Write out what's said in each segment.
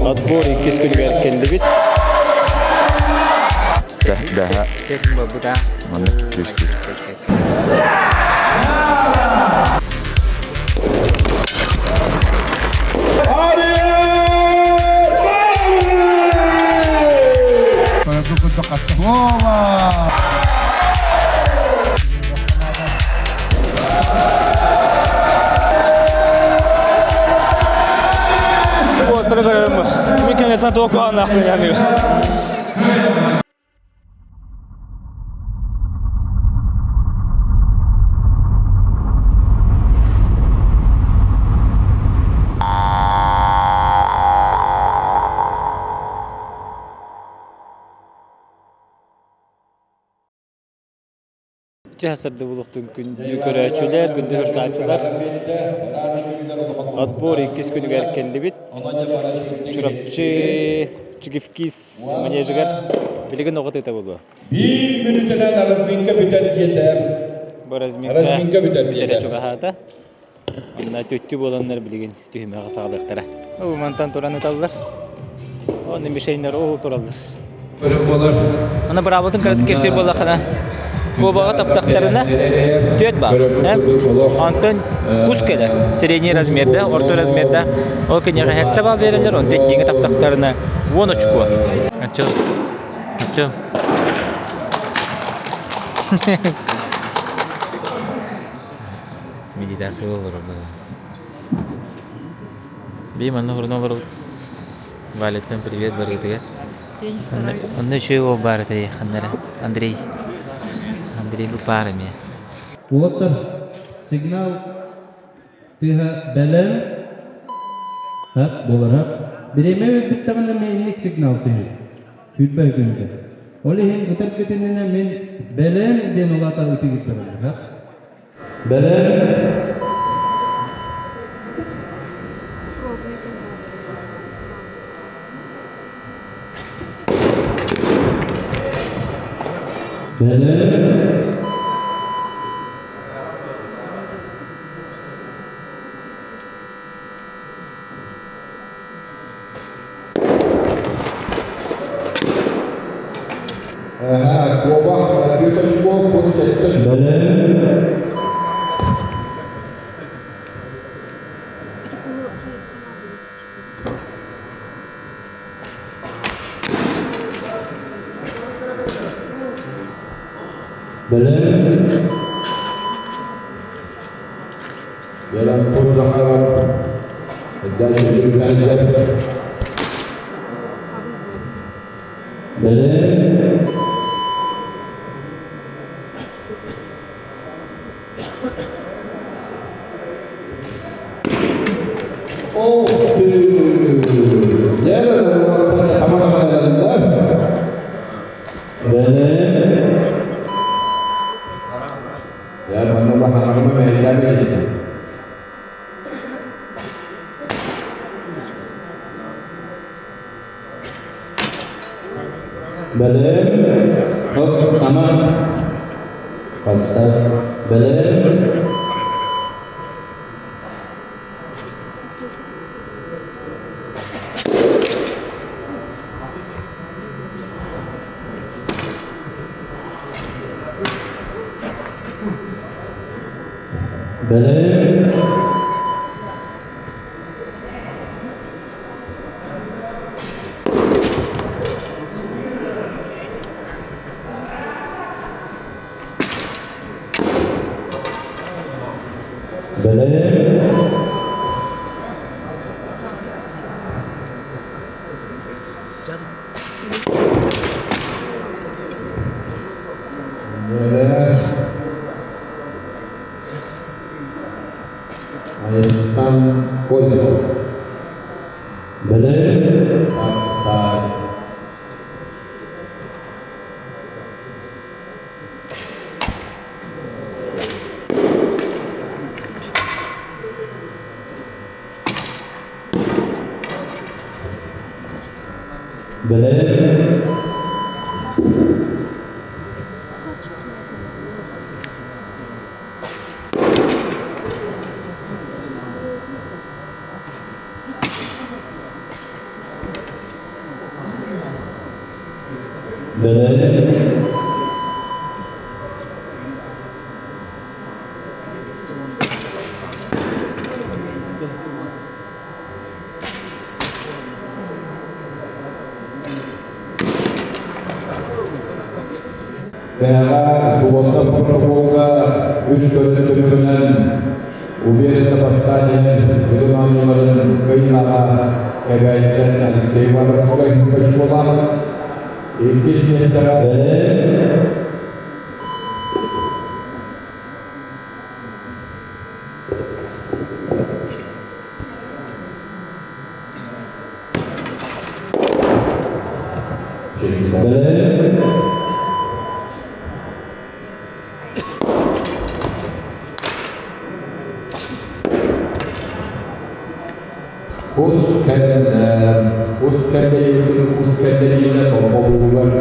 Отбор иккис күнүгэр кэллибит. Бэһэ. Маннык күүстүү. Уоттары көрөм. Мин кэннэтэн туох куһааннаахпын яныгы. Түһэ сырдыбылыктын күндү көрөөччүлэр, күндү һыртааччылар. Отбор иккис күнүгэр кэллибит. Чурапчы Чигивкис манежыгар билигин оҕо тыыта буолуо. Биир мүнүүтэнэн разминка бүтэр диэтэ. Бу разминка бүтэрэ чугаһаата. Онно түттү буоланнар билигин түһүмэҕи саҕалыахтара. Бу мантан туран ыталлар. Онно мишеннэр ол тураллар. Аны быраабытын кыратык кэпсиир буоллаххына, куобаҕа таптахтарына түөрт баар. Онтон кус кэлэр. Средний размерда, орто размерда. Ол киниэхэ хэтте бал береллер, онтон иккиҥи таптахтарына 10 очко. Аччыл. Аччыл. Медитация олорор Би манна хурна олорор Валяттан привет барыгытыгар. Онно үчүгэй уол баар этэй ханнара Андрей. Андрей бу паар эмиэ. Уоттар сигнал тыаһа бэлэм хап буолар хап. Бириэмэ өлбүттэҕинэ мин сигнал түһэр. Сүүрбэ күнүгэр. Ол иһин ытар бүтүнүнэ мин бэлэм диэн улаата ытыгыр барар хап. Бэлэм. Бэлэм. Куобах Петр кус сэттэ. Бэлэм. Бэлэм. Бэлэм Захаров. Дальше Бэлэм. О, Бэлэм. Бэлэм. Хоп, сама. Подставь. Бэлэм. Бэлэм. Бэлэм. Айастан Кольцов. Бэлэм. Бэлэм. Бэҕэһээ субуота протоколга үс көрүҥ түмүгүнэн Уверенно бастаан иһэр Бүгүн оонньууларын кыайыылааҕа Кэбээйиттэн Алексей Ивановскай очколаах. Иккис миэстэҕэ Ус ус кэндэйбитин ус кэндэйиинэ томполуугар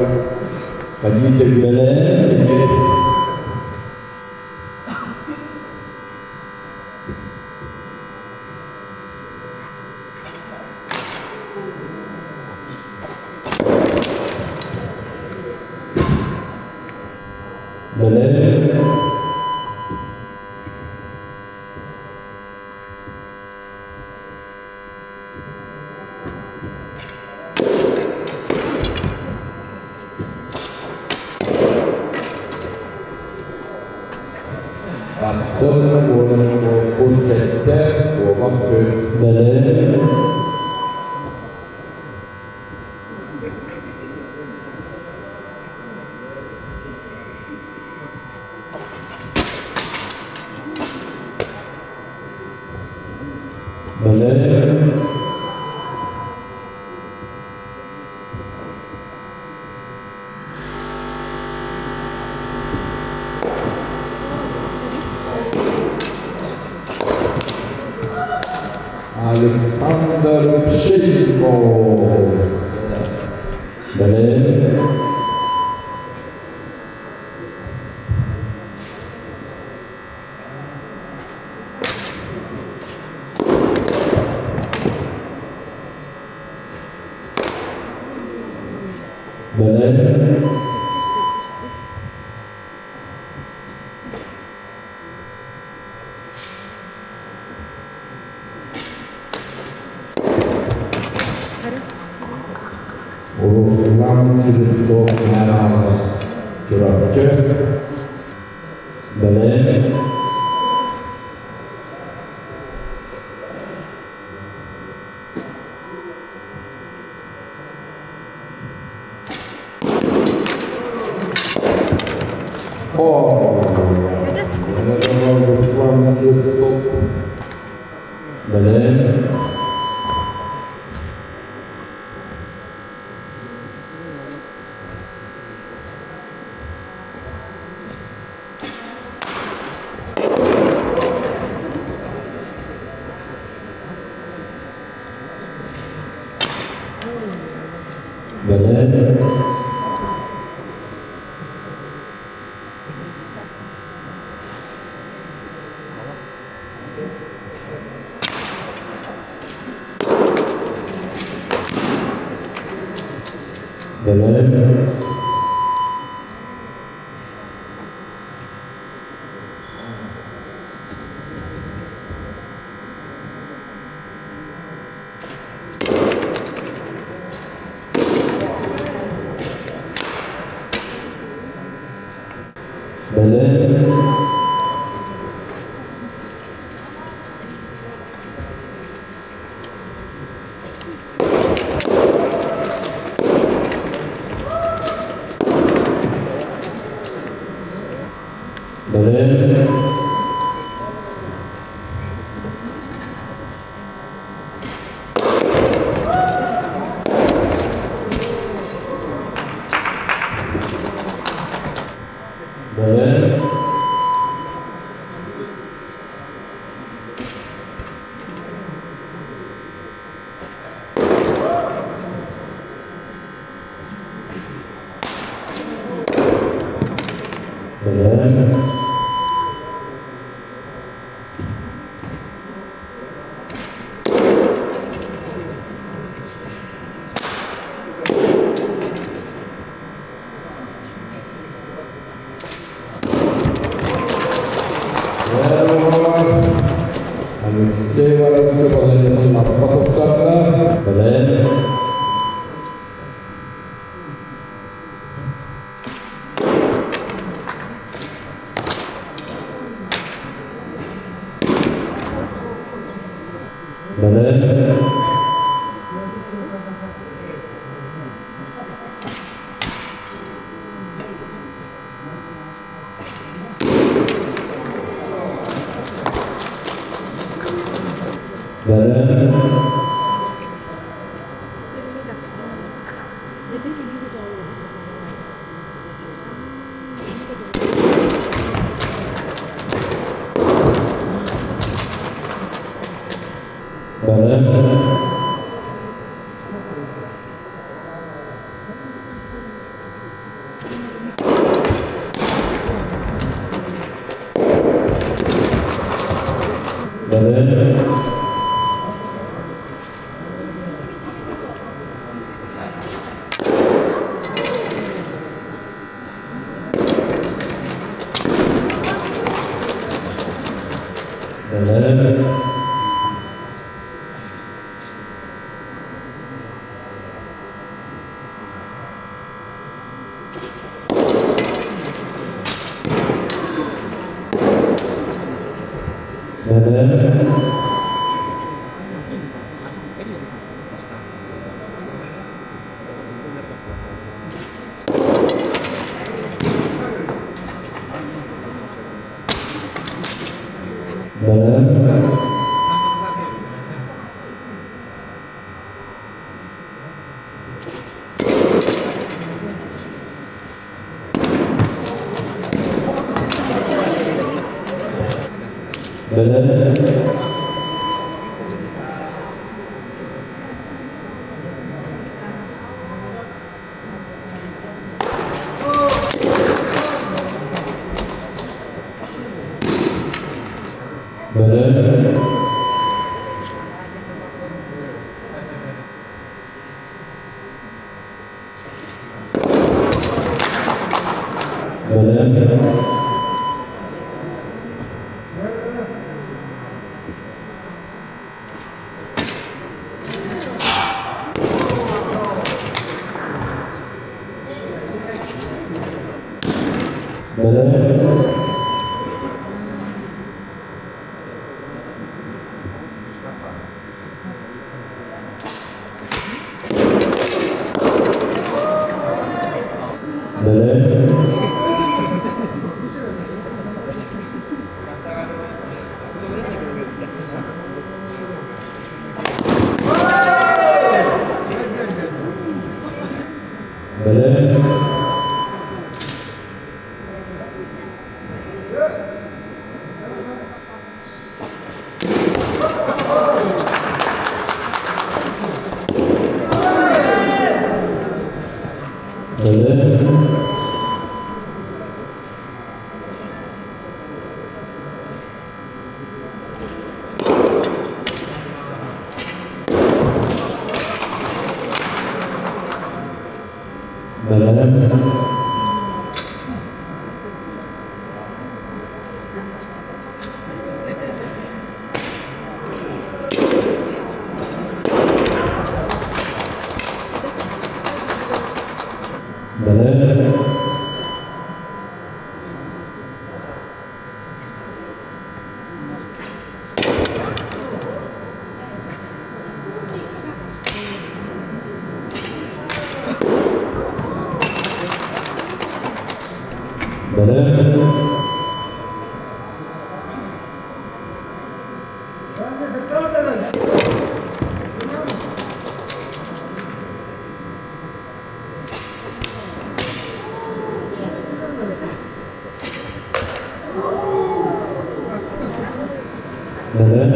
Хадиджа Бэлэм Бэлэм Антон уон сэттэ уобах күн Бэлэм Бэлэм Александр Пшенников. Бэлэм Бэлэм Руслан Слепцов Нарамов Чурапчы. Бэлэм О, Руслан Слепцов. Бэлэм Бэлэм Бэлэм Бэлэм Бэлэм. Бэлэм. Бэлэм. Бэлэм. Бэлэм. Бэлэм. Бэлэм. Бэлэм. Бэлэм. Бэлэм. Бэлэм. Бэлэм. Бэлэм. Бэлэм. Бэлэм. Бэлэм.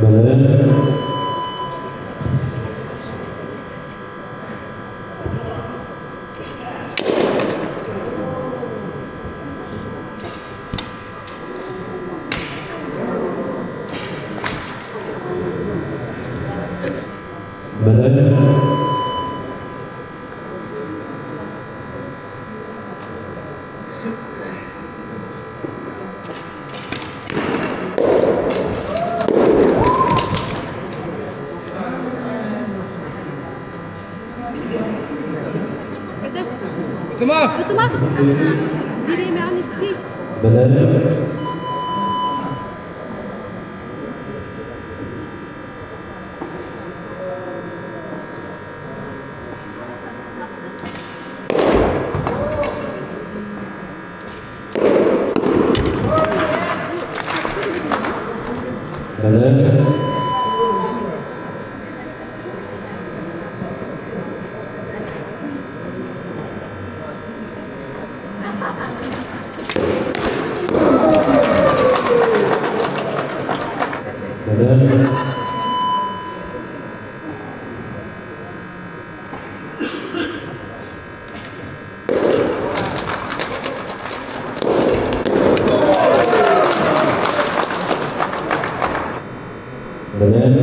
Бэлэм. Бэлэм. Бэлэм. Ытыма! Бириэмэҕин истий. Бэлэм. Бэлэм. Бэлэм. Бэлэм. Бэлэм. Бэлэм.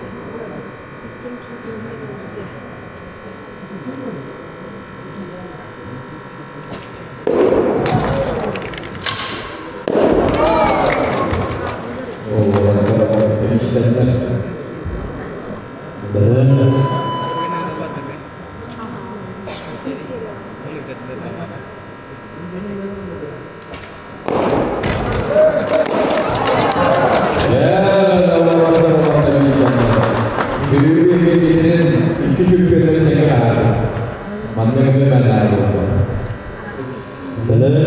Бэлэм. Бэлэм.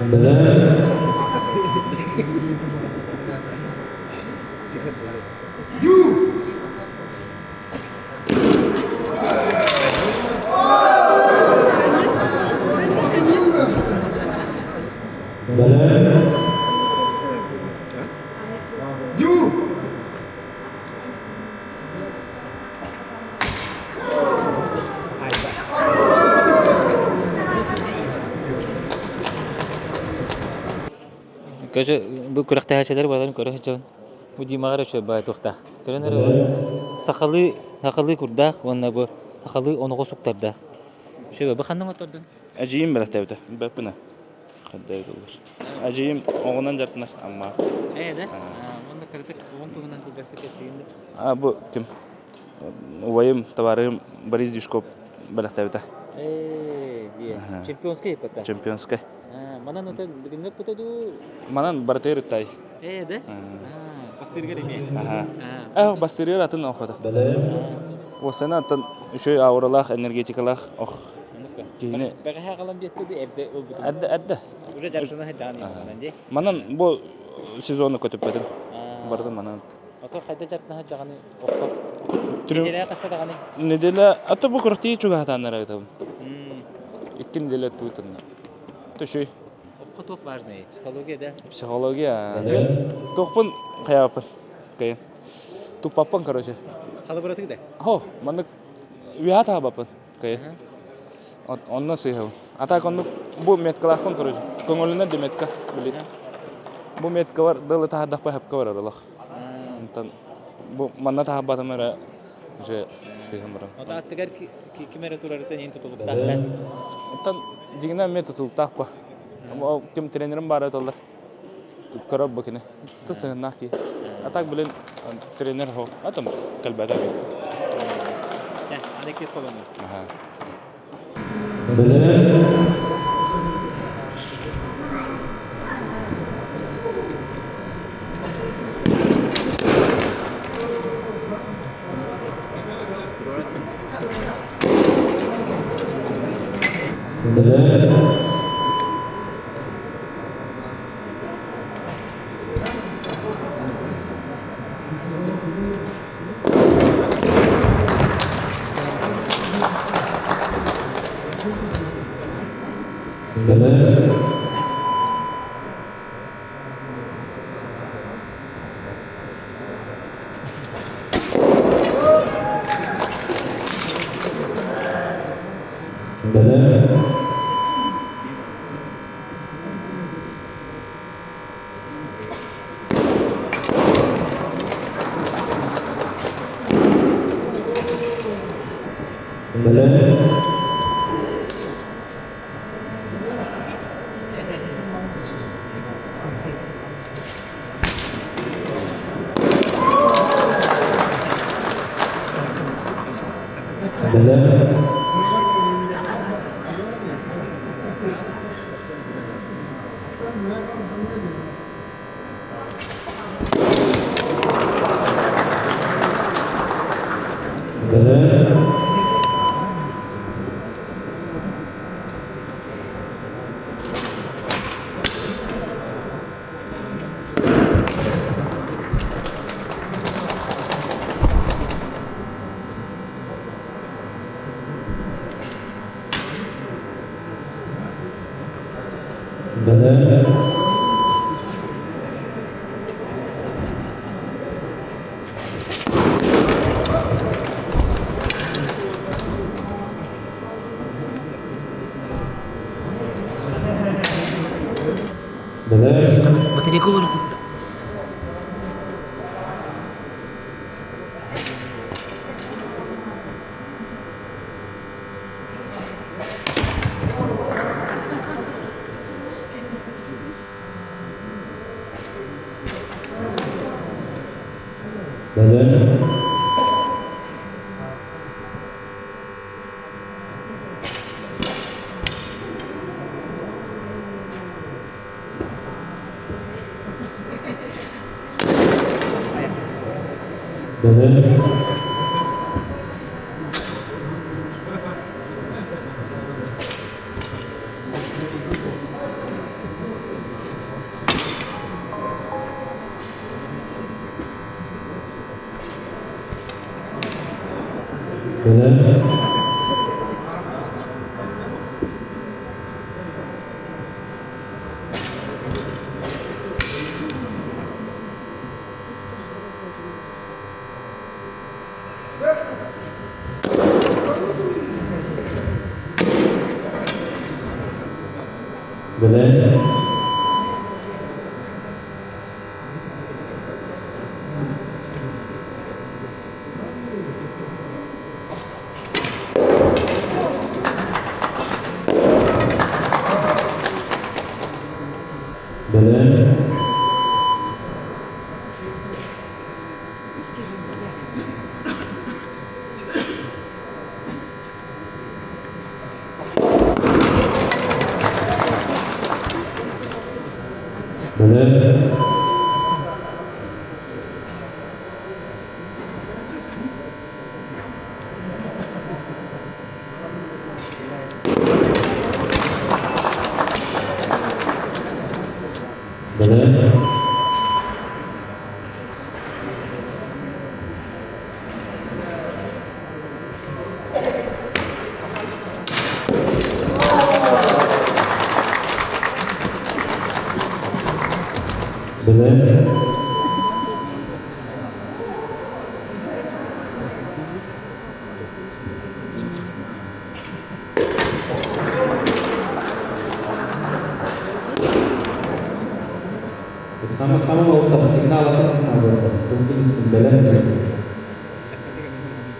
Бэлэм. Бэлэм. Көчө бу күрэхтэһээччилэр барыларын көрө сылдьабын. Бу Димаҕа эрэ үчүгэй баҕайы туохтаах. Көрөн эрэ сахалыы сахалыы курдаах уонна бу сахалыы оноҕос уктардаах. Үчүгэй бу ханна оҥоттордуҥ? Эдьиийим бэлэхтээбитэ. Билбэппин ээ. Хайдах Эдьиийим оҕонон дьарыктанар Амма. Ээ да? Уонна кыратык оҕоҥ туһунан кылгастык кэпсиигин да? А бу ким? Убайым, табаарыһым Борис Дюшков бэлэхтээбитэ. Ээ, дии. Чемпионскай ыппата. Чемпионскай. Манан ото бүгүҥҥү ыппыта дуу? Манан барытыгар ыттай. Ээ да? Бастыыргар эмиэ. Аха. Э, бастыырыгар атын охота. Уосана аттан үчүгэй ауралаах, энергетикалаах ох. Киһини Бэҕэһээ аҕалан биэттэ дуу, эрдэ ылбытым. Эрдэ, эрдэ. Уже дьарсына сылдьаҕын манан дии. Манан бу сезону көтүппэтим. Барытын манан. Ото хайда дьарсына сылдьаҕыный оххор? Неделя хаста даҕаны? Неделя, а то бу кыртыы чугаһатааннар ыытабын. Икки неделя туутанна. Төшүй. Окко туох важный? Психология да? Психология. Мен туохпун хайааппын. Кайын. Туппаппын, короче. Халыбыратык да? Хо, маннык уяха таабаппын. Кайын. Онно сыыһабын. А так оннук бу меткалаахпын, короче. Көҥүлүнэн да метка, билит. Бу метка бар, дылы таһардахпа хапка барар олох. Онтон бу манна таһарбатым эрэ уже сыыһым баран. Ото аттыгар ким эрэ турарыттан иһин тутулуктаах да? Оттон дьиҥинэн эмиэ тутулуктаах ба. Ким тренерим баара толлар. Көрөр бу кини. Ту сыһыннаах киһи. А так, блин, тренер суох. Атым кэлбэтэ. Чэ, аны иккис холонуу. Аха. Бэлэм. Бэлэм. Бэлэм. Бэлэм. Бэлэм. Бэлэм. Бэлэм. Бэлэм. Бэлэм. Батарейка уларытытта. Бэлэм. Бэлэм. Бэлэм. Бэлэм. Бэлэм. Бэлэм. Бэлэм. Бэлэм. Sama-sama уолаттар сигнал ата сигнал буолар. Тылгын истин бэлэм.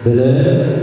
Бэлэм.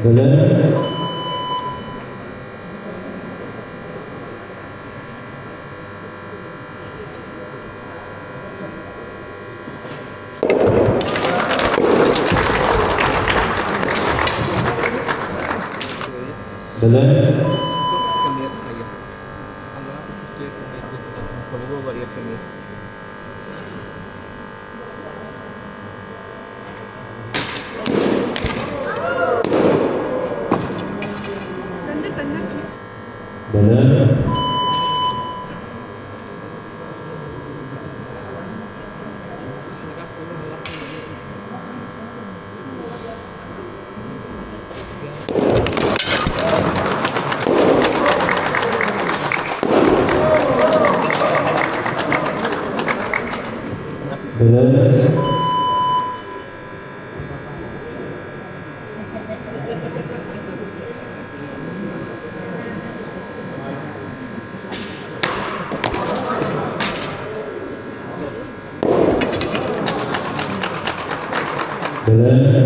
Бэлэм. Бэлэм. Бэлэм. Бэлэм. Бэлэм.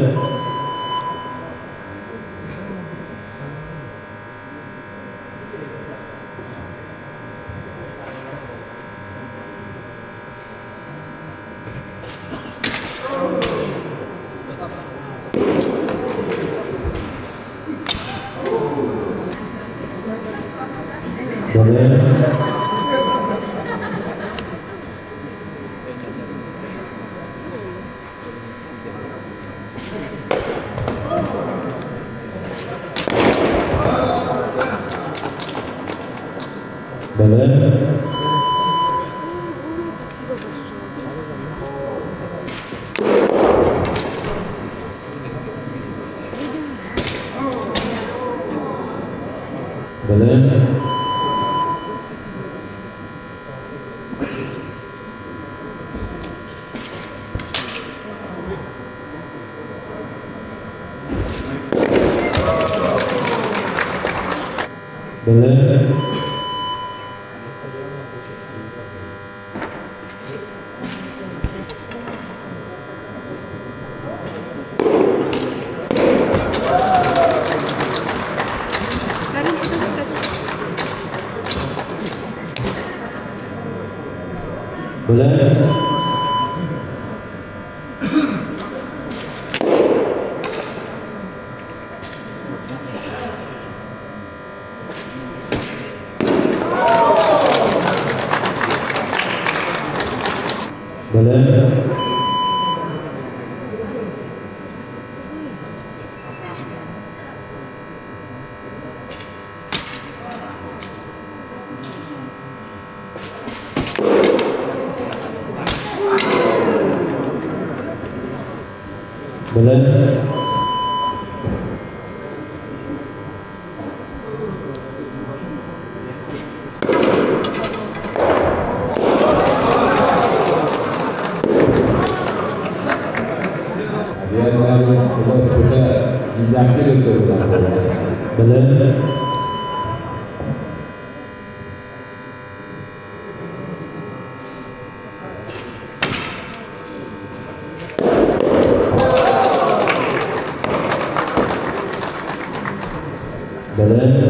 Бэлэм. Бэлэм. Бэлэм. Бэлэм. Бэлэм. Бэлэм. Бэлэм. Бэлэм. Бэлэм.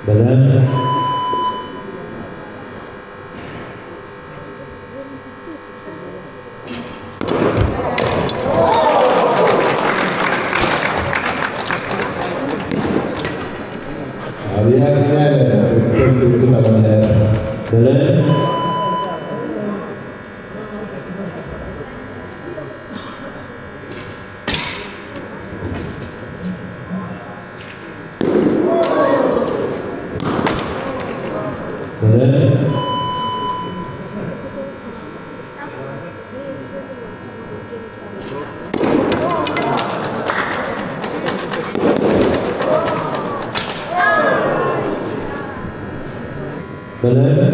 Бэлэм. Бэлэм. Бэлэм. Бэлэм.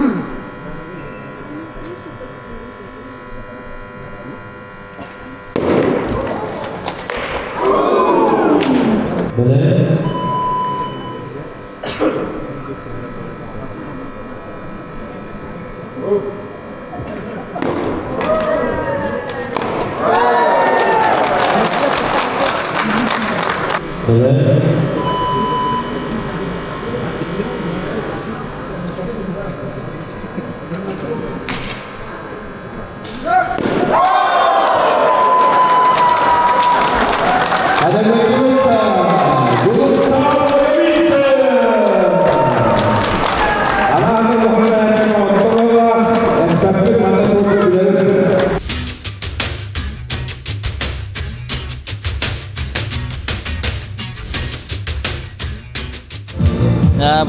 Бэлэм. Бэлэм.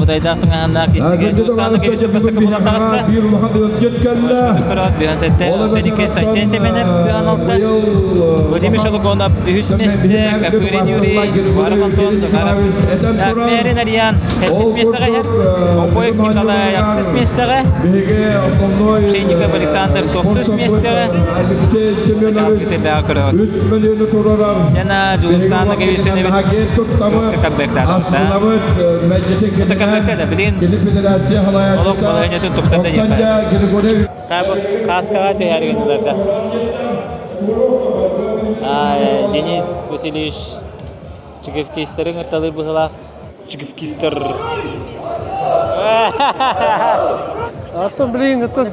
Бытайдаах тыҥаһыннаах киссигэ Дьулустаанна кэбисэ бастакы буолан таҕыста. Көрөөт бүһэн сэттэ, Тэнике Сайсен Семенов бүһэн алта, Владимир Шалугонов үһүс миэстэ, Копырин Юрий, Уваров Антон, Захаров Мэрин Ариан сэттис миэстэҕэ иһэр, Обоев Николай ахсыс миэстэҕэ, Пшенников Александр тохсус миэстэҕэ, Бэҕэ көрөөт. Яна Дьулустаана Кэбисеневич Жестко конвертаатахта. Это конверте да, блин. Олох балаһыанньатын тупсарда диэххэ. Бу каскаҕа түһээри гыннылар да. Денис Васильевич Чигивкистеры ыҥырталыыр быһыылаах. Чигивкистер. Аттан блин, аттан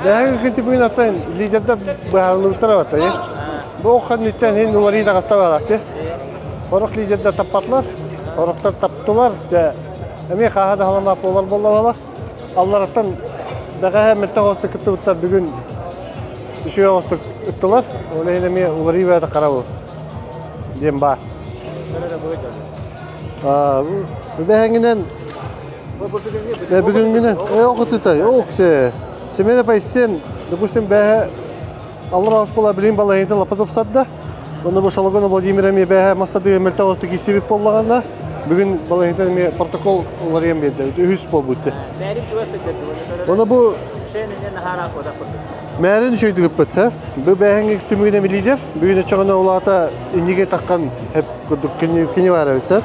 Дэһэҥ күн аттан лидердэр быһаарыллыбыттара батта. Бу охханныттан хин уларыы таҕыста баалаахчы. Сорох лидердэр таппатылар, сорохтор таптылар. Дьэ, эмиэ хааһа да халамаат буолар буоллаҕына, аллараттан бэҕэһээ мөлтөх оҕустук кыттыбыттар бүгүн үчүгэй оҕустук ыттылар. Ол иһин эмиэ уларыы бэйэтэ хара буол диэн баар. Бэһэҥинэн бүгүҥҥүнэн оҕутутай оксе Семен Пайсен, допустим, бэһэ Аллар була билин балаһыйын лапа тупсарда. Онно бу Шологон Владимир эмиэ бэһэ мастадыы мөлтөх оҕустук киирсибит буоллаҕына, бүгүн балаһыйынтан эмиэ протокол уларыйан биэрдэ. Үһүс буолбут. Мээрин чугас сылдьар. Оны бу Мээрин үчүгэй ыппыт. Бу бэһэҥҥи түмүгүнэн лидер. Бүгүн өчөҕүнэ улаата инниге таххан хеп курдук кини бар эбит.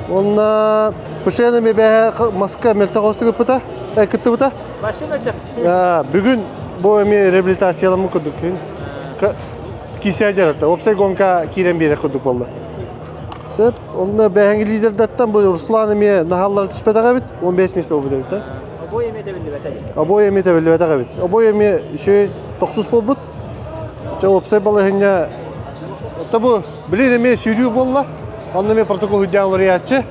Онна Пышен эмиэ бэһэ маска мөлтөх оҕустук ыппыта, кыттыбыта. Машина Бүгүн бу эмиэ реабилитацияламмыт курдук киисэ дьарыкта. Уопсай гонка киирэн биэрэр курдук буолла. Сөп. Онно бэһэҥи лидердэртэн бу Руслан эмиэ наһааллара түспэтэх эбит. 15 место буолбут эбит. Обой эмиэ тэбиллибэтэ. Обой эмиэ тэбиллибэтэх эбит. Обой эмиэ үчүгэй тохсус буолбут. Чэ уопсай балаһыанньа Ото бу билин эмиэ сүүрүү буолла. Онно эмиэ протокол үрдээн уларыйааччы.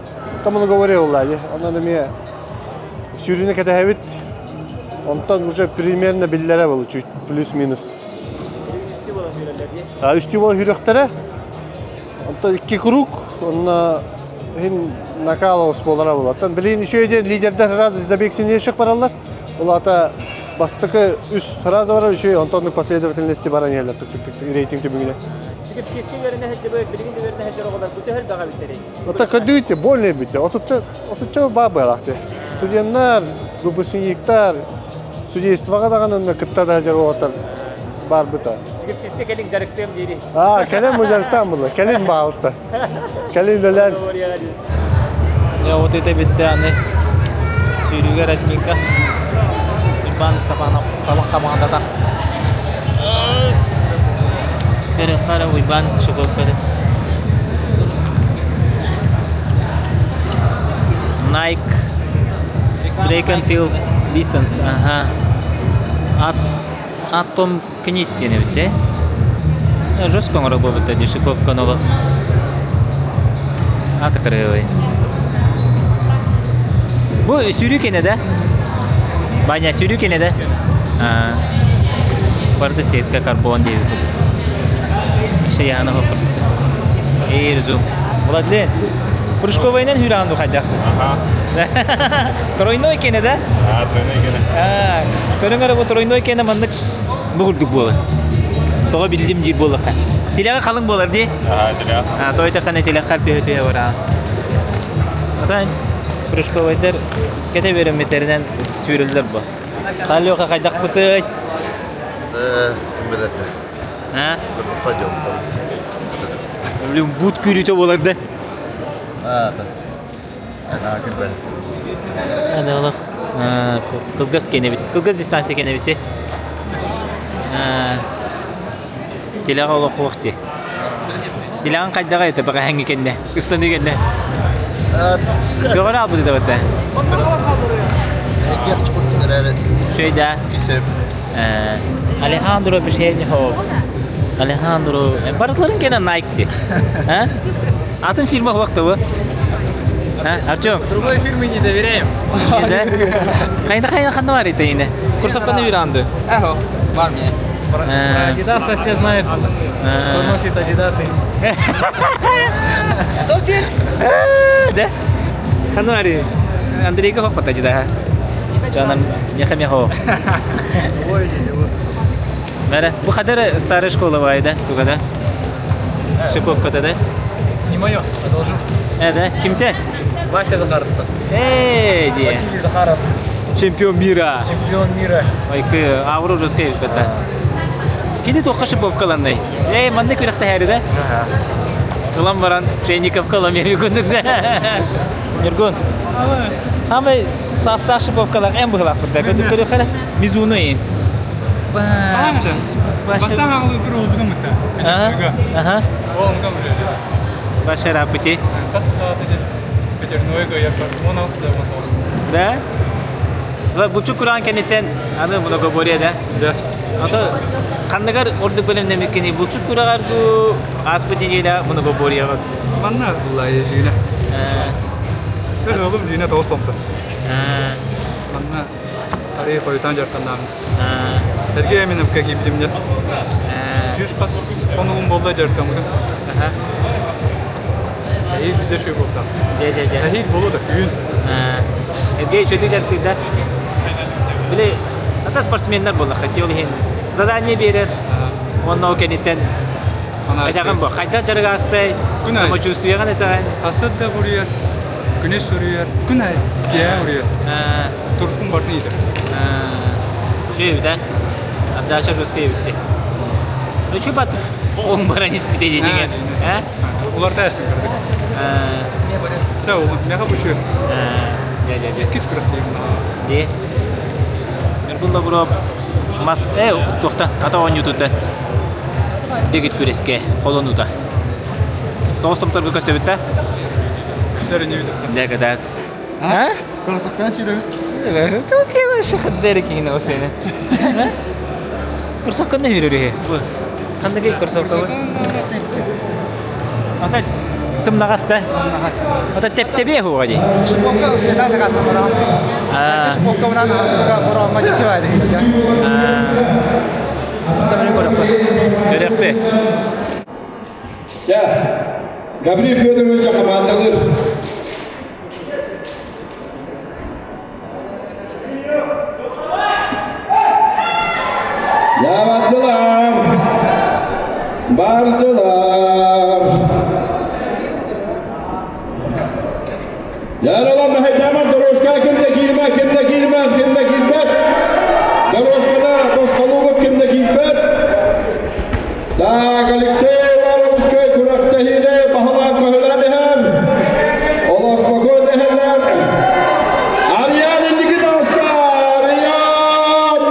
Там ону говорил Онон эмиэ Сүүрүүнү кэтэһэбит. Онтон уже примерно биллэрэ был чуть плюс-минус. Үстүү буолан сүүрэллэр дии. А үстүү буолан сүүрүөхтэрэ. Онтон икки круг, онно иһин накаловос буолара буолар. Оттон билигин үчүгэй диэн лидердэр сразу забег сильнейших бараллар. Ол аата бастакы үс сразу барар үчүгэй, онтон последовательности баран иһэллэр тык-тык-тык рейтинг түмүгүнэн. Чигиркиэскэ үөрэнэ сылдьыбыт, билигин да үөрэнэ сылдьар оҕолор бу төһө элбэх эбиттэрий? Ота көдүүтэ больно эбитэ. Отучча отучча баа быалаахты. Студеннар, выпускниктар, судействоҕа даҕаны кытта да сылдьар уолаттар баарбыта. Чигиркиэскэ кэлин дьарыктыам диири. Аа, кэлин бу дьарыктаан була. Кэлин баалыста. Кэлин үлэлээн. Я вот это бүттэ аны сүүрүүгэ разминка Иван Степанов халыҥ хамаандата Көрүөххэ Уйбаан Шугов көрү Nike Track and Field Distance аха Atom Книт диэн эбит ээ жестко оҥоро буолбута дешиковка олох аата кырыылый бу сүүрүү кэнэ да Ваня сүүрүү кэнэ да барыта сетка карбон диэбит Шияна курдук Эйр зум Владлен Прыжковайынан хүүраған ду хайдах Тройной кэнэ да тройной кэнэ Көрүҥ эрэ бу тройной кэнэ маннык Бу курдук буолар. Тоҕо биллим диир буоллахха. Тилэҕэ халыҥ буолар дии. Аа, тилэҕэ. Той тахана тилэххэр түһэ-түһэ бараҕын. Отон прыжковайдар кэтэ үөрэммиттэринэн сүүрэллэр бу. Алёха хайдахпытый? Ким билэр А? Пойдем. Блин, бут күүрүүтэ буолар да. Олох кылгас кэнэбит. Кылгас дистанция кэнэбит. Тилэҕэ олох хуох ти. Тилэҕин хайдаҕа это бэҕэһээҥҥи кэннэ, ыстаныы кэннэ. Көҕөрө албыты да бата. Шөйда. Алехандро Бешенихов. Алехандро. Барытларын кэнэ Nike ти. Атын фирма хуох бу? Артем. Другой фирме не доверяем. Да? Хайда хайда ханна бар ите ине? Курсовканы биранды. Эхо, бар мне. Про Адидаса все знают, кто носит Адидасы. Да? Ханна бар Андрейка хох пата да. Жанам меха мехо. Мәрә, бу хәдер старая школа бар да, туга да. Шиповкада да. Не мое, одолжу. Э, да? Кимте? Вася Захаров. Эй, ди. Василий Захаров. Чемпион мира. Чемпион мира. Ой, кы авру жесткий бета. Кини тоққа шиповкаланнай. Эй, манны күрәхтә һәре да. Ылан баран Пшенниковка ылам еми күндүк да. Нюргун. Хамы састах шиповкалар эм быһылах бутта. Көтүк көрү Мизуно ин. Бастан ағылы күрі ол бүгін мүтті. Ага. Ол мүмкін біледі. Башара пути. Да? Бучу куран кенеттен аны многоборье да? Да. Ато ханныгар ордук бөлөмнемиккини булчу курагарду аспыт неделя многоборье. Манна буллай жүйне. Бір оғым жүйне тоғыз сомты. Манна арай қойтан жартаннам. Терге менім каки билимде. Сүйіс қас қонуғым болды жартан бүгін. Әйел бізде шөй болды. Же же же. Әйел болу да үйін. Эрге чөдүк жаркыйда. Биле ата спортсмендер болла хотел хин задание берер. Онно кенеттен Айдаган бу хайда жарыгастай самочувствиега нетеген. Асад да буруяр, күнес суруяр, күн ай, кия уруяр. Туркун барды иде. Шөй да. Отдача жесткая битти. Ну что бат оң баран испите деген. А? Уларда әстін көрдік. Та оған, мяға бұшы. Я я я. Кис көрек деймін. Де. Нургун Лавров мас э тухта ата оонньуутута дегит күрэскэ холонуута. Тоҕус томторго көстөбүт да? Дэ кытаат. А? Курсовканы сүүрөбүт. Киһини осуйна. Курсовканы сүүрөрү. Бу. Ханныгый курсовка бу? Ата сымнаҕас да? Ата тэптебиэ хуга дии. Шиповка успетан закастан баран. Шиповка мынан астыка бороҥҥо дьикти баайда иһилгэ. Табаны көрөкпө. Көрөкпө. Чэ, Гаврил Федорович хамаандалыыр. Бардылар, бардылар. Яралан мэһэйдээмэн дорожка ким да киирбэт, ким да киирбэт, ким да киирбэт. Дорожкада босхолуубут ким да киирбэт. Так, Алексей Ивановскай күрэхтэһиини баһылаан көһүлээн иһэр. Олох спокойно иһэллэр. Ариан инники таҕыста. Ариан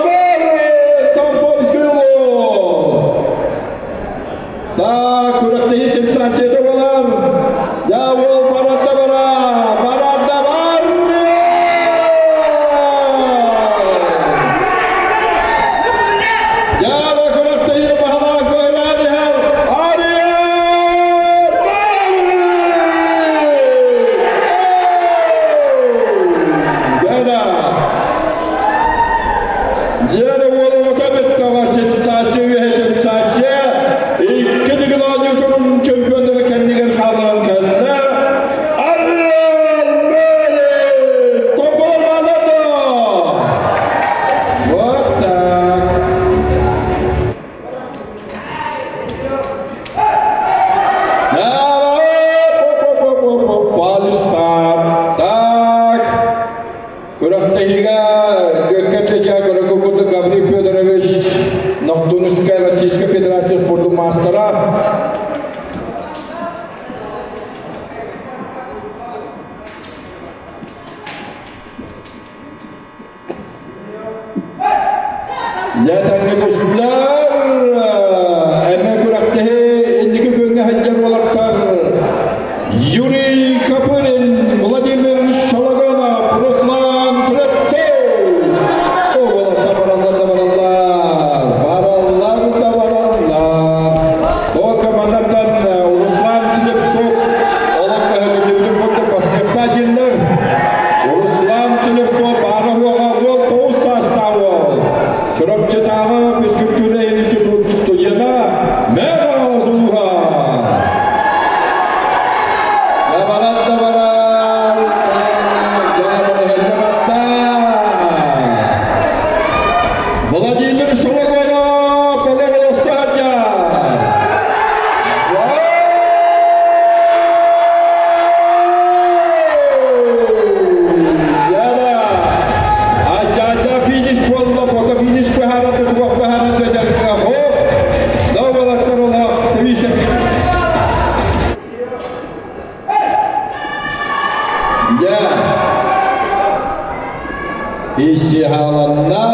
Томпольский улуус. Так, күрэхтэһии сенсацията буолар. Дьэ, уол барарда бара, барарда бар. Дьэ, күрэхтэһиини баһылаан көһүлээн иһэр. Ариан Дьэ, Дьэ, уол оҕото бүттэҕэ сенсация үөһэ сенсация. Икки дигил оонньуутун чемпионнары кэннигэр хаалларан кэллэ. Дьэ тэҥҥэ түстүлэр. Эмэ күрэхтэһи инники күөҥҥэ сылдьар уолаттар Юрий Копырин, Владимир Шалаганов, Руслан Слепцов. Уолаттар бараллар да бараллар, бараллар да бараллар. О командаттан Руслан Слепцов олох көһөтүллүбүтүн курдук бастыахтаа дииллэр. Руслан Слепцов баара-суоҕа 19 саастаах уол. Чурапчытааҕы физкультурнай институт студена Мэҕэ Сулуһа. Баран да барар, Владимир Шологонов, Олег Олосадя. Ачаача финиш буолла, фото финиш быһаарата туох быһаарата дьарыкка хоп. Новолаттар олох тэбиистэн. Дьэ, исиһаланна.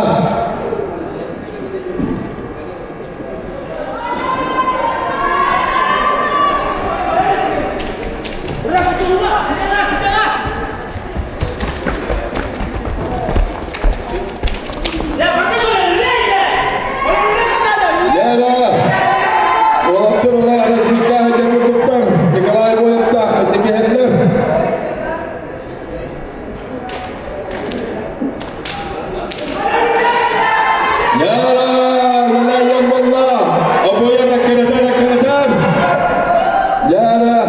Лера, уолаттар ула разведка дьарыктар Николай Боевтаах инникиһэллэр. Лера, Лена буолла, обоя эккирэтэр эккирэтэр. Лера.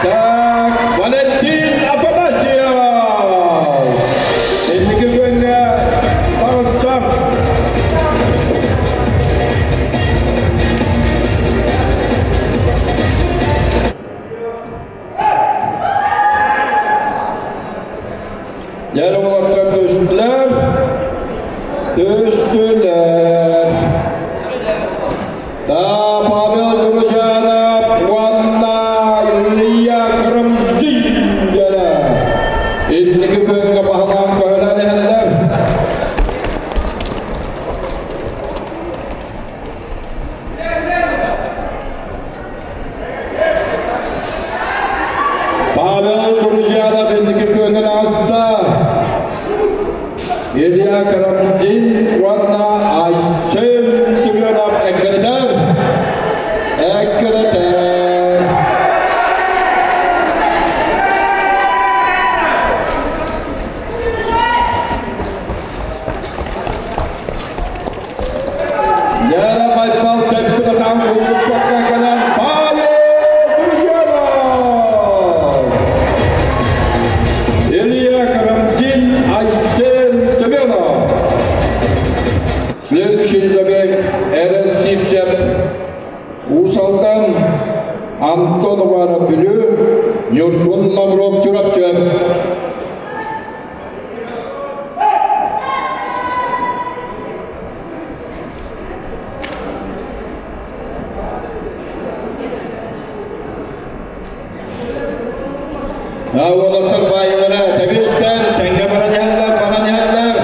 Так, Валентин Афанасьев! Инники күөҥҥэ таҕыста. Дьэ, уолаттар түстүлэр. Түстүлэр. Да, Павел Друзьянов уонна Илья Карамзин дьэрэ. Инники күөҥҥэ баһылаан көһөлөн иһэллэр. Павел Друзьянов инники күөҥҥэ таҕыста. Илья Карамзин уонна Айсен Семенов эккирэтэр. Эккирэтэр. Яра Байбал тэппит атаан куллуппакка кэлэн Павел Друзьянов! Илья Карамзин, Айсен Семенов. Следующий забег Эрен Сивцев, Уус Алдан, Антон Уваров Бүлүү, Ньургун Лавров Чурапчы. Уолаттар баайылара тэбиэстэн тэҥҥэ баран иһэллэр, баран иһэллэр.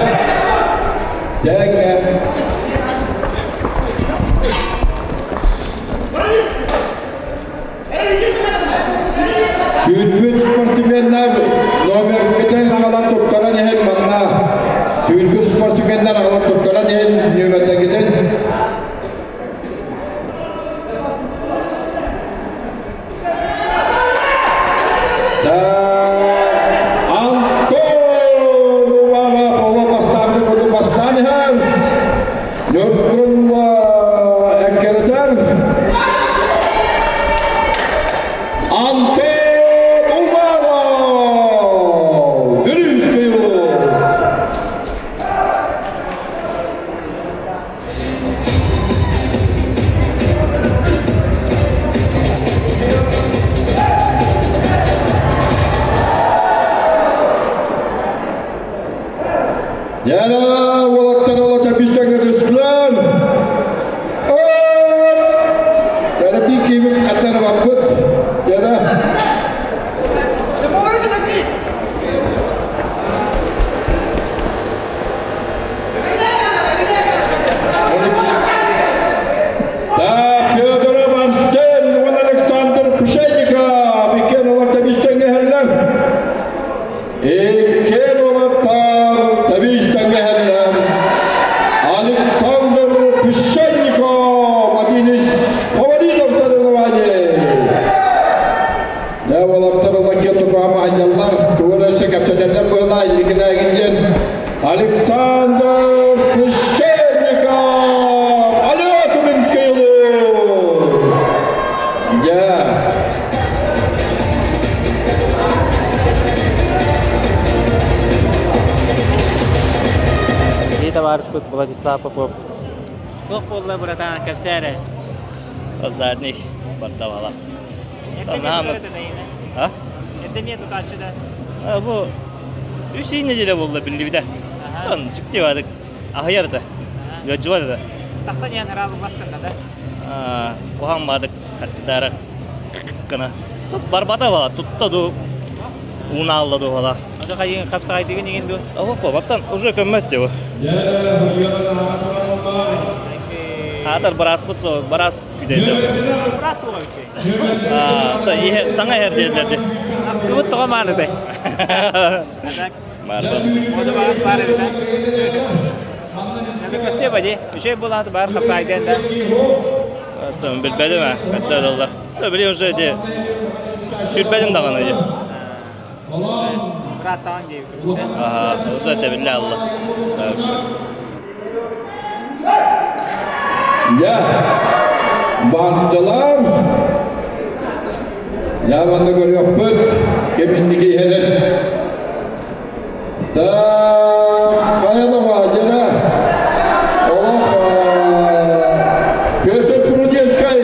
Тэҥҥэ. Сүүрбүт спортсменнар номергытын аҕалан туттаран иһин манна сүүрбүт спортсменнар аҕалан туттаран иһин нүөмэрдэгитин Антон Уваров оло бастаабыты курдук бастаан иһэр. Ньургунла эккирэтэр. Антон Уваров! Вилюйский улуус! Яра, уолаттар олото бистәҥҥэ түстүлэр. Тәрәпи киибит хаттары баппат. Дьэ Да, Федоров Арсен уонна Александр Пшенников иккиэн олор тэбис-тэҥҥэһэллэр. Иккиэн уолаттар тэбис-тэҥҥэһэллэр. Александр Пшенников один из фаворитов соревнований. Дьэ, уолаттар улакке тутаама анньаллар, тугу эрэ өссө кэпсэтэллэр быһылаа, инникилээгин диэн Александр Священников! Алло, Туминский улуус! Дьэ. Биһи табаарыспыт Владислав Попов. Туох буолла, братан, кэпсээ эрэ. Задний бардавала. А? Эрдэ эмиэ тутааччы да? Бу үс ый неделя буолла биллибитэ. Тон дьикти баадык аһыйар да. Ыалдьыбат да. Тахсан иһэн ыраабы басканна да? Куһаҥ баадык хаттара гына. Барбата бала тутта ду унаалла ду бала. Ото хайын хапсаҕайдыгын игин ду? Оһо баттан уже көммөт дебу. Хаатар бараспыт со барас күдэ. Барас уола үчүгэй. Саҥа иһэр диэтилэр дии. Аскыбыт тоҕо маанытай? Маарбат. Мода баас баар эбит а. Саны көстүө ба дии. Үчүгэй буолааты баар хапсаайдыан да. Оттон билбэтим а. Хатта ылаллар. Били уже ити сүрбэтим даҕаны дии. Быраттаҕаҥ диэбит. Аха, уже тэбиллэ алла. Я бардылар. Я манна көрүөхпүт ким инники иһэрин. Да хайа да дьэ олох Петр Прудецкай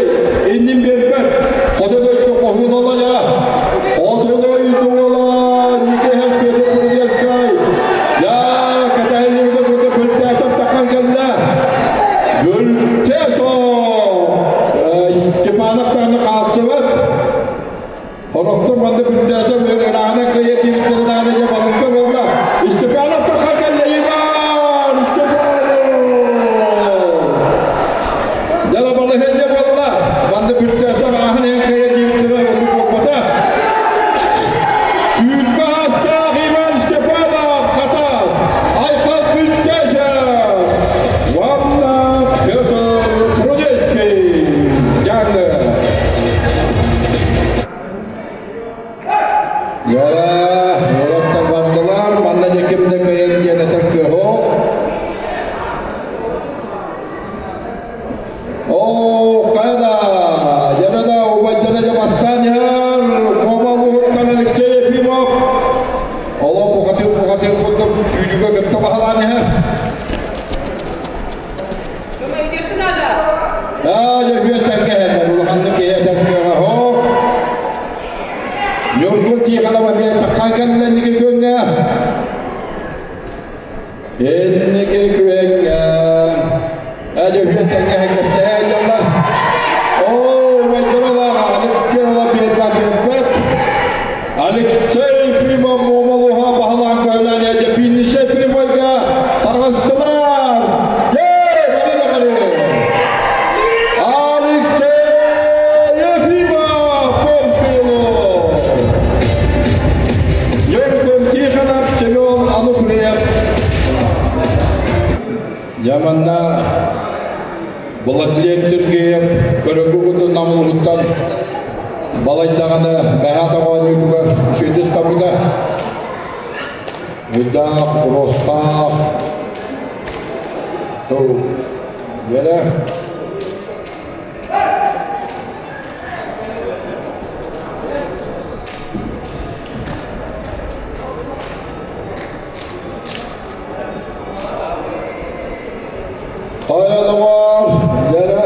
иннин биэрбэт. Хоту дойду хоһууна я. Хоту дойду уола Никиһэн Петр Прудецкай. Я кэтэһэллибитэ курдук Бүлтээсэп таххан кэллэ. Бүлтээсов Степанов даҕаны хаалсыбат. Орохтон манна Бүлтээсэп ыраана кыайа диэбиттэрэ даҕаны дьэ балыкка буолла. Степанов таххан кэллэ Иван Степанов! Дьэ балаһыанньа буолла. Манна Бүлтээсэп ааһан иһэн кыайа диэбиттэрэ оннук буолбата. Сүүрбэ аастаах Иван Степанов Хатас, Айхал Бүлтээсэп уонна Петр Трудецкий Дьааҥы. Яра, уолаттар бардылар, манна дьэ ким да кыайар диэн этэр кыах Оо, хайа дьэ да убайдара дьэ бастаан иһэр, Муома улууһуттан Алексей Ефимов олох бухатыыр бухатыыр курдук сүүрүүгэ кытта баһылаан иһэр. Аа, дьэ үһүөн тэҥҥэ иһэллэр, улаханнык киһи этэр кыаҕа суох. Ньургун Тихонов эмиэ таххан кэллэ инники күөҥҥэ. Инники күөҥҥэ Эдьүһүөн тэҥҥэһэ кэстэһэ дьаллар. Оо, убайдаралаах Алексей биэрбэт биэрбэт. Алексей Примов Муомалуха баһылаан көһүлээн эдьэ финишэ прямойга тарҕастылар. Дьэ, бары да бары. Алексей Ефимов Пермский улуус. Юркун Тихонов, Семен Ануфриев. Яманна Владлен Сергеев көрөгү курдук намылыһыттан балайдаҕаны бэһээ тоҕоонньуутугар үчүгэйдик табыта. Уйдаах, Ростаах, Вера. Хайа доҕоор, Лера.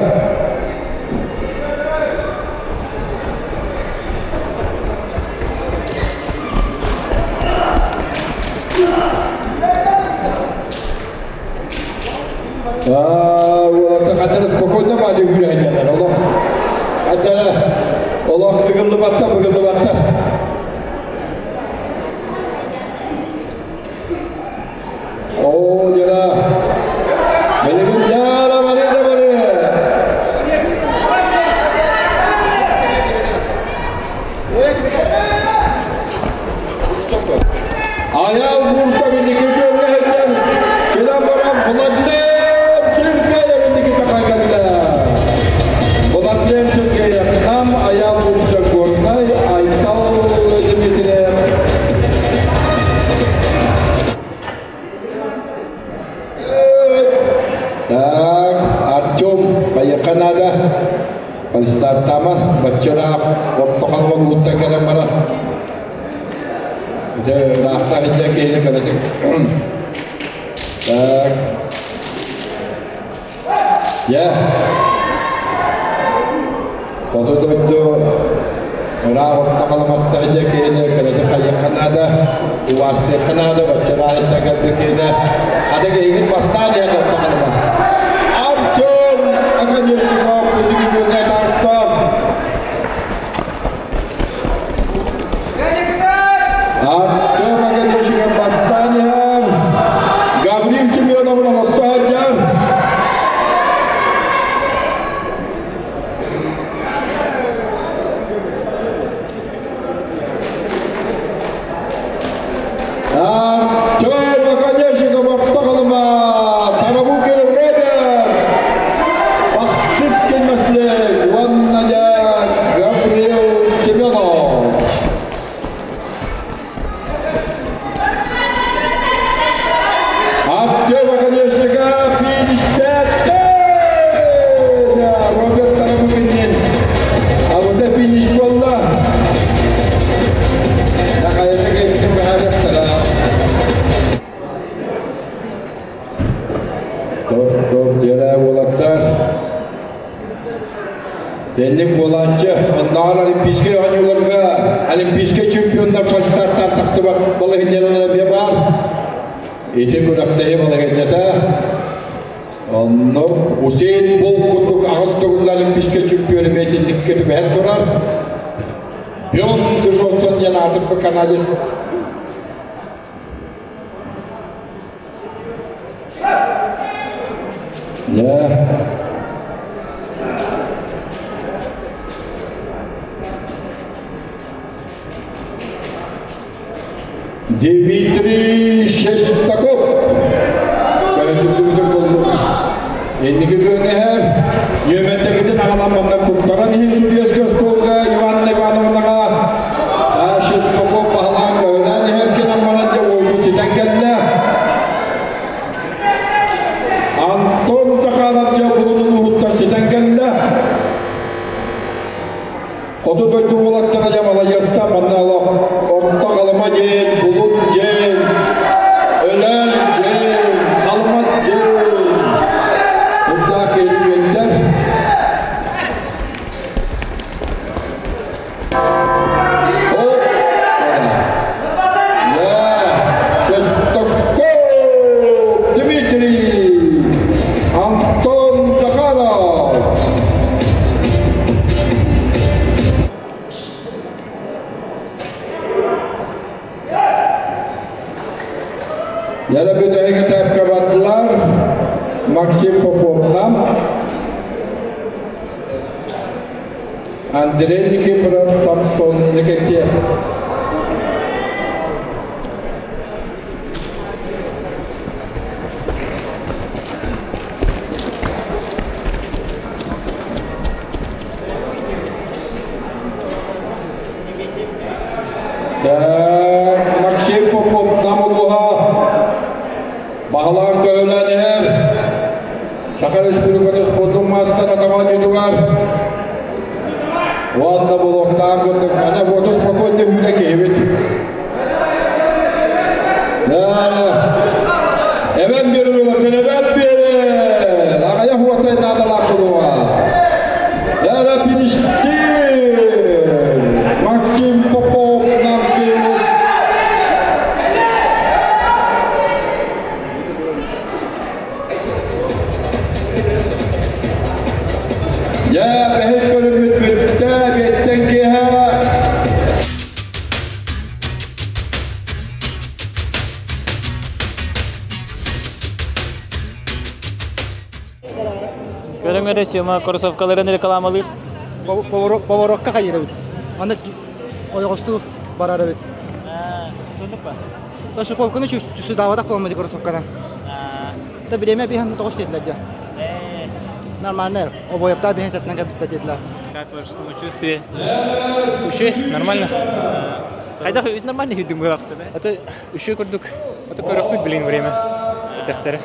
Аа, уолаттар ханна спокойно баады үүрэ сылдьаллар олох. Ханна олох Олох ыгыллыбаттар, ыгыллыбаттар. Оо, дьара. Билигин дьара бары да бары. Айал Бурса инники көргө сылдьар. Кэлэн баран Владлен Сергеев инники тахайгатта. Владлен Сергеев нам Айал Бурса Горнай Айтал Дмитриев. Так, Артем, поехали надо. Фальстартама, баччараах, ортохан уутта кэлэн баран. Дьэ, ыраахта иһиллэ киһини кэлэтик. Так. Дьэ. Хоту дойду ыраах орто халаматта иһиллэ киһини кэлэтик хайыахха наада, убаастыахха наада, баччараах иһиллэ кэлбит киһини. Хата киһигит бастаан иһэн орто халама. Артем Оконешников үрдүк күҥҥэ таҕыста. Артем Оконешников бастаан иһэр. Гаврил Семеновын оҥосто сылдьар. Артем Оконешников орто халыма Тарабукин Роберт Бахсыцкий Маслей уонна Гаврил Семенов. Артем Оконешников финиште Роберт Тарабукиннин. А вот это финиш буолла. Топ-топ дьэрэ уолаттар. Тенник буолааччы оннооҕор Олимпийскай оонньууларга Олимпийскай чемпионнар фальстартар тахсыбат балаһынньалара эмиэ баар. Ити күрэхтэһии балаһынньата оннук Усейн Болт курдук аҕыс төгүллэ Олимпийскай чемпион эмиэ итинниккэ түбэһэн турар. Бьон Джонсон диэн аатырбыт канадец Да. Дмитрий Шестаков. Кэлэтирдибитин булдук. Инники күөнэһэр Нүөмэрдэгитин аҕалан манна куттаран иһин судьуйаска остуолга Иван Ивановнаҕа Шестаков баһылаан көһүлээн иһэр кэлэн баран дьэ уолбут ситэн кэллэ. Антон Захаров дьэ булун улууһуттан ситэн кэллэ. Хоту дойду уолаттара дьэ маладьыастар манна олох Орто Халыма диэн, Булун диэн, Өлөөн диэн, Халыма диэн курдаах киһи Шестаков Дмитрий, Антон Захаров. Яра бүтэһик этапка бардылар Максим Поповна, Андрей Никифоров, Самсон Никитев. Так, Максим Попов Нам улууһа баһылаан көһүлээн иһэр. Саха Республикатын спордун маастара командатыгар уонна булуохтаан курдук ана буоту спокойно үүнэ киһибит. Эбэн биэрэр улахан эбэн биэрэр. Аҕайах уотай наадалаах кулуга. Яра фиништир. Максим Попов Намский улус. Дьэ, бэһис көрүммүт бүттэ, биэттэн киэһэ. Көрүҥ эрэ Сема кроссовкаларын рекламалыыр. Поворотка хайыр эбит. Аны ойоҕостуу барар эбит. Ташиковканы чусудаабатах буолмут кроссовканы. Та бириэмэ биһэн тоҕус диэтилэр дьэ. Нормально. Обоевта биһэн сэтинэн кэбистэ диэтилэр. Как ваше самочувствие? Үчүгэй, нормально. Хайдах үт нормально хүдүн буолапты да? Это үчүгэй курдук. Это көрөхпүт билин время. Этехтере.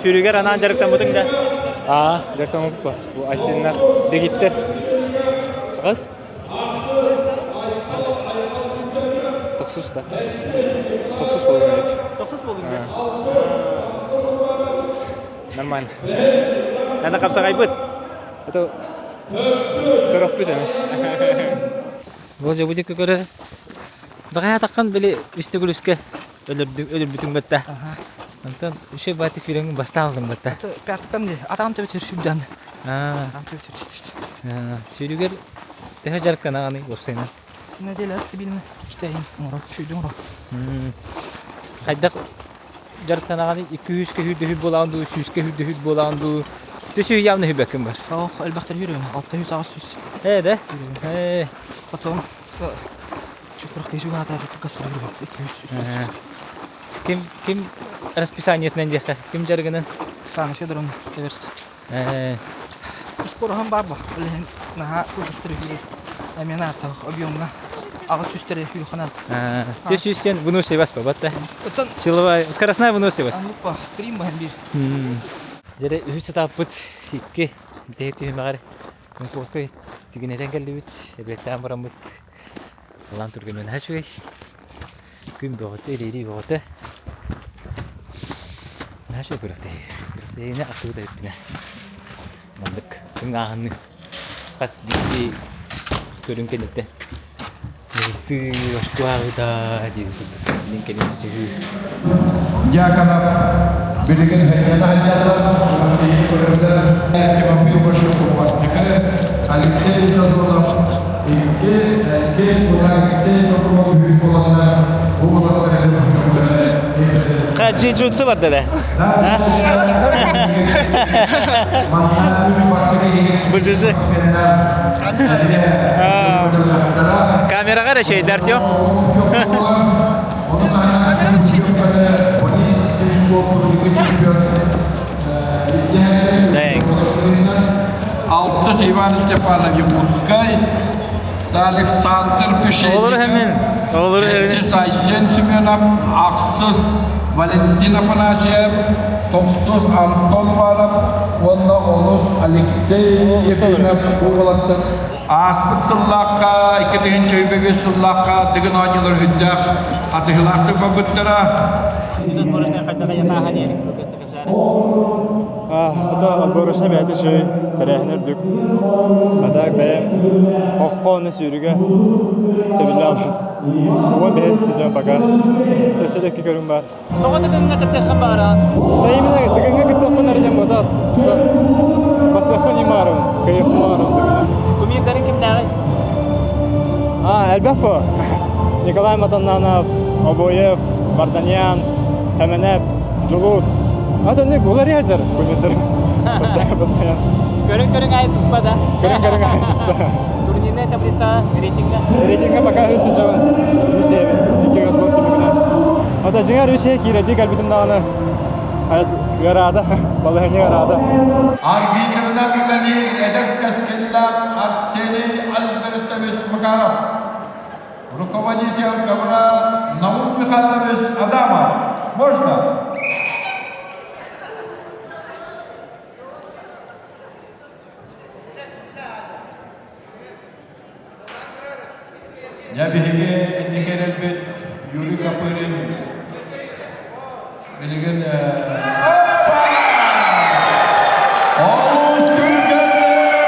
Сүүрүгэр анаан дьарыктаммытыҥ да? Аа, дьарыктаммыппа. Бу Айсеннах дэгиттэр. Хагас? Тохсус да. Тохсус болдум эбит. Тохсус болдум да? Нормально. Хана хапсаҕайбыт? Это көрөхпүт эми. Бу же бу көрө Баҕайа таххан били үс төгүл үскэ өлөрбүтүҥ бытта. Онтон үчүгэй баатык күрэҥин бастаан алдым бытта. Пятыттан дии. Атаҕым төбөтүгэр сүүрдэн. Атаҕым төбөтүгэр түстүбүт. Сүүрүгэр төһө дьарыктанаҕыный уопсайынан? Неделя стабильно иккитэ оҥоро, үчүгэйдик оҥоро. Хайдах дьарыктанаҕыный? 200-кэ сүүрдэһүү буолаҕын дуу, 100-кэ сүүрдэһүү буолаҕын дуу? Төсүү явно хүбэккин бар. Ох, элбэхтэр үүрүм. 600 800. Ээ да? Ээ. Потом Ким ким расписаниетынан диэххэ, ким дьарыгынан? Оксана Федоровна Эверст. Скороһым баар бо. Билигин наһаа кылгастыр үһү. Эмиэ наатах объемҥа 800 хүрханан. Ты сүүстен выносливость ба, батта. Силовая, скоростная выносливость. Аннуппа, стрим баһын биир. Дьэрэ үһүс этаппыт икки бүтэһик түһүмэҕэр Московскай тигинэтэн кэллибит, эбиэттээн бараммыт Алан түргэнин наһаа үчүгэй. Күн бөҕөтө, ириэрии бөҕөтө. Наһаа үчүгэй күрэхтэһии. Күрэхтэһиини ахтыбыт эбиппинэ. Маннык тыҥааһынныы хас биирдии көрүҥ кэнниттэн Мейсы ошкуаҕыта диэн курдук мин кэлин сүһүү. Дьяконов билигин һэнньэнэ сылдьаллар, киһи көрөллөр. Тимофей Башуков бастакы, Алексей Сазонов икки, иккис уонна Алексей Соколов үһүс буоланнар бу Джи-джутсу барда да? Бжж. Камераға да шейді, Артем. Алтыс Иван Степанов Якутскай, Александр Пешенников, Olur hemen. Olur hemen. Айсен Семенов, Ахсыс Валентин Афанасьев, Тохсус Антон Иванов уонна Олус Алексей Ефимов уолаттар. Ааспыт сыллаахха, 2005 сыллаахха Дыгын оонньуулар үрдээх хатыһыылаахтык барбыттара. Это отборочный бэйэтэ үчүгэй, тэрээһинэ үрдүк. А так бэйэм окко уонна сүүрүгэ тэбиллэ албын. Уон бэһис сыдьан пока. Өссө да икки көрүҥ баар. Тоҕо Дыгыҥҥа кыттыаххын баҕараҕын? Да именно Дыгыҥҥа кыттыахпын эрэ диэн буолбатах. Бастыахпын иһин баҕарабын, кыайыахпын баҕарабын Дыгыны. Кумирдарыҥ кимнээҕий? А, элбэх по. Николай Матаннанов, Обоев, Варданян, Хэмэнэп, Дьулус. Атын уларыйа сылдьар кумирдар. Постоянно. Көрүҥ-көрүҥ аайы туспа да? Көрүҥ-көрүҥ аайы туспа. Турнирная таблица рейтинга? Рейтинга пока үс сылдьабын. Үс эбит. Икки отбор түмүгүнэн. Ата дьиҥэр үс киирэрдии кэлбитим даҕаны ыараата, балаһыанньа ыараата. Арбитрынан үлэлиир эдэр кэскиллээх Арсений Альбертович Макаров. Руководитель ковра Наум Михайлович Адамов. Можно? Я биһиги инники эрэлбит Юрий Копырин билигин Олус түргэнник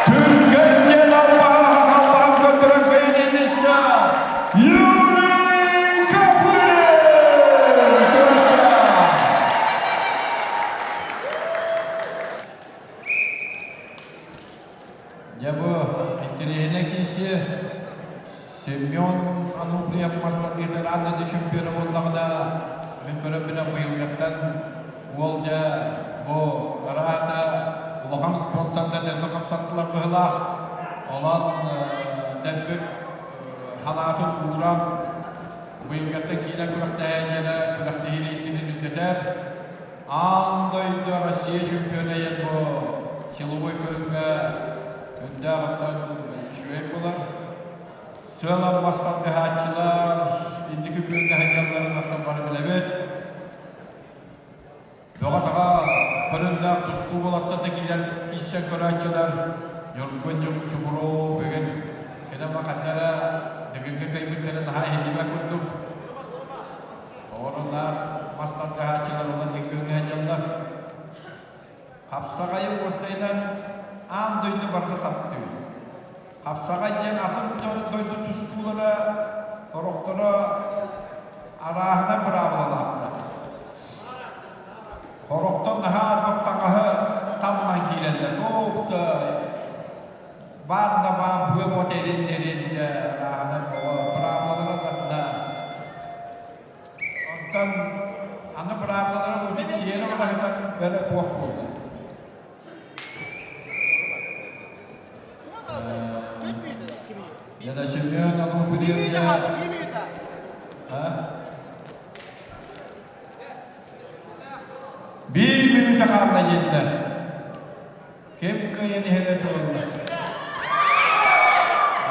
түргэн диэн албаһа албаһын көрдөрөн кыайан иннистэ Юрий Копырин! Дьэ бу интэриэһинэй киирсии Семен Ануфриев мастардыытын аан дойду чемпиона буоллаҕына, мин көрөммүнэн быйылгаттан Уол дьэ бу ыраата улахан спонсордар дэлби хамсаттылар быһылаах. Онон дэлби ханаатын ууран быйылгаттан киирэн күрэхтэһээйдэрэ күрэхтэһии рейтинин үрдэтэр. Аан дойду Россия чемпиона диэн бу силовой көрүҥҥэ үрдээх оттон үчүгэй буолар. Сыалан мас тардыһааччылар инники күөҥҥэ сылдьалларын оттон бары билэбит. Бөҕө-таҕа көрүҥнээх тустуу уолаттар да киирэн киирсэн көрөөччүлэр Ньургун Чукуров бүгүн кини маханнара Дыгыҥҥа кыайбыттара наһаа иһиллибэт курдук. Оҕолор мас тардыһааччылар улан күөҥҥэ сылдьаллар. Хапсаҕайы уопсайынан аан дойду барыта таптыыр. Хапсаҕай диэн атын дойду тустуулара, сорохторо арааһына быраабылалаахтар. Сорохтор наһаа элбэх таҥаһы таҥнан киирэллэр. Туох да баан да баан быа буот эрин эрин арааһынан быраабылалара атына. Онтон аны быраабылалара бутун тиэрэ бараһытан бэрэ туох буолла. Я Семен Ануфриевна. Биир мүнүүтэ хаалла диэтилэр. Ким кыайан иһэрэ туолла.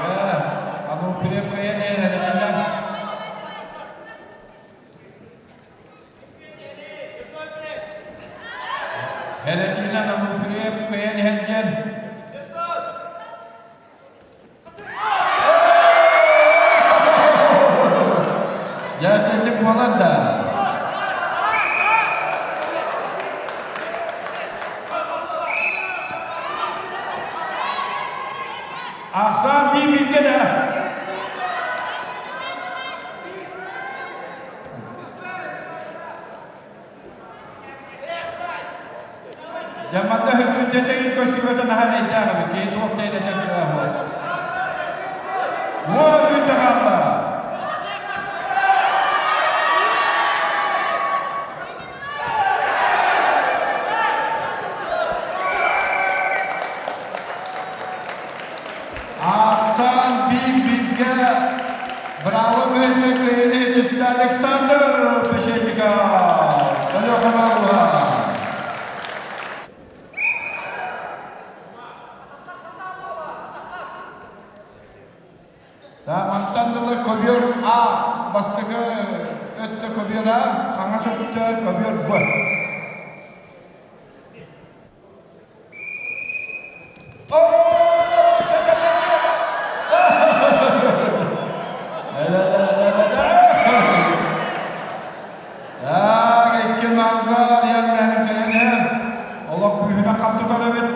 Дьэ, Ануфриев кыайан иһэр эрэтинэн. Эрэтинэн Ануфриев кыайан иһэн диэн. Дьэ, итинник буолар да. Ахсаан биир бииргэ да. Дьэ манна хөкүндэтэҥин көстүбэтэ наһаа эрэйдээх эбит. Киһи туох да этэр кыаҕа суох. Уол күндэ хаалла. Аахсаан биир бииргэ Браво Мөһүннэ кыайыыны түстэ Александр Пешенников. Өлүөхүмэ Да, мантан дылы көбүөр А бастакы өттө көбүөр А, хаҥас өттө көбүөр Б. Икки намга Ариан мээһин кэйэн олох күүһүнэ хаптытар эбит.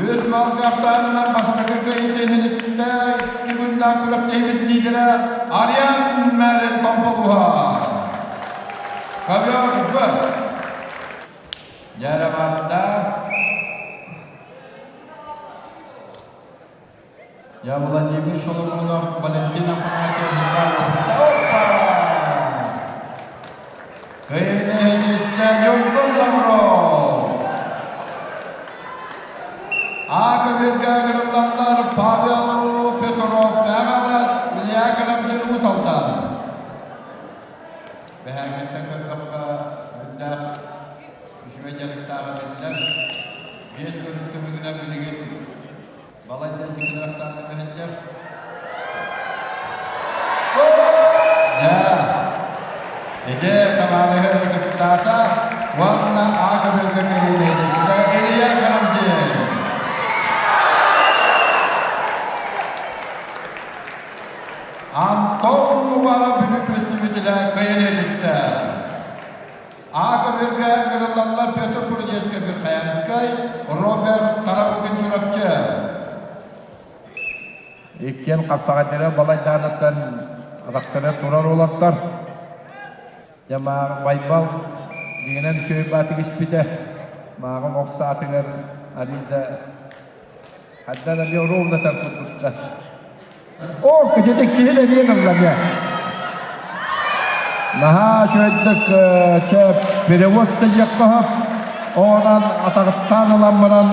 Үс малга ахсаанынан бастакы кыайыытын иһиттэ икки күннээх күрэхтэһиибит лидерэ Ариан Мэрин Томполуһа. Ковер Б. Дьэрэ Я Владимир Шоломонов, Валентина Афанасьевна Опа! Кыайыны Ньургун Лавров! А көбүргэ ыҥырыллаллар Павел Петров, Мэҕалас, Илья Карамзин Уус Алдан. Бэһээҥҥиттэн көрдөххө, үрдээх үчүгэй дьарыктаах эбиттэр. Биэс көрүҥ түмүгүнэн билигин Балайда инникилэр көһүннэр. Дьэ, ити табаарыһы кыттаата уонна А көбүргэ кэһиилэһинистэ Илья Карамзин. Антон Мубара Бүлүү представителэ кыайан А көбүргэ ыҥырыллаллар Петр Прудецкай Верхоянскай, Роберт Тарабукин Чурапчы. Иккиэн хапсаҕайдара балайдааныттан атахтара турар уолаттар. Дьэ мааҕын Байбал дьиҥинэн үчүгэй баатык испитэ. Мааҕын ох саатыгар арыйда ханна да ровно курдук да. О, кытыты киһи да диэн ылла. Наһаа үчүгэйдик чэ перевод да диэххэ сөп. Онон атаҕыттаан ылан баран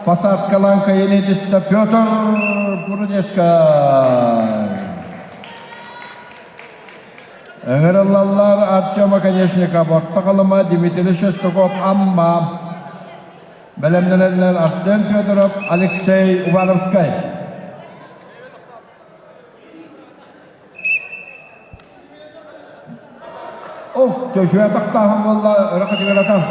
посадкалаан кыайыыны түстэ Петр Прудецкай. Ыҥырыллаллар Артем Оконешников, Орто Халыма, Дмитрий Шестаков, Амма. Бэлэмнэнэллэр Арсен Федоров, Алексей Уваровскай. О, чөчүө тахтааһын буолла, өрө хатыгыратан.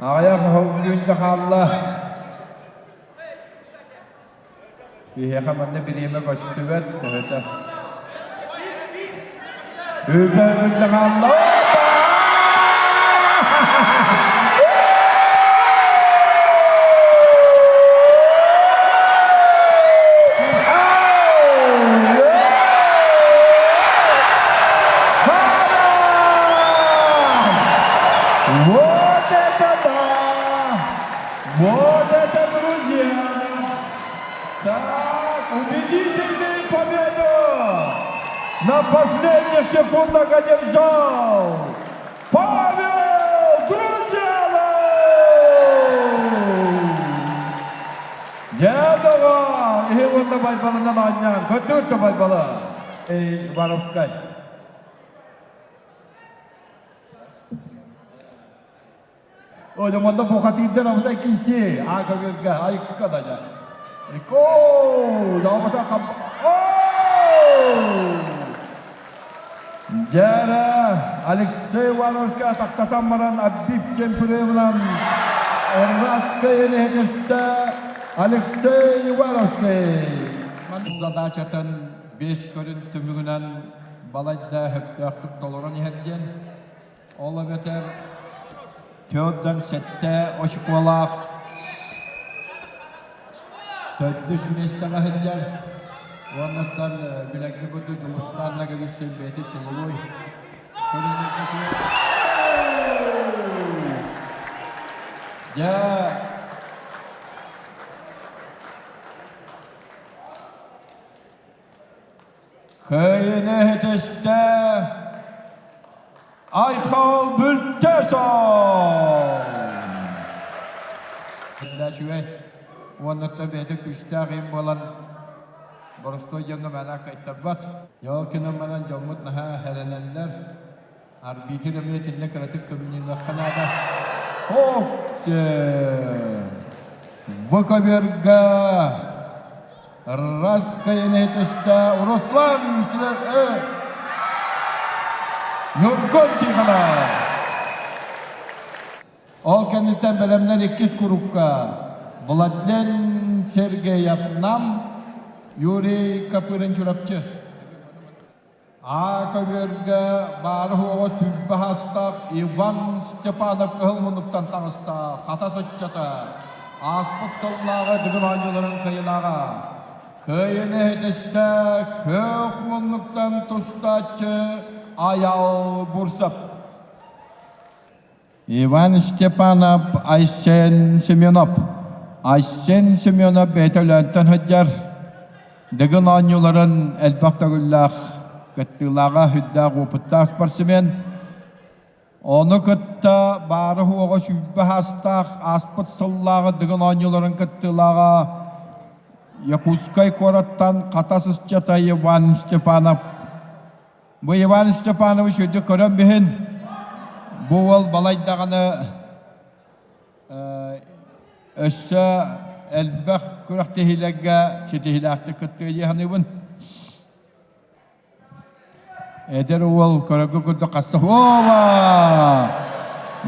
Аҕыйах өһөҕүлүүн да хаалла. Биһиэхэ манна бириэмэ көстүбэт, төһөтө. Үбэ да хаалла. Вот это да! Вот это друзья! Так, убедительную победу! На последних секундах одержал Павел Друзьянов! Дьэ, доҕоор, иһи уонна Байбалынан оонньоон, көрдүгүт Байбалы? Эй, Ивановскай. Ой, манна бухатыырдар абыта киси, аакагырга, айыкка да дьа. Ико, даабата хап... Дьэрэ, Алексей Ивановскай атахтатан баран Абиб Кемпиревынан Эрватскай энэһитистэ Алексей Ивановский. Задачатын бес көрүн түмүгүнэн балайда сөптөөхтүк толорон иһэр диэн. Ол эбэтэр 47 очукуолаах төрдүс миэстэҕэ сылдьар. Уоннаттан билэргэ курдук Дьулустаан Ноговицын бэйэтэ силовой көрүҥнэргэ суох. Дьэ, Кыайыны иһитистэ Айхал Бүлтесов! Үчүгэй уонна бэйэтэ күүстээх им буолан боростуой дьоҥҥо мээнэ кыайтарбат. Ол гынан баран дьоммут наһаа эрэнэллэр. Арбитр эмиэ итиннэ кыратык көмүнүллүөххэ наада. Оксе! Выковерга Раскаянетеста Руслан Ньургун Тихонов. Ол кэнниттэн бэлэмнэр иккис курукка Владлен Сергеев Нам, Юрий Копырин Чурапчы. Аа көбүөргэ баары-суоҕа 20 саастаах Иван Степанов кыһыл муннуктан таҕыста, хата сыччата, ааспыт сыллааҕы Дыгын оонньууларын кыайыылааҕа. Кыайыыны иһитистэ күөх муннуктан тустааччы Айал Бурцев. Иван Степанов, Айсен Семенов. Айсен Семенов бэйэтэ Өлөөнтөн сылдьар. Дыгын оонньууларын элбэх төгүллээх кыттыылааҕа, үрдээх опыттаах спортсмен. Ону кытта баары-суоҕа 20 саастаах ааспыт сыллааҕы Дыгын оонньууларын кыттыылааҕа Якутскай куораттан Хатас ыччата Иван Степанов Бу Иван Степанович үрдүк көрөн биһин бу уол балайдаҕаны өссө элбэх күрэхтэһиилэргэ ситиһиилээхтик кыттыа дии саныыбын. Эдэр уол көрөргө курдук хаста Оба!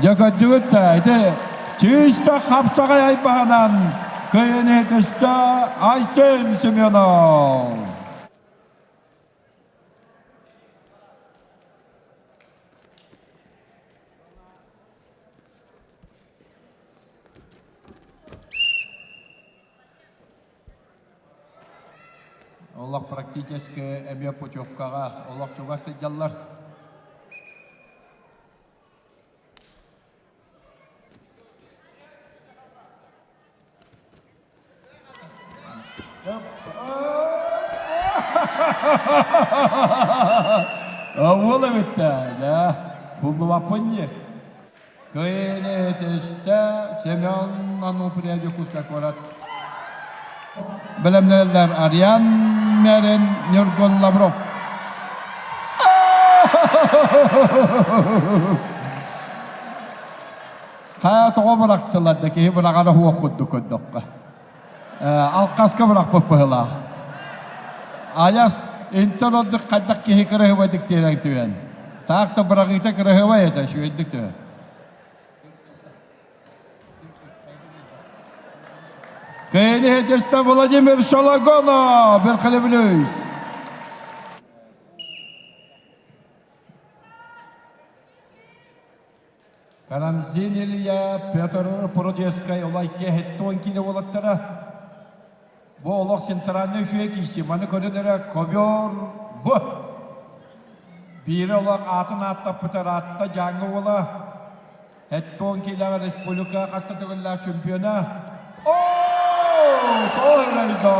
Дьэ көрдүгүт да ити чыыста хапсаҕай айбаһынан кыайан иһитистэ Айсен Семенов. Олох практически эмиэ путевкаҕа олох чугас сылдьаллар. Уол эбит да, куллубаппын диир. Кыайыыны түстэ Семен Ануфриев Дьокуускай куорат. Бэлэмнэрэллэр Ариан Мерин, Ньургун Лавров. Хайа тоҕо бырахтылар да киһи быраҕара суох курдук көрдөххө. Алкаска бырахпыт быһылаах. Айас интон ордук хайдах киһи кыраһыбайдык тиэрэн түһэн. Таах да быраҕыыта кыраһыбай этэ, үчүгэйдик түһэн. Кыайыны Владимир Шалагонов, Верхолевлюсь. Карамзин Илья, Петр Прудецкай олайке хеттуон киле уолаттара. Бу олох центральный үчүгэй киирси. Маны көрөн эрэ ковер В. Биири олох аатын ааттаппытар аатта Дьааҥы уола. Хеттуон килеҕэ республика хаста төгүллээх чемпиона. О, тоһурайда!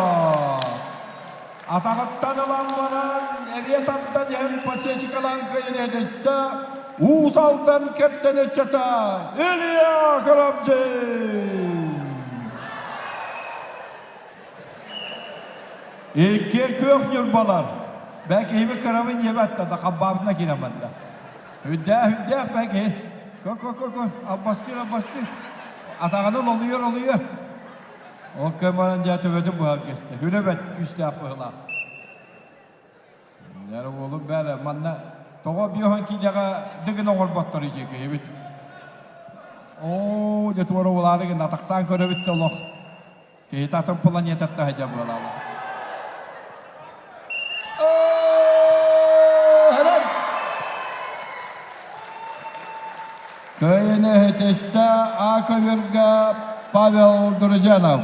Атаҕыттан ылан баран, эриэ тардан иһэн посечкалаан кыайан эдэстэ Уус Алдан кэптэн ыччата Илья Карамзин! Иккиэн күөх ньурбалар. Бэк иһими кырабын диэбэт да хаббаабытына киирэн барда. Үрдээх үрдээх бэк иһи. Ко-ко-ко-ко албастыыр албастыыр. Атаҕынан олуйар олуйар. Ол көмөнөн дьэ төбөтүн быһан кэстэ. Хүрэ бэт күүстээх быһылаах. Яра уолум бәрі манна тоҕо биоһон киидэҕэ дыгын оҥорботтор диэки эбит. Оо, дьэ туора улаары гын атахтаан көрөбүт да олох. Киһи атын планетаттан сылдьа буолаалар. Кыайыны иһитистэ А-көбүргэ Павел Друзьянов.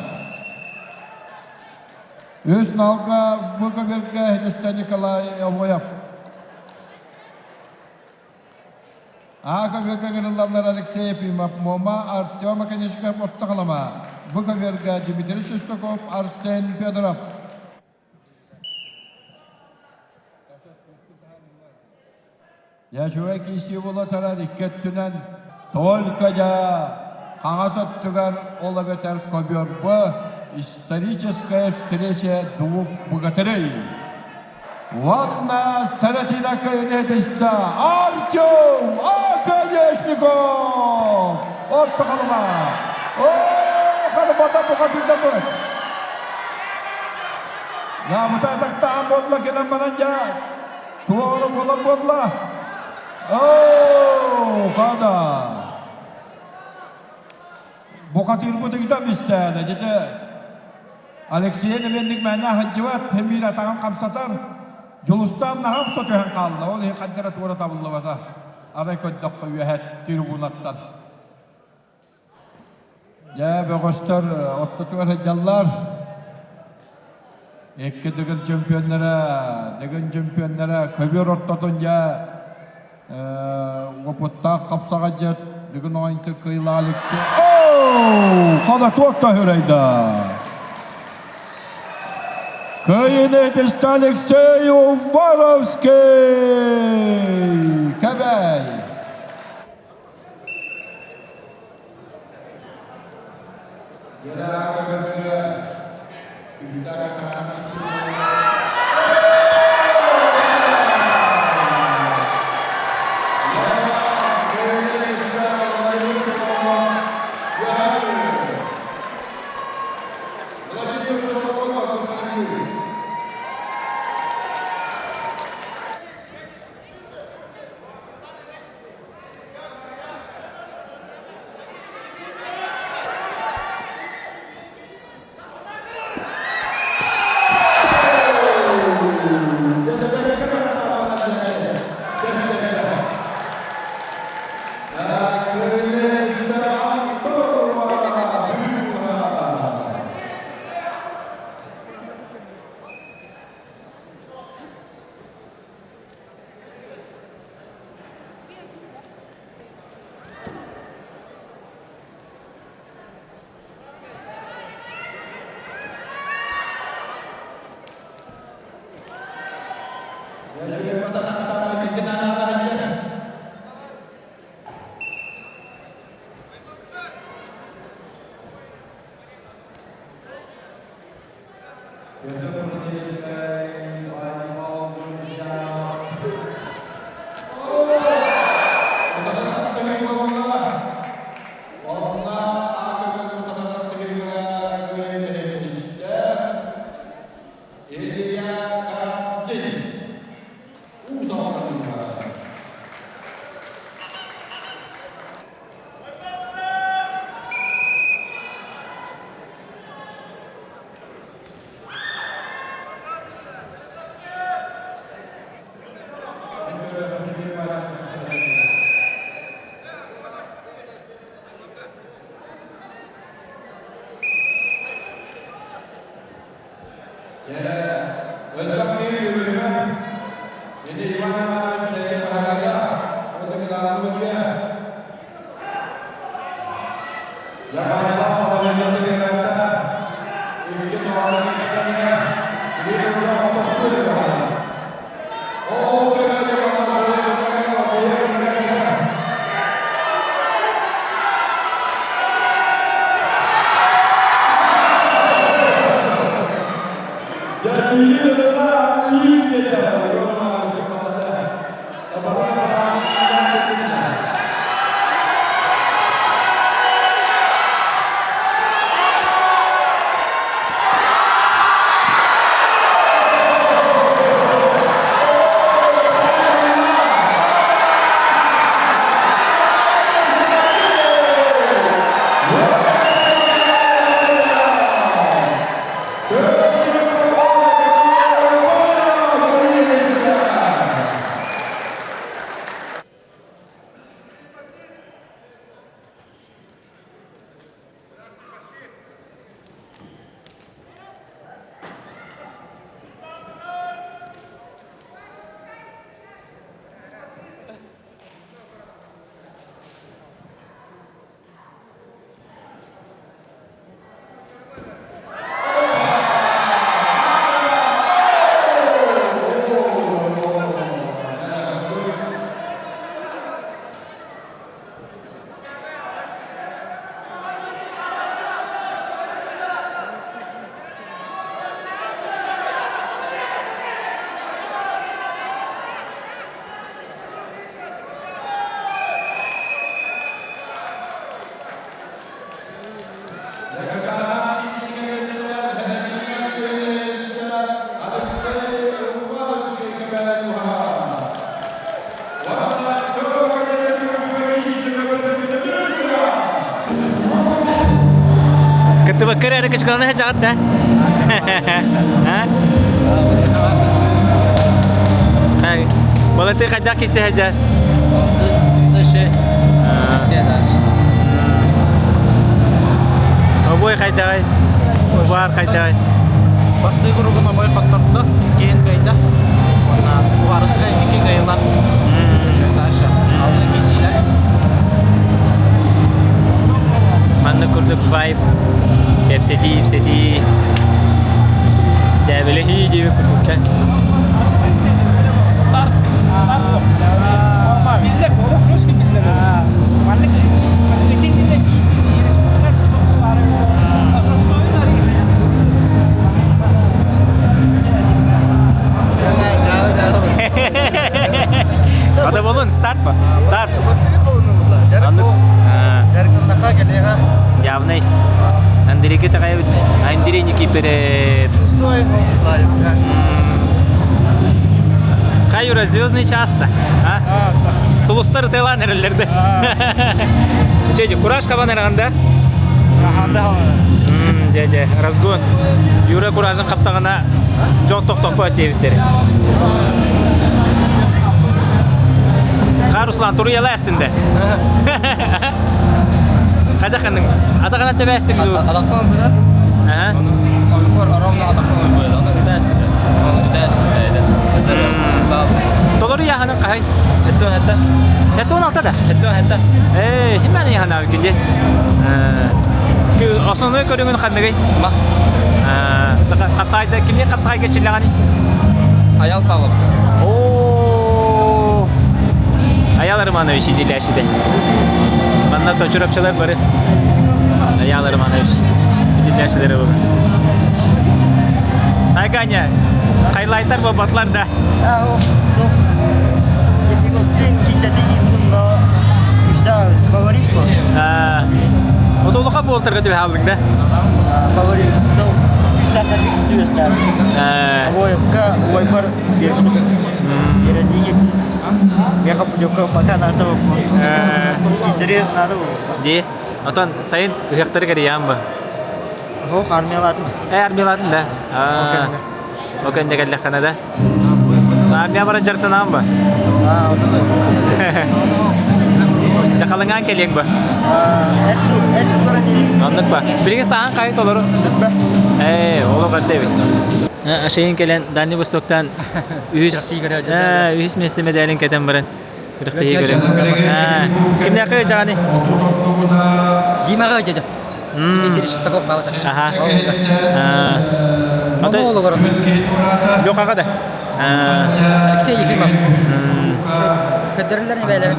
Үс налга Б көбүргэ иһитистэ Николай Обоев. А көбүргэ гырыллаллар Алексей Ефимов, Муома, Артем Аканечков, Ортоҕолома. Б көбүргэ Дмитрий Шестаков, Арсен Федоров. Дьэ, киисии буола тарар икки өттүнэн только дьэ хаҥас өттүгэр ол эбэтэр көбүөрбө историческая встреча двух богатырей. Уонна Саратина кыайынетиста Артем Оконешников! Орто халыма! О, халымата бухатыйдаммыт! Наамыта атахтаан буолла кэлэн баран дьэ Туоҕа буолар буолла. Оо, хада. Бухатыырбыт ыгытан истээнэ, дьэ Алексей Левенник мээнэ сылдьыбат, хэмиир атаҕын хамсатар. Дьулустаан наһаа умса түһэн хаалла, ол иһин ханна эрэ туора табыллыбата. Арай көрдөххө үөһэ трибунаттан. Дьэ, бөҕөстөр ортотугар сылдьаллар. Икки Дыгын чемпионнара, Дыгын чемпионнара көбүөр ортотун дьэ уопуттаах хапсаҕайдьыт Дыгын оонньуутун кыайыылаах Алексей Оо! Хана туох да үрэйдэ! Кыайыыны этистэ Алексей Уваровский! Кэбэй! Илья Карамзин. Кыттыбакка эрэ кычкалана сылдьаҕыт да? Балаты хайдах кисе сылдьар? Обой хайдаҕай? Убаар хайдаҕай? Бастыы куругун обой хоттордо, иккиһин кыайда. Уонна Уварыска икки кыайылар. Дальше. Алны кисиилэр. Маннык курдук вайб, кэпсэтии, ипсэтии, дээбэлэһии диэбит курдукка. Старт. Старт. Биллэр, олох жестко биллэр. Маннык итиннэ Ата болун старт па? Старт. Явный. Андрейке такая Андрей Никиперев. Хай звездный часто. А? Сулустар ытылан эрэллэрде. Чеди, кураж кабан эраганда? Дьэ, дьэ, разгон. Юра куражын хаптаҕына дьон тохтоппо диэбиттэр. Ха, Руслан, туруйала эстинде. Хайда ханның? Атаҕына тэбээстиҥ дуу? Атахпын быһа. Аха. Ойбор ровно атахпын быһа. Оны үтээспитэ. Оны үтээспитэ. Толору яханын хаһай? Эттон хэтта. Эттон алта да? Эттон хэтта. Ээ, химмәни яханаа күнде. Основной көрүҥүн ханныгый? Мас. Хапсаҕайда кимни хапсаҕайга чиллэҕэний? Аял Павлов. О! Аял Романович иделяшиде. Манна точуропчалар бары. Аял Романович иделяшилери бу. Айганя, хайлайтар болбатлар да. Отолуха буолтарга түбэ хаалдыҥ да? Фаворит. Уойбар Ди, отон сайын ыһыахтары кэрийээн ба? Ох, армиялаатым. Э, армиялаатын да? О кэннэ кэллэххинэ да? Армия баран дьарыктанаан ба? Дьахалыҥаан кэлиэҥ ба? Оннук ба. Билигин саһан хайы толору? Ээ, олох эрдэ эбит. Ашайын кэлэн Дальний Востоктан үһүс үһүс миэстэ медалин кэтэн баран күрэхтэһии көрөн. Кимнээхэ ыдьаҕаны? Димаҕа ыдьа. Дмитрий Шестаков баабата. Аха. Лёхаҕа да. Алексей Ефимов. Көрдөрүллэр небээлэрин.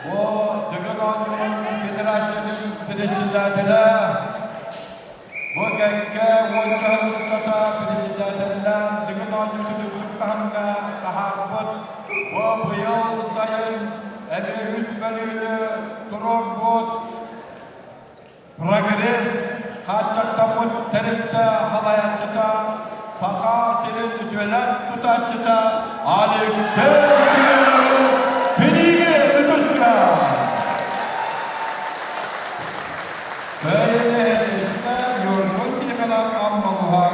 Бу Дыгын оонньуурун Федерациятын председателэ, бу кэккэ уонча устата председателлээн Дыгын оонньуутун үрдүк таһымҥа таһаарбыт, бу быйыл сайын эмиэ үс бөлүүнү туруорбут Прогресс хааччахтаммыт тэрилтэ салайааччыта, Саха сирин үтүөлээх тутааччыта Алексей Семенович Пинигин үтүскэ! Бэйэлэһиттэ Ньургун Тихонов Аммалуһа.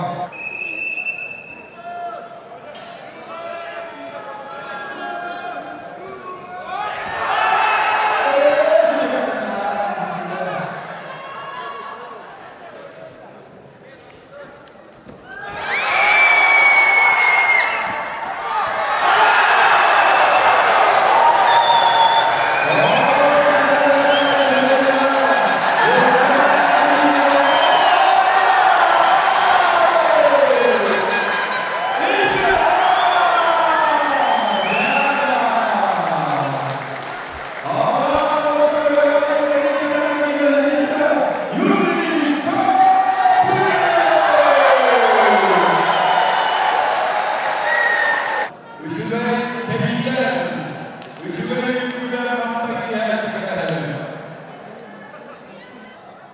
Үчүгэй тэбиилэр, үчүгэй үҥкүүлэр мантан киэһэ сүтэтэллэр.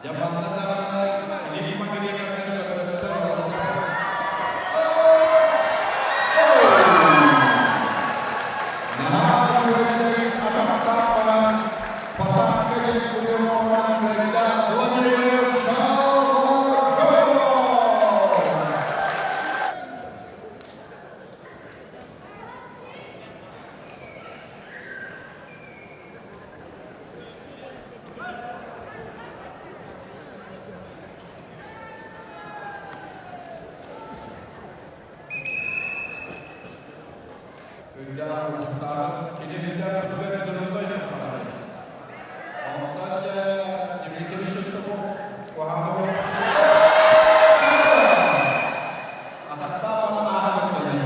Дьэ манна даҕаны климат грекаттары өттөттөр Наһаа үчүгэйдик атахтаах баран, посадка диэн прием оҥорон кыайда Владимир Шалгоргов! Үрдээх уһуктааҕын кини үрдээх түбүгэр сырыллай сахалар. Онтон дьэ Дмитрий Шестаков куһаҕан атахтаах онон ааһа көттөллөр.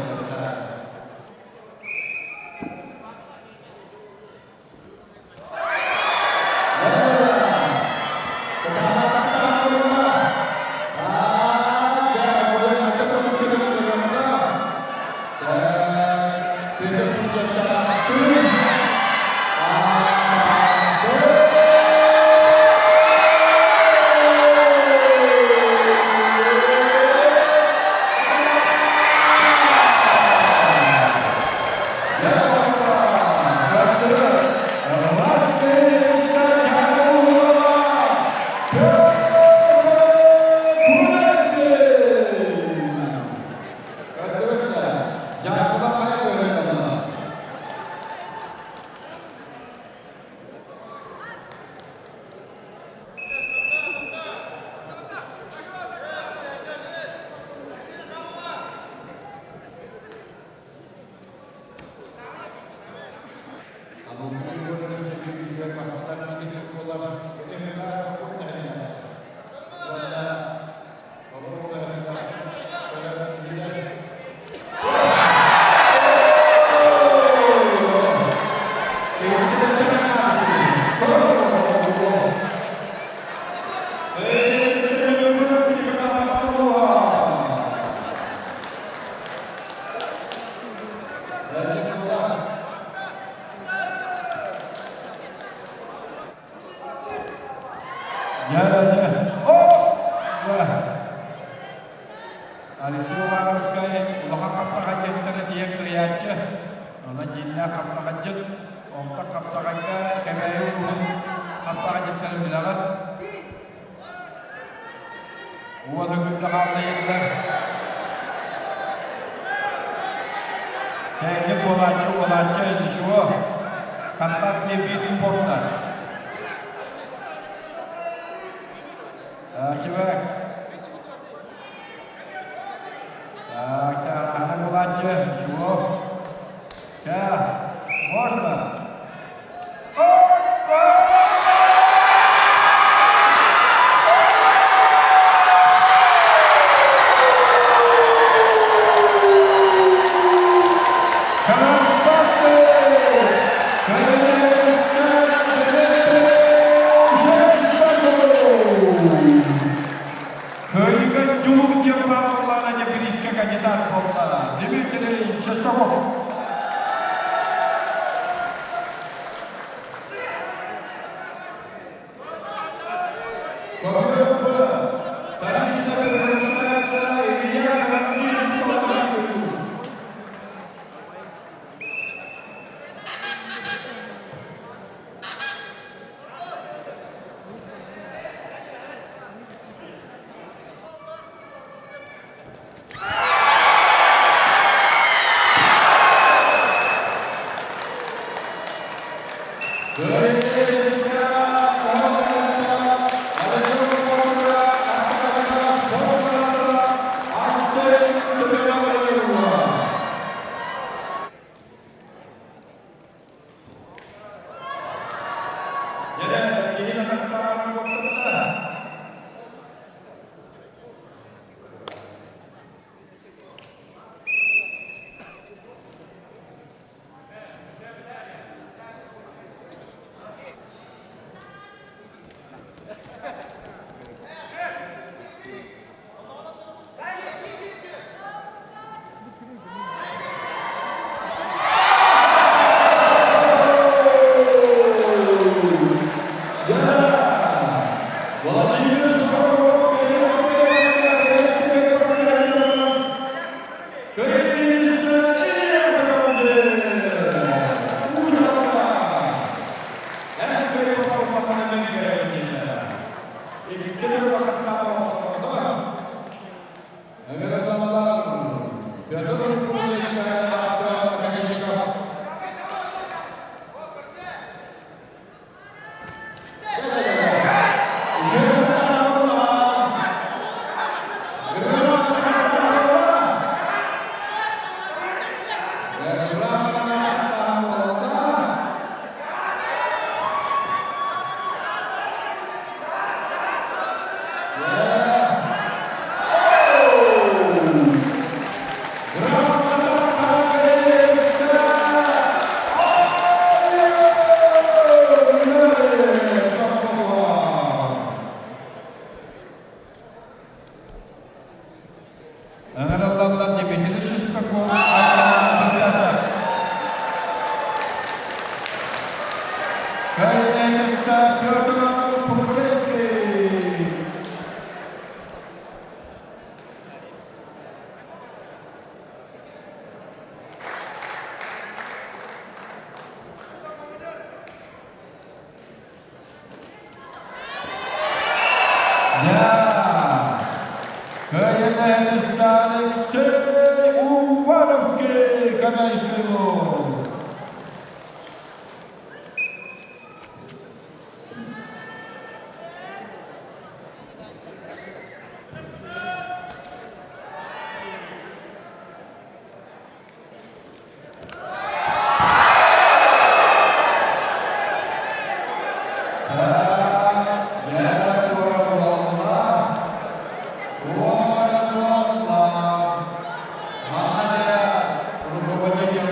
Алексей Уваровскай улахан хапсаҕайдьыттары тиийэн кыайааччы. Онон дьиҥнээх хапсаҕайдьыт. Онтон хапсаҕайга Кэбээйи улууһун хапсаҕайдьыттарын билэҕит. Уон өгүллэ хааллайыллар. Кээнник буолааччы буолааччы ничего. Контактный вид спорта. Чебек. Так, арааһына буолааччы. Ничего. Чэ, можно? Красавцы! Кыайыыга дьулуур диэн баар буоллаҕына дьэ бириискэ кандидат буолла. Дмитрий Шестаков. КГП Тарифная повышается Илья Карамзин. Владимир Ыҥырыллаллар Дмитрий Шестаков Альтаман Кайнеста Петр Пурдецкий. Я Каянеста Алексей Уваровский, Канайский Руководитель.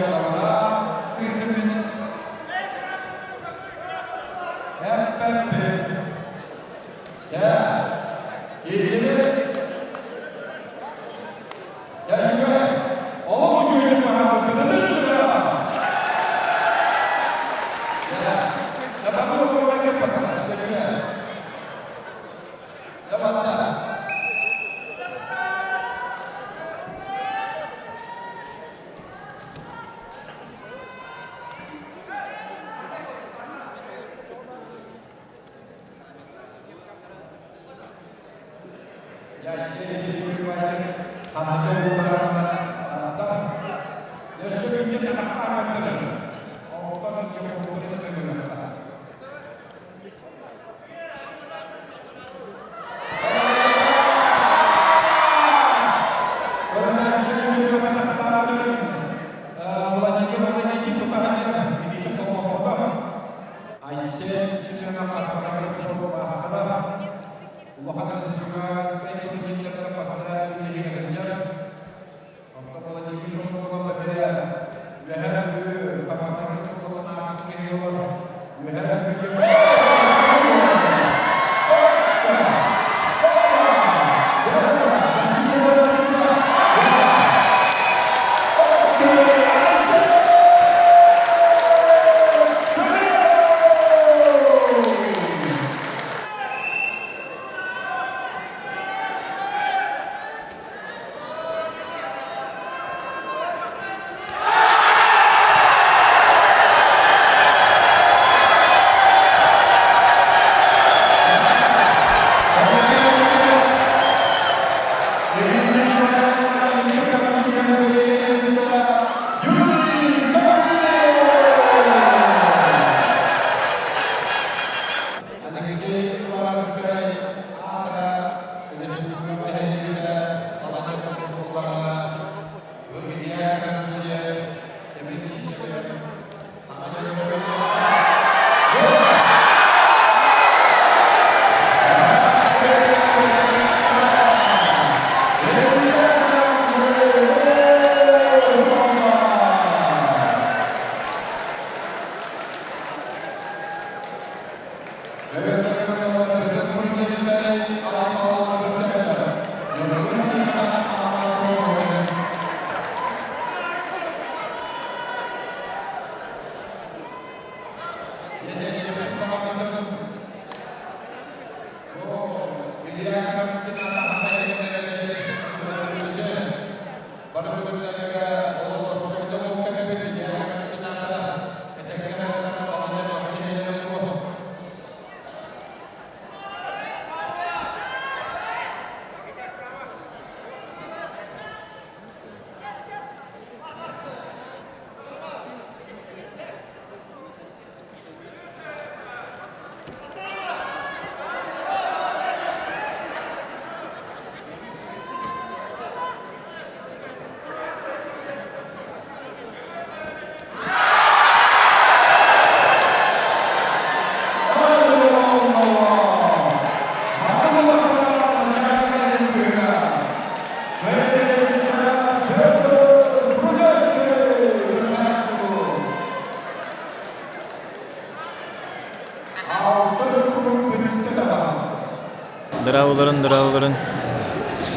Дорооболорун, дорооболорун.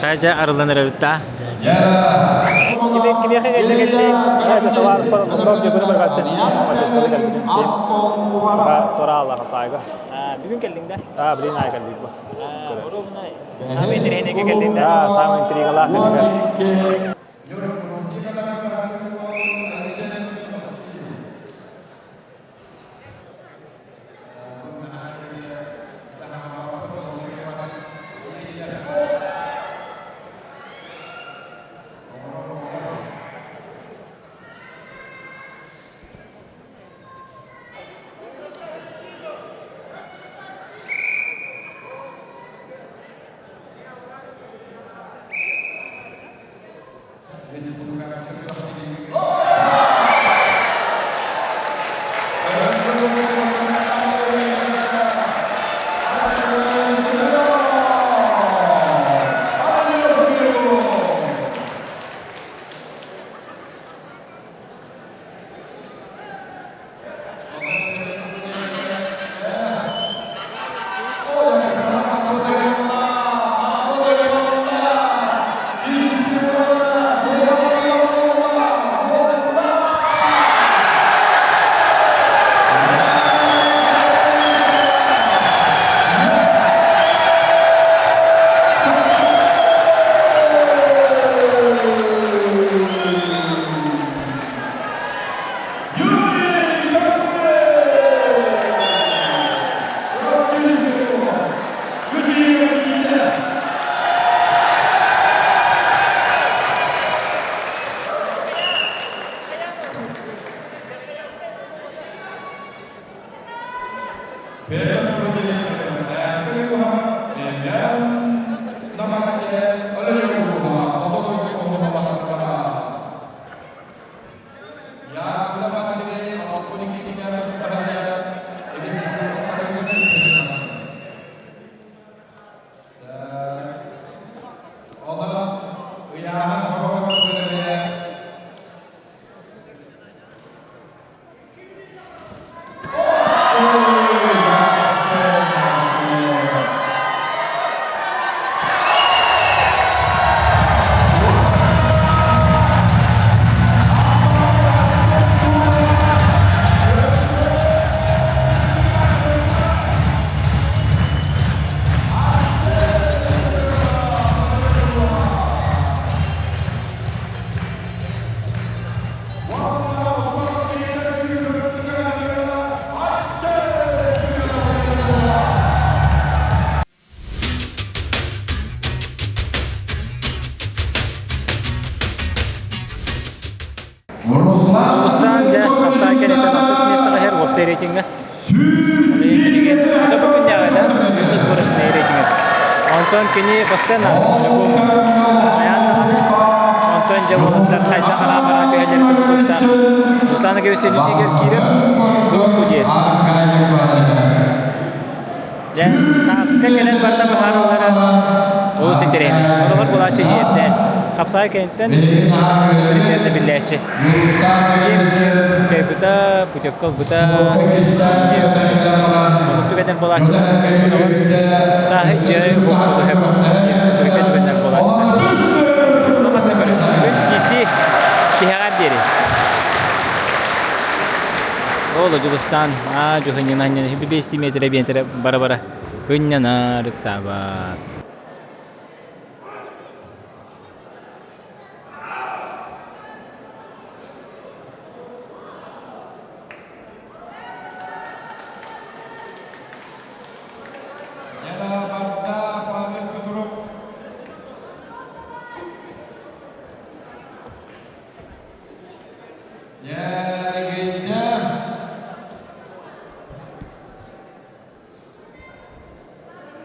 Хайдьа арыллан эрэбит да? Кимиэхэ кэлдэ кэллиҥ? Бүгүн кэллиҥ да? Блин, ай кэлбит бу. Самый интрига кэллиҥ да? Самый интригалаах кэллиҥ. Улуустаан дьэ хапсаан кэнниттэн алтыс миэстэҕэ иһэр уопсай рейтиҥҥэ. Билигин бу күннээҕи да үс отборочнай рейтиҥэ. Онтон кини постоянно хайаан даҕаны онтон дьэ уолаттар хайдах араамара түһэллэрин тутуктаах Руслана Гевсенисигэр киирэн туохту диэн. Дьэ, тааска кэлэн барда быһаарыллара олус интэриэһинэй. Олоҕор булааччы иһиэрдээн, хапсаҕай кэнниттэн примерно биллээччи. Ким кыайбыта, путевка ылбыта, оннук түгэннэр буолааччылар. Тааһы дьэ уоппутуһэп түгэннэр буолааччылар. Ону манна көрү. Күн киси тиһэҕэр диэри. Ол Дьулустаан аа дьуһунньана биэстии миэтэрэ биэнтэрэ бара-бара кынньанар ыксаабат.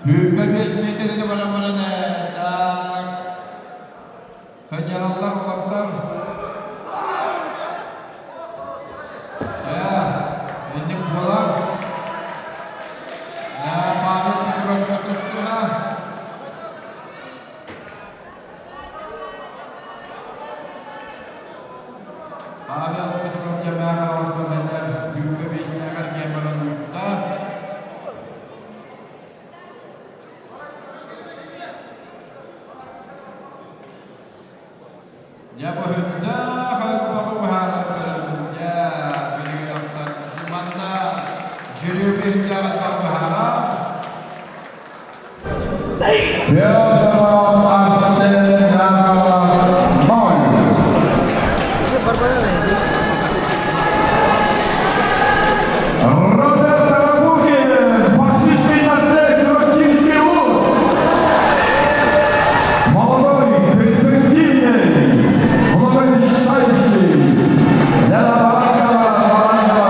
Түүппэ биэс миэтэрэни баран баран так хадьараллар улаттар инник буолар Павел Петровка тустуна Павел Петров дьэмээх аҕыстатаннар түүҥҥэ биэстээҕэр диэн баран уурда. Дьэ быһыттаах элбэҕи быһааран көрөбүн дьэ билигин оттон манна жюри биһиттээх элбэҕи быһаарар. Роберт Тарабукин, фашистский наследник Чурапчинский вуз. Молодой, перспективный, многообещающий. Лена Баранкова, Баранкова,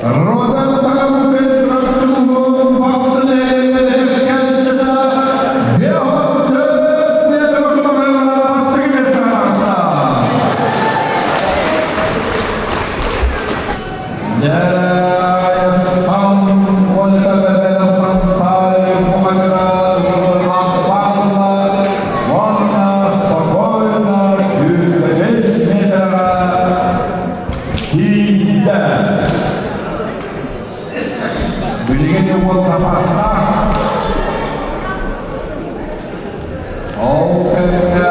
Роберт Тарабукин Чурапчылуун бастын элемелеркенчета 54 метр тутуһалара бастакы миэстэҕэ таҕыста. Билигин уол запастаах. Ол кэннэ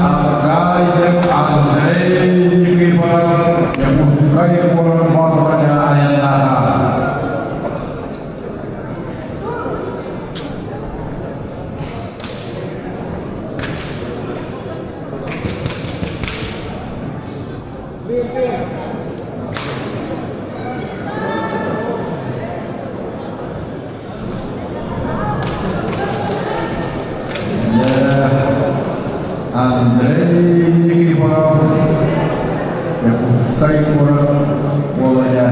Аргаев Андрей Никифоров Якутскай куорат боотура айаннаата. Андрей Никифоров Якутскай куорат уолайа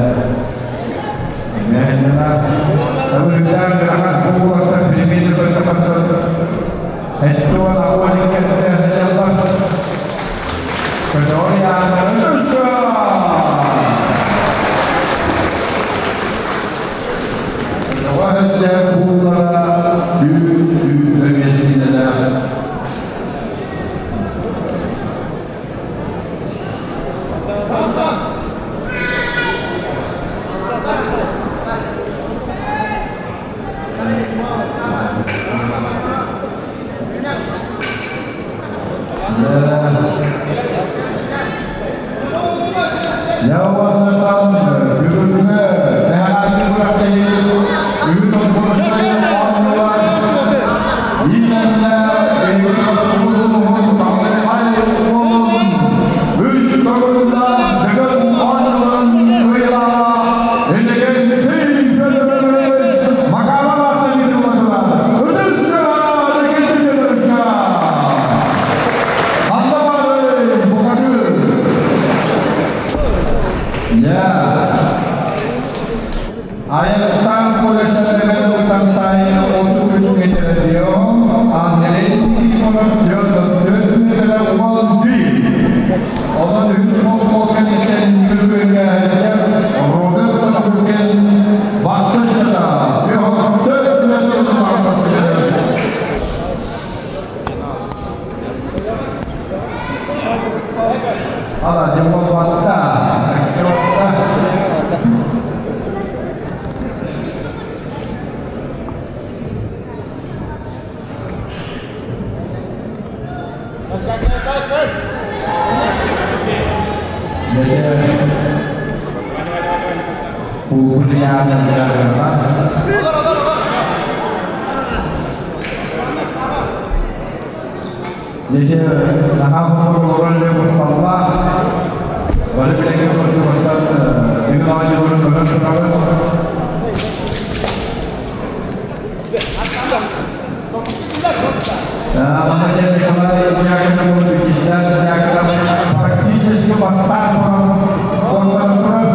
Яваннан бүгүҥҥү бэҕэһээҥҥи күрэхтэһии үһүс отборочнай оонньуулар Иитэннэ биһиги Чурапчыбыт улууһун Таҥалай уолун үс төгүллээх Дыгын оонньууларын кыайыылааҕа Иннокентий Федорович Макаров аатынан ыытыллан Ытыс Иннокентий Федоровичка! Ханна баарый бухатыыр? Айастан колесаларыгар утантай 33 метр Андрей Никифоров 4 метр 11. Онон үһүс холкуос кэнниттэн күргүөҥҥэ Роберт Татакуркин бастыҥчата 4 метр Ала дьоммот батта. Дьэ, наһаа хонтуруоллар кутталлаах. Бары билэҥҥэ курдуктан бүгүн оонньууларын көрөн турабын. Манна диэн Николай Дьяконов, Вячеслав Дьяконов практически бастаан туран уоннарын турар.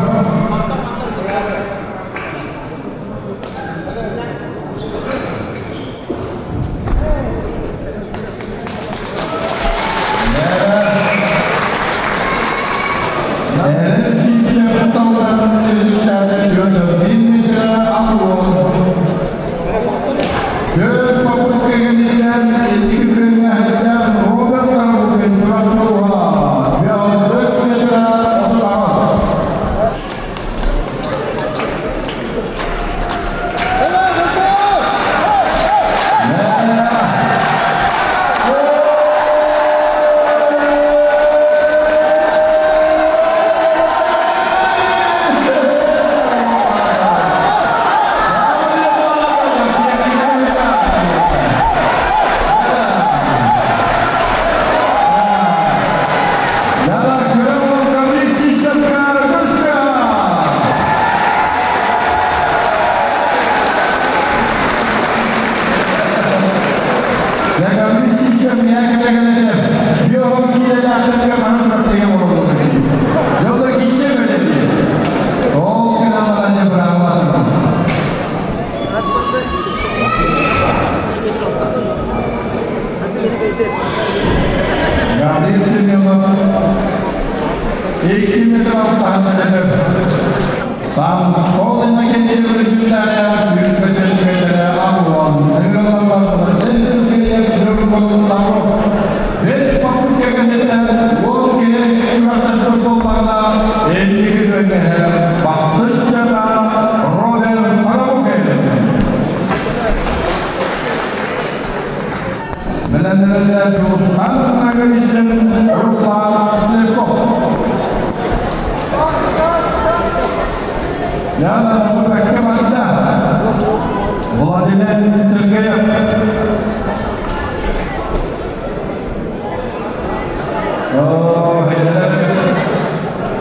алтаһан Самсон Иннокентьевич Владимир Сергеев.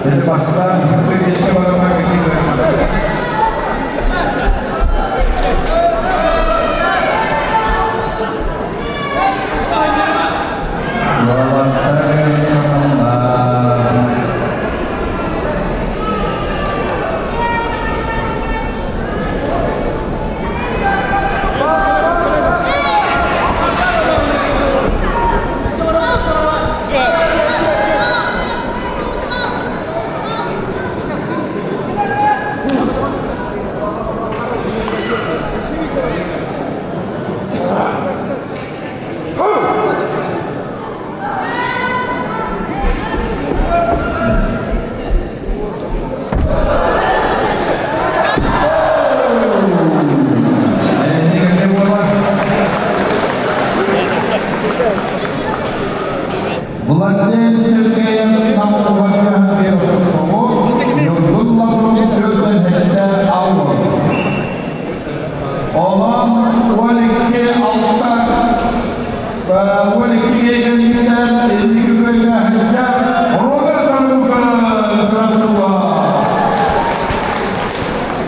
Jadi pasta, Владимир Сергеев Олон 12 алта 12 геннен 52 көлгө хәтта Роберт Армука Тратула.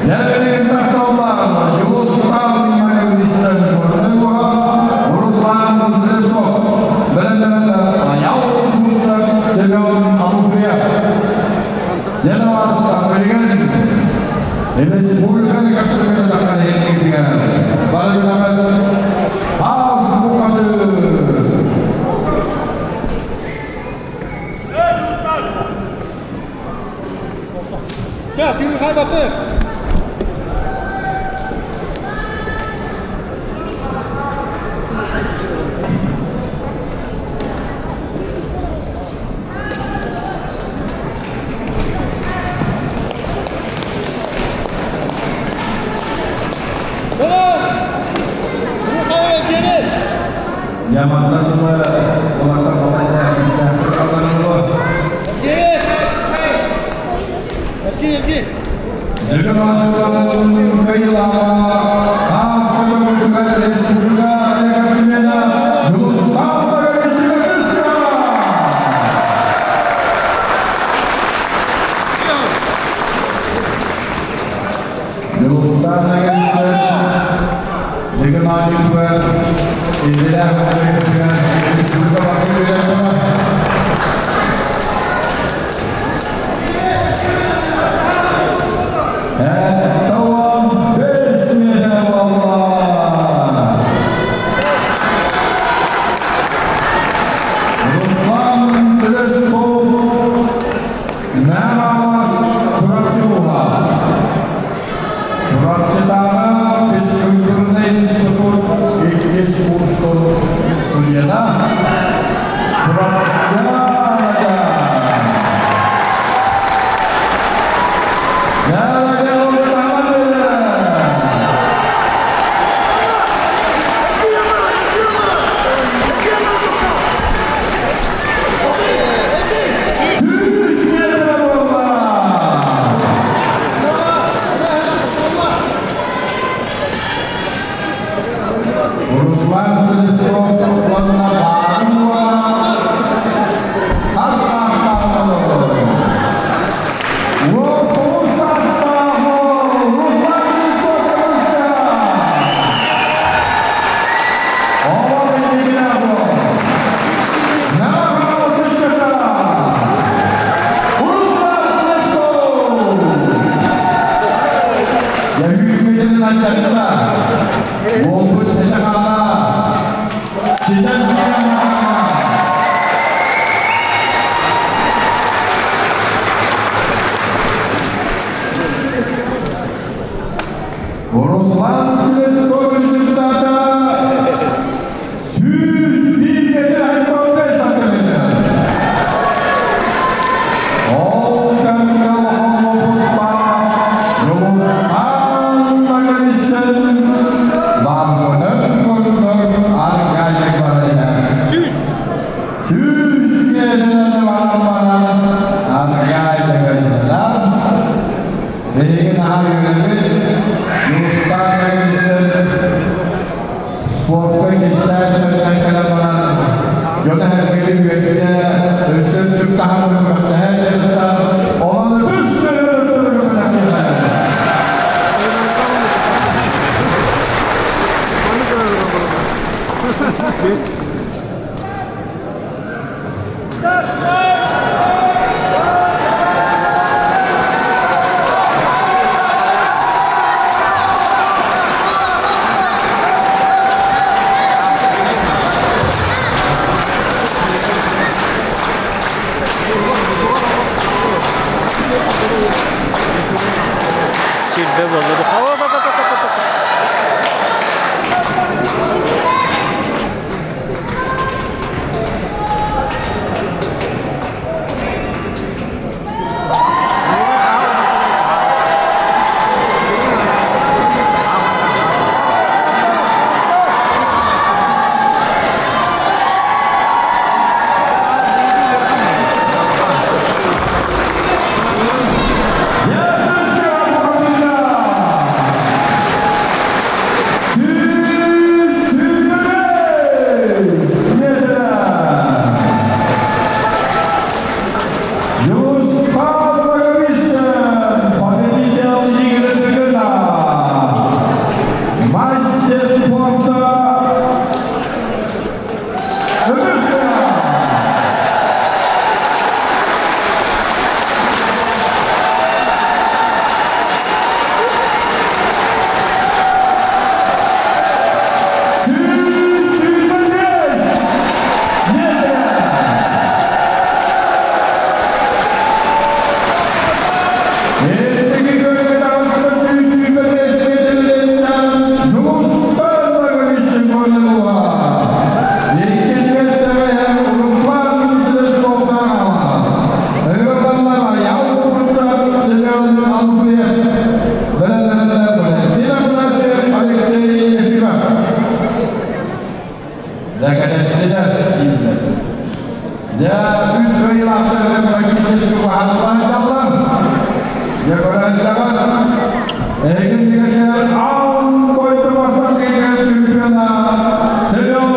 Нәбелеген тақсалдар, Юлустан Магнистен Корнева, Руслан Зерсов, Бәрәләрді Аял Муса Семен Ануфриев. Яна Билеген Республиканы капсулы таққан деген. Балалары Аз мұқады. Ча, тыны хай бапы. Ямантан оларда болайда Руслан Слесов результата 101 сантиметр. Ол кэмҥэ улахан Дьулустаан Магадисен лааммынан көрдөр аргайы барайа. 100 миэтэрэ баран баран аргай дэгэрдэлэр. Биһиги наһаа үөрэбит. Дьулустаан Магадисен спортка кистээн төрүттэн кэлэн баран дьону эргэли үөрдэ, өссө үрдүк таһымҥа күрэхтэһэ дьарыктаах. Онон үс 20 буолла. Мастер спорта Ömürşah! Алексей Ефимов. Наконец-то, Я үс кыайыылаахтарынан практически баһааллаах Дьэ көрөллөҕө эһигин дигэтигэр аан дойду бастакы чемпиона Семен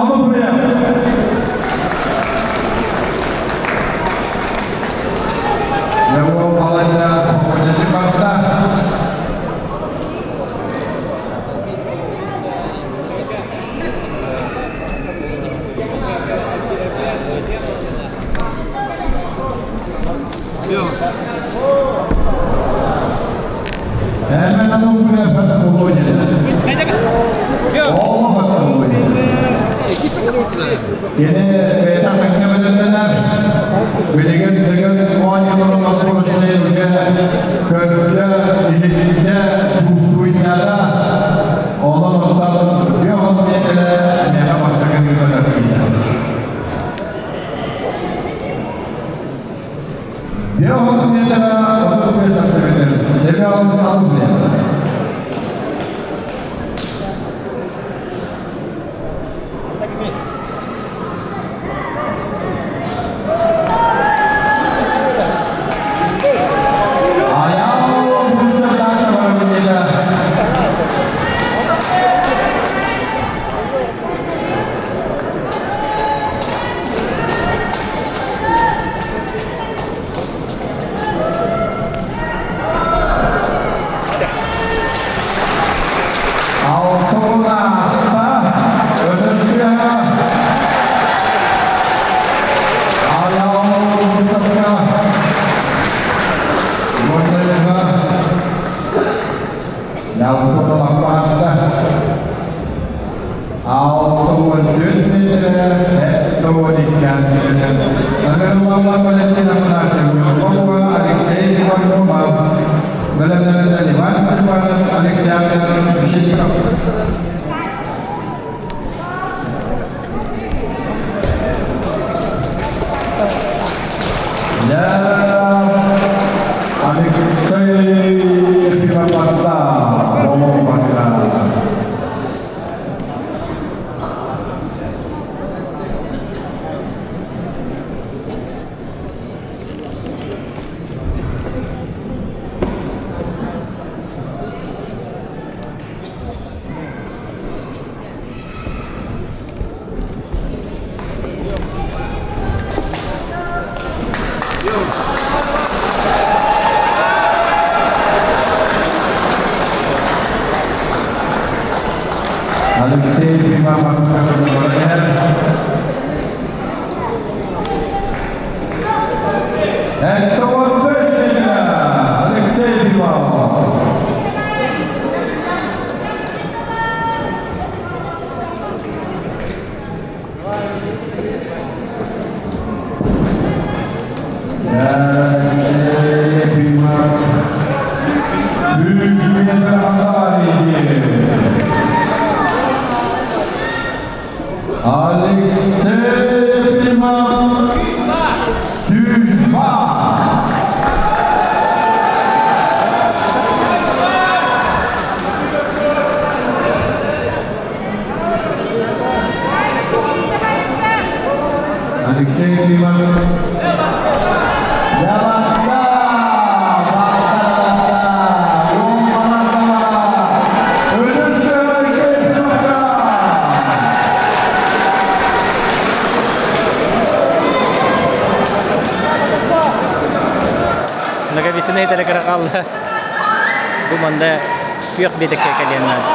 Ануфриев. Его балайда спокойно барда. Hemen Anufriyev Кини бэйэтэ тэҥҥэ бэлэмнэнэр. Билигин бүгүн оонньууларын оппуруочунайга көрдө, иһиттэ, чувствуйнада. Онон оттон биэс миэтэрэ миэхэ бастакы көтөрбүтэ. 5 миэтэрэ 35 сантиметр. Семен Ануфриев. Аял Мустафа неделя. Алтына Ödüsküye Аял Мустафа Монтайга Ялпы 64 миэтэрэ 72 сантиметр. Валентина Афанасьевна Алексей Иванов, Иван Степанов, Александр Миссина итэрэ кыра хаалла. Бу манда күөх биэтэккэ кэлиэн наада.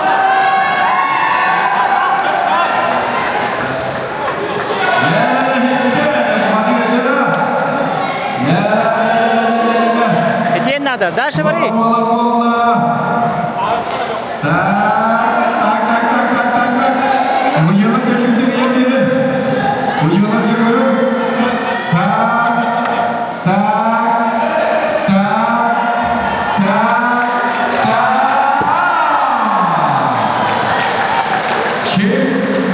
Этиэн надо. Дальше бери. Так, так, так, так, так, так. Уделарга сүндүрүйэн биэрин. Уделарга көрүн. Так, так, так, так, так. Kim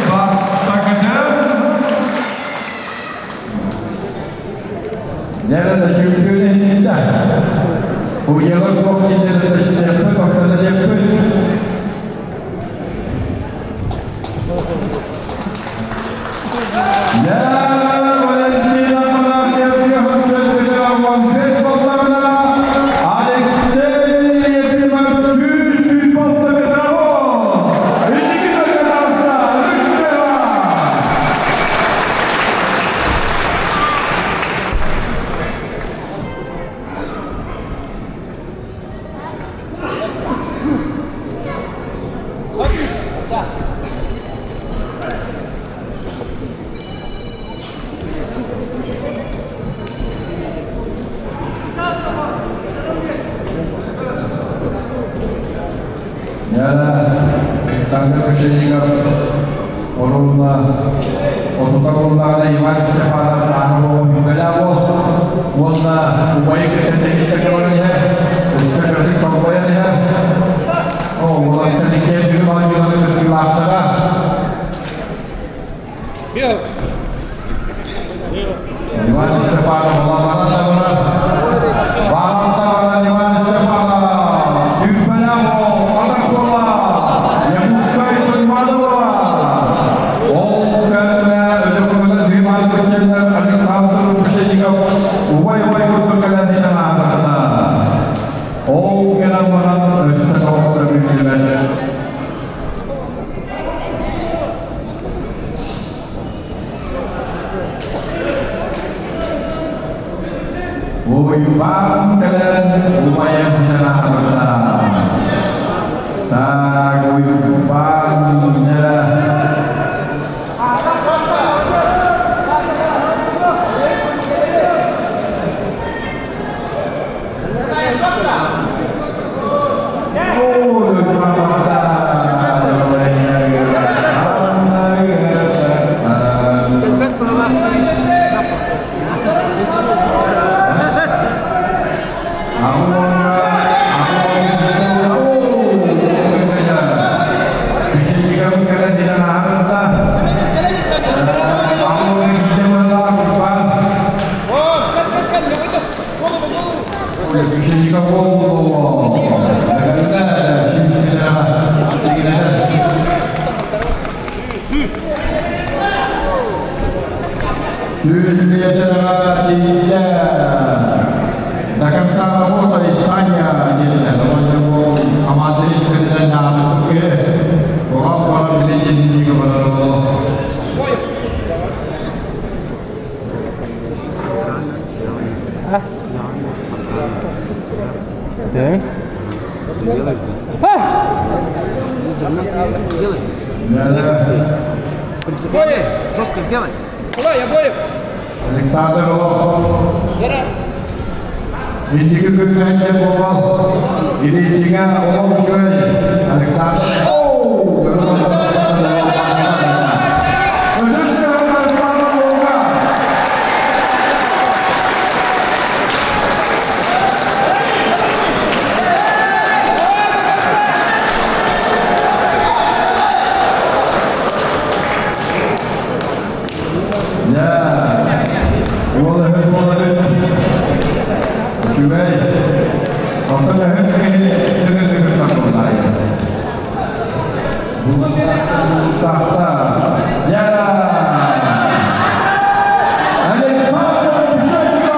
бастакытын? Nerede çünkü elinde. Уйаҕын туох дииллэрин да истиэхпит, оттон диэхпит. Алексей Ефимов сүүс Яна Александр Кошельников Орулла Отута буоллаҕына Иван Степанов Аанова Уйгалаабо уонна убайы кытта истэ көрөн иһэр, өссө кырдык торбойон иһэр. О, уолаттар иккиэн бүгүн оонньуулары кыттыылаахтара. Иван Степанов баланан да барар. Балан да барар Иван Степанов. Сүүрбэлээх ол, суола. Якутскай Туйманова. Ол кэннэ өлөкөмөлөр Иван Кученнер Александр Рубашенников убай-убай курдук кэлэн иһэн ааҕарда. Ол кэлэн баран өссө тоҕо биллибэт. Уйбаан кэлэн убайым иһэн аһарда. Так, Уйбаан эрэ Кэлбэт быһалаах. До конца работает Саня Да? Сделай. Жестко сделай. Александр Олохов. Инники күннэргэ буолбал. Илиитиҥэ олох үчүгэй. Александр. Оу! Уол өһөс буоларын үчүгэй. Онтон өһөс киһи төгө-төгө тахталлаайа. Тахта. Я! Александр Пшенко!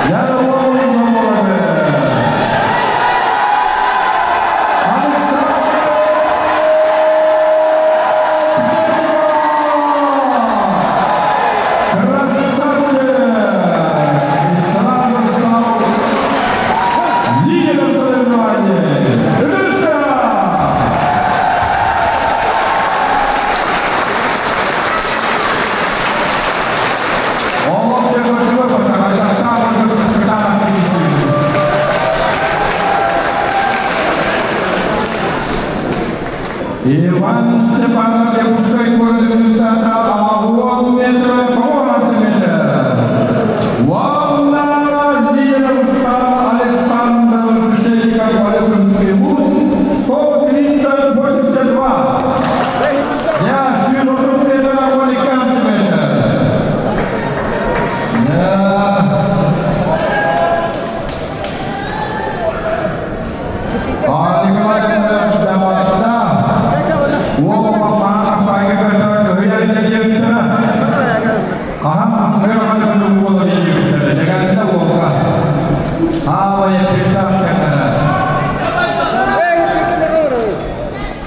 Я уол буоларын. Александр Красавчик! И сразу Иван Степанов Якутскай куорат результата 60 метр 96 метр. Уонна лидер Александр Крушельников Олимпийский вуз 130-82. Я 130 метр сантиметр. Николай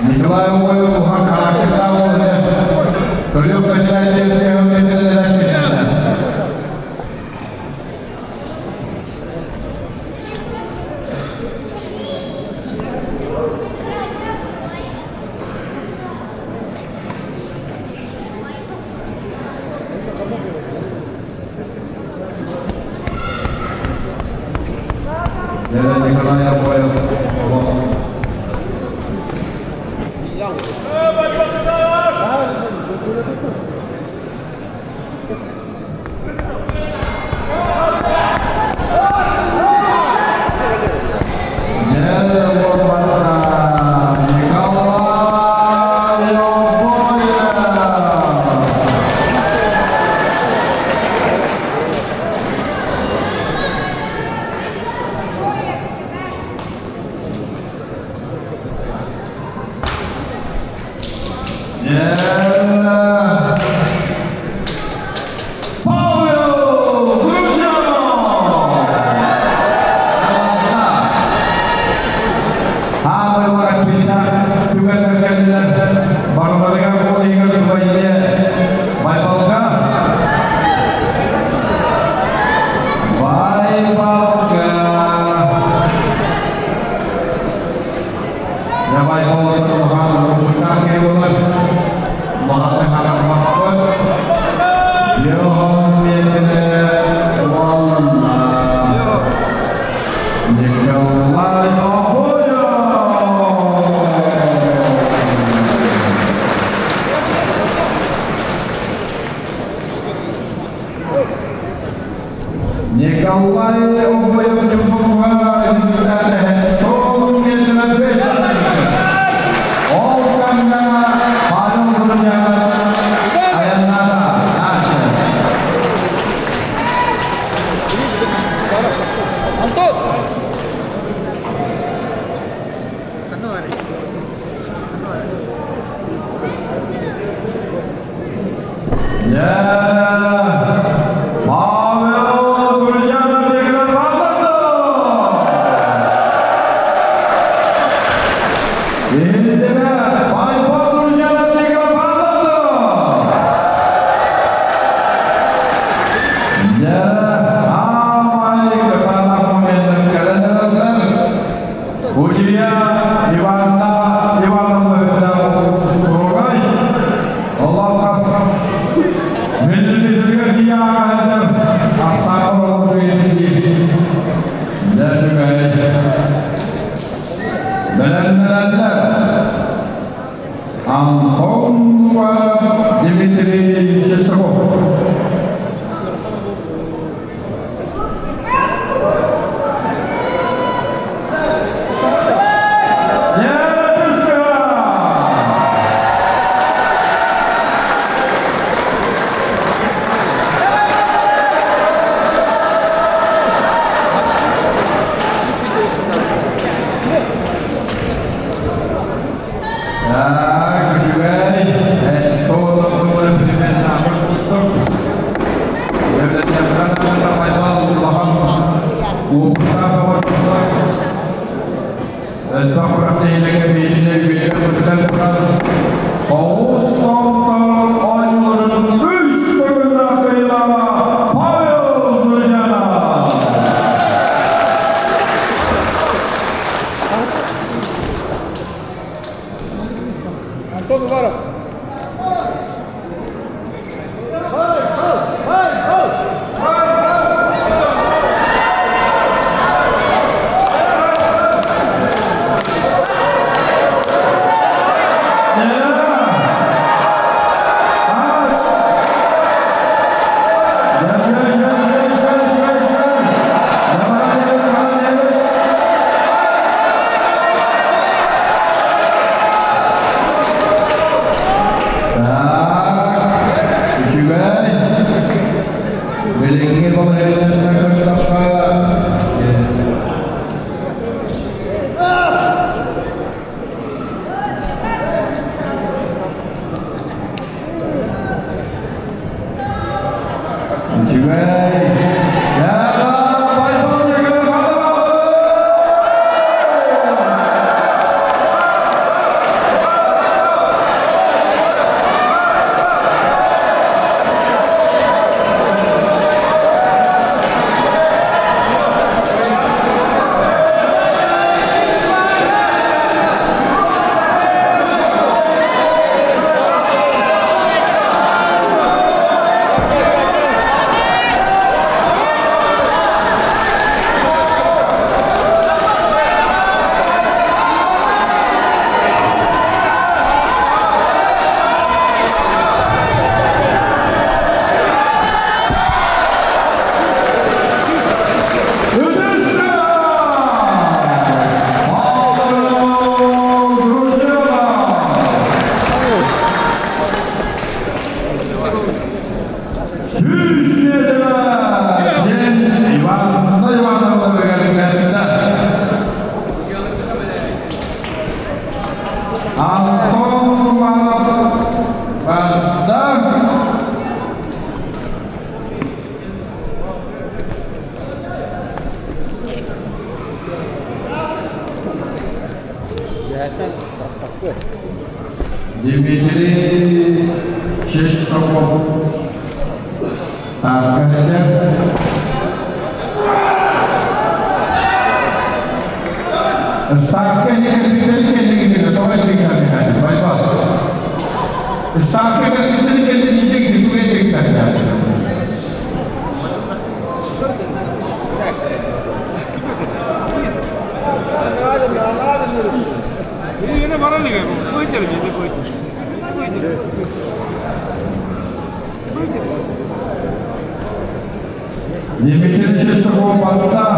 Николай Угоев уһан характердаах уол Көрүөх Николай Обоев Yeah. Павел Друзьянов! Аамайлар биллах түгэннэргэннэр барыларыгар ол иһигэр дугайне Байбалга Байбалга Я Байбалга улахан улахан киһи буолар улахан хараммаппыт Йохан миэтинэ уонна Николай Обоев! Николай Обоев Ньурбуга Ол кэмҥэ Павел Друзьянов айаннаата дальше. Антон! Павел Друзьянов Иһиттэрэ Байбал Друзьянов Улья Ивановна Ивановна Сусургай Олоххос Мүлүлүгэр тиийээҕэр ахсаан Бэлэмнэнэллэр. Антон Дмитрий Шестаков. Так, үчүгэй. Элбэх күрэхтэһиилэргэ биһигини үөрэ-көтүтэн туран, Оҕус Томтор оонньууларын үс төгүллээх кыайыылааҕа Павел Друзьянов! Антон Уваров. Дмитрий Шестаков Ставка Ставка кэлбиттэр кэллигин тоҕо эппиҥ Байбал. Ставка кэлбиттэр кэллигин тугу эппиҥ Дмитрий Шестаков батта,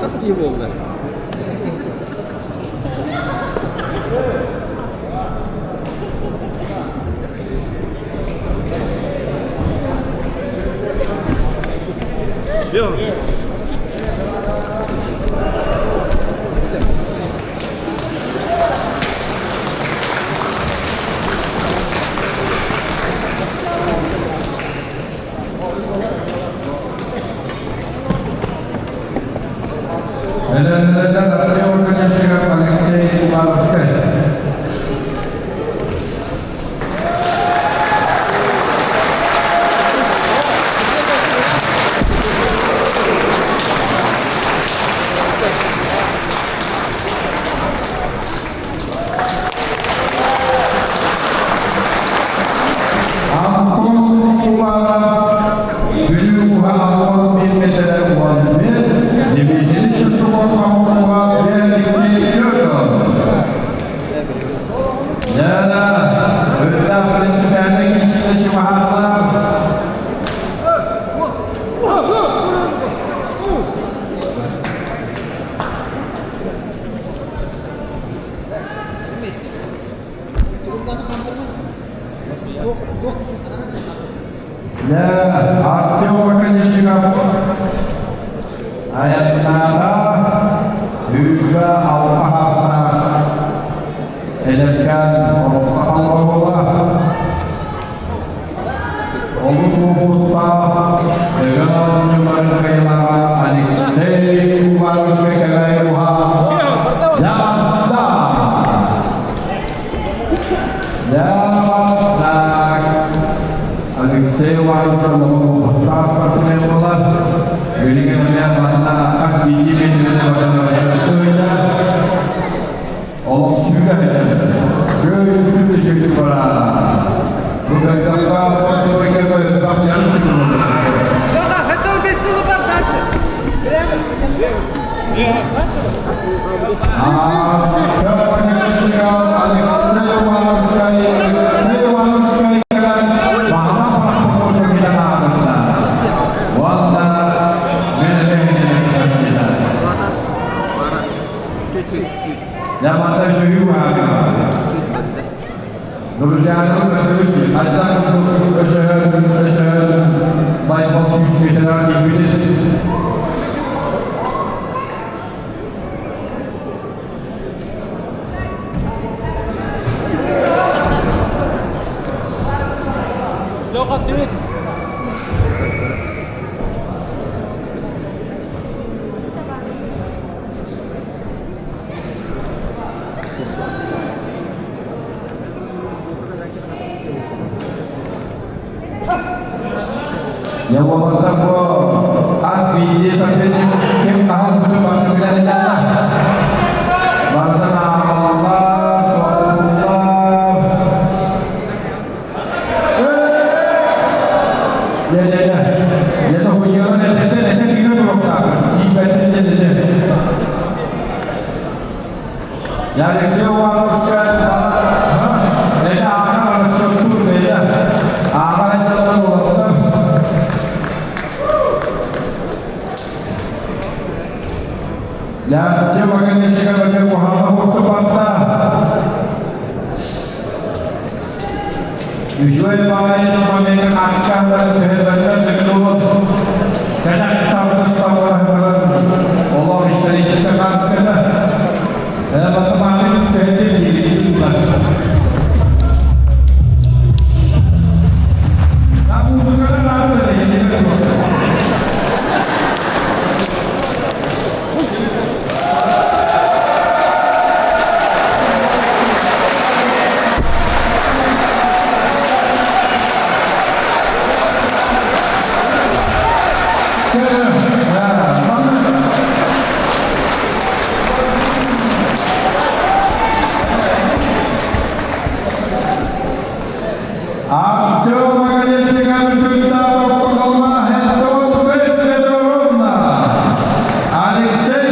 Тас киһи буолла. Алексей Уваровскай. Антон Уваров, Бүлүү уһа Антон билметеле уон бес, Дмитрий Шестаков Мамонова 1-2-4. Яна, өттә принципиально кисінде чумахатлар. Я, Артем Оконечников. Аяттаға Үгә алпахасына Элеккән ороппа Олус уопуттаах Өгөн оонньууларын кыайыылааҕа Алексей Уваровскай кэбээйи уһа Яматта Яматта Алексей Уваровскай уопуттаах спортсмен буолар. Билигин эмиэ манна хас биирдии миэтэрэнэ баран Олох сүүрэ Күн бара. Бу кайдакка сырыка бөх ян Да, хотел без тыла бар дальше. Прямо. Алексей Уваровскай, Алексей Уваровскай Уонна Ямата жүйі Друзья, айта өшөр, өшөр, байбол сүйсметер дейбит. Yang бу ас биирдии сардини ким хаһан бүтү бары билэллэр. Барытын ааҕаллар, суоттууллар. Дьэ, дьэ, дьэ. Дьэ, хуйян этэтэ, этэ тиҥэ туруктаах. Тиийбэттин дьэ, дьэ. Я Алексей Уваровскай, это ааҕар расчеттуур бэйэ. Ааҕар айталар олохтор. Артем Вагонечников куһаҕана уһуктубатта. Үчүгэй баҕайы момент хаачыстаалларын төһөлөрүнэн дэгилуут кэлэх таптасталларыһыларын олох историческай хаачыстата математик сөһүтүн диэбитин тутар. Артем Алексей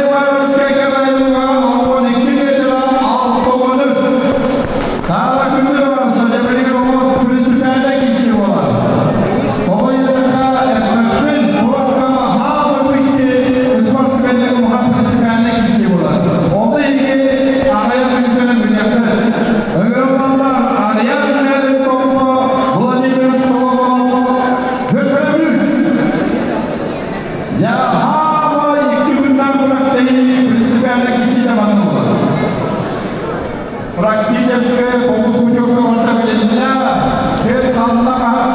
Ивановскай Практически полус путевка барда билиннэ, кир ханна хас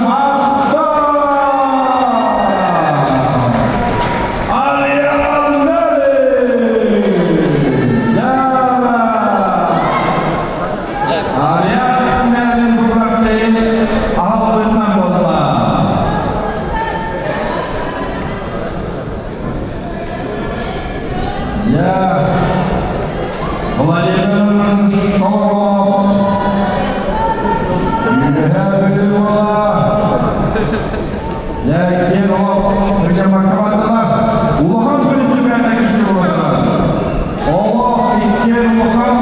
Владимир Шоров Үөһээ Бүлүү уола Лэккин олох Ычамаккабаттылар улахан принципиальнай киһи буолаллар. Олох иккиэн улахан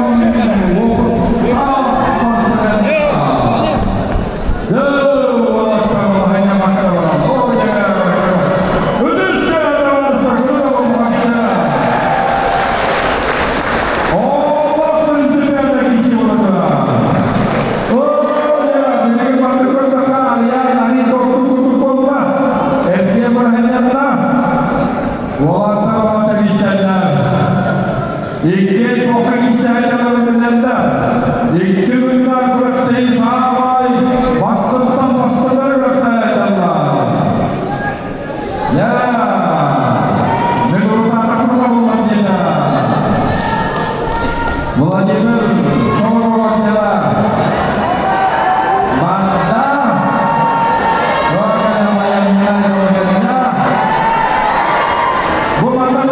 опыттаах спортсмен. Икки тоха кисээкэлэр билэллэр. Икки күннээх күрэхтэһии саамай бастыҥтан бастыҥнар күрэхтэһэллэр. Я мен урутаатахпына буолар диэтэ. Владимир Соломонов дела. Манна Бу манна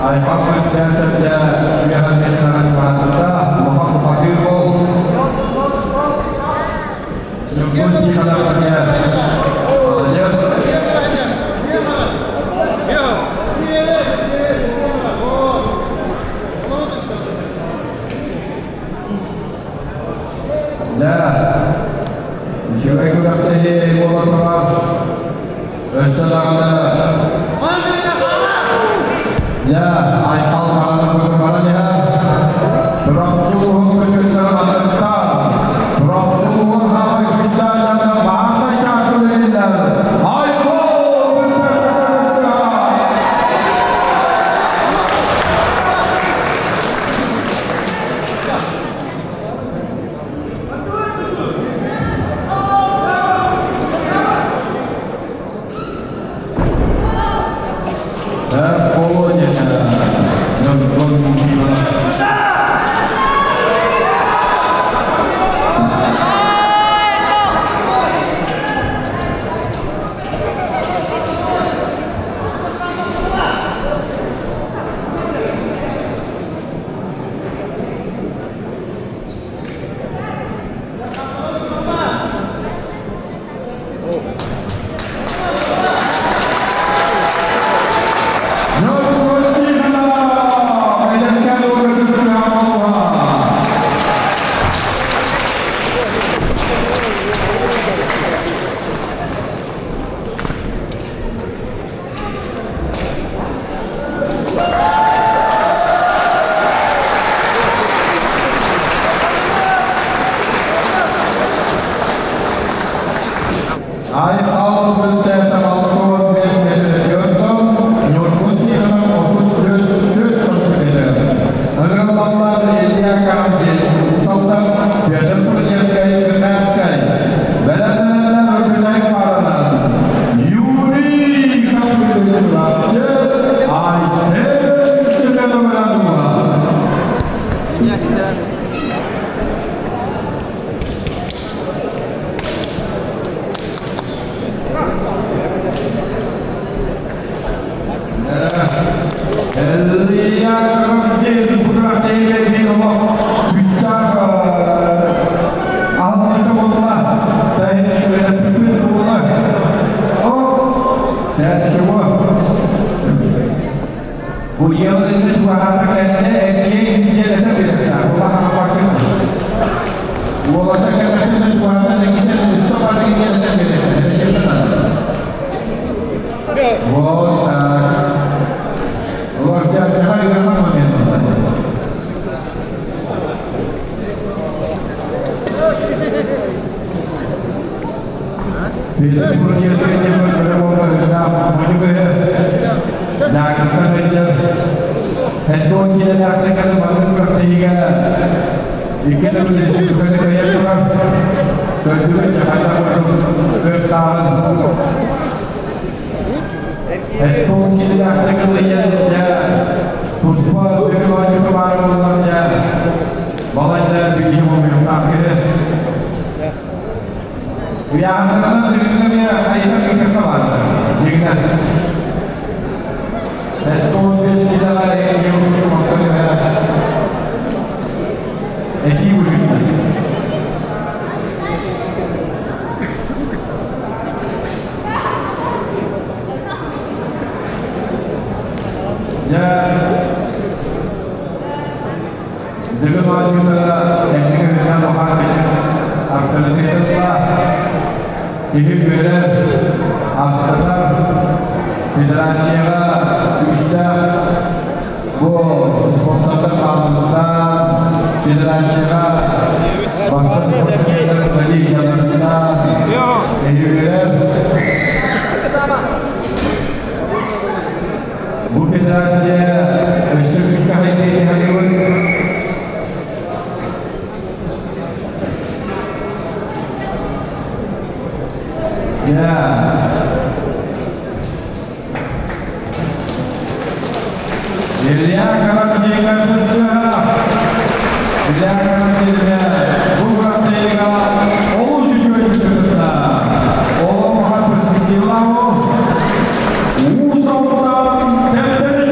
Айхал Күнтээсэргэ үөһэннэринэн баһаатта, улахан бухатыыр бол. Ньургун Тихонов эмиэ молодец. Да, үчүгэй күрэхтэһии буола турар. Өссө даҕаны Дьэ, Айхал баран баран иһэр. Чурапчы улууһун көтүттэрэ манныктар. Чурапчы улууһун хаамай күүстээхтэрин баһаарынай чаас үлэлииллэр. Айхал бүттэ! Айхал бүттэ самалкон 5 метр Ньургун Тихонов 34 сантиметр. Ырыллаллар Илья Камдин, Усалтан Петр Кузнецкай, Петарскай. Бэлэмнэнэллэр Үргүнэй пааранан Юрий Каприлович Айсен Семенов. Бу дьыаланы чугаһаата кэннэ эркиэн дьиэлэтэ биэрдээх улахан аппаккын. Уолаттар кэмэтин чугаһаата кэннэ өссө бары дьиэлэтэ биэрдээх. Вот так. Вот я ыарахан момент. Петр Курневский Уйааннарынан дыгынна хайыһар ыытыахха баар. Дыгына. 75 силаҕа Этии быһыытынан. Дьэ, Дыгын оонньуута тэҥник өһүннээх баҕа кэлин авторитетла киһи үөрэр, астынар, федерацияҕа күүстээх бу спонсордар баалларыттан, федерацияҕа бастыҥ спортсменнар үлэлииллэриттэн киһи үөрэр. Бу федерация өссө күүскэ хайдыы түһэриҥ. Yeah. Илья Карамзин Илья Карамзин бу күрэхтэһиигэ олус үчүгэйдик кытынна. Олоҥхо перспективалаах Уус Алдан Кэптэни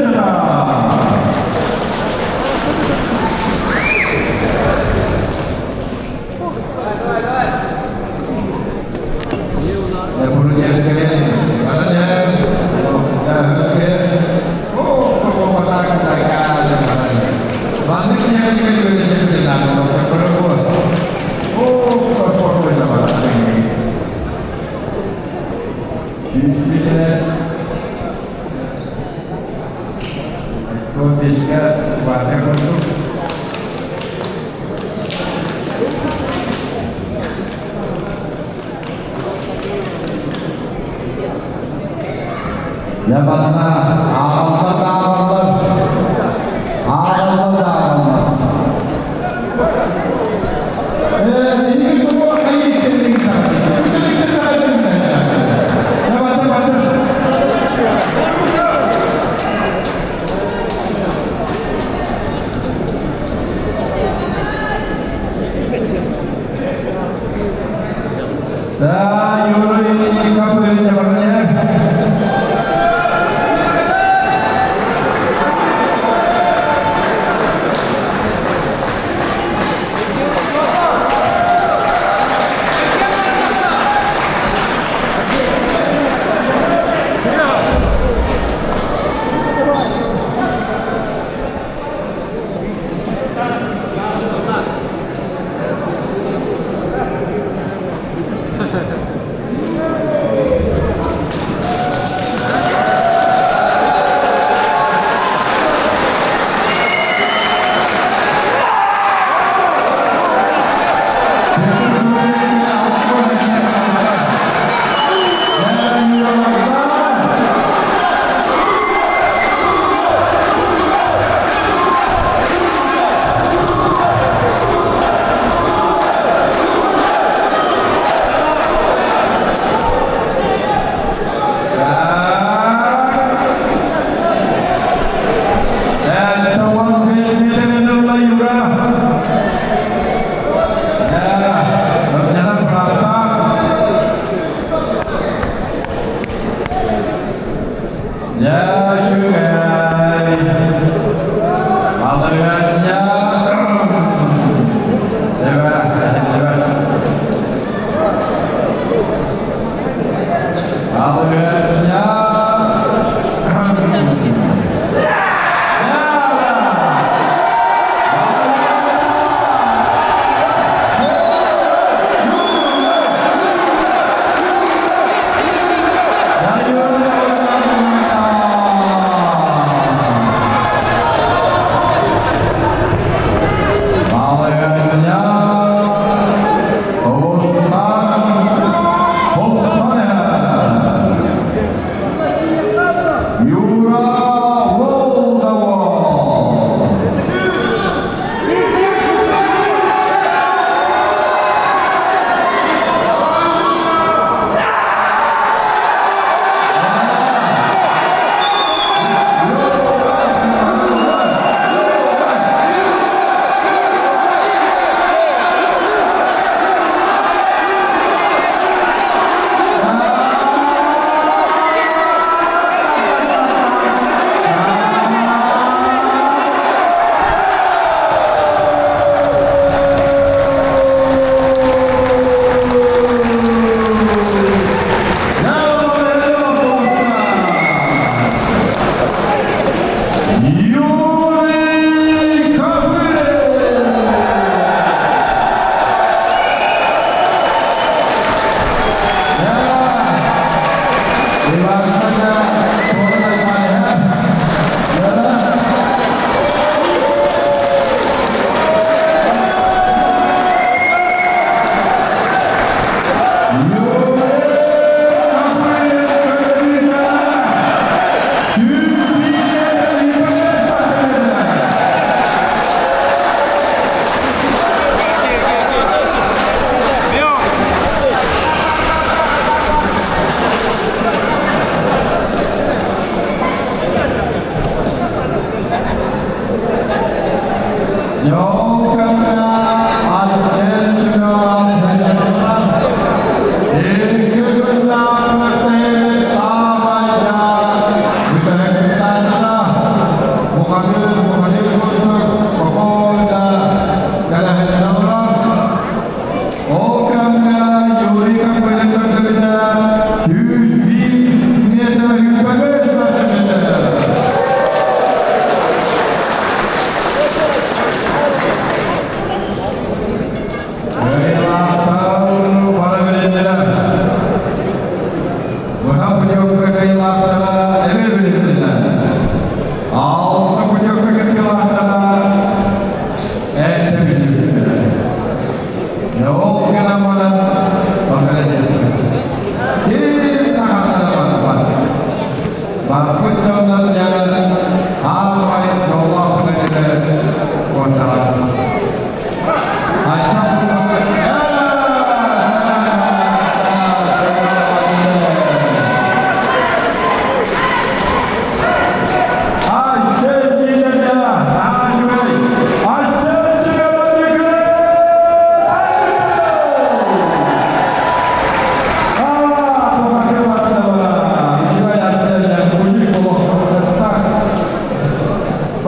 Биэскэ Ваня курдук. Дьэ манна ааҕаллар да ааҕаллар, ааҕаллар да ааҕаллар. Да, Юрий Капырин,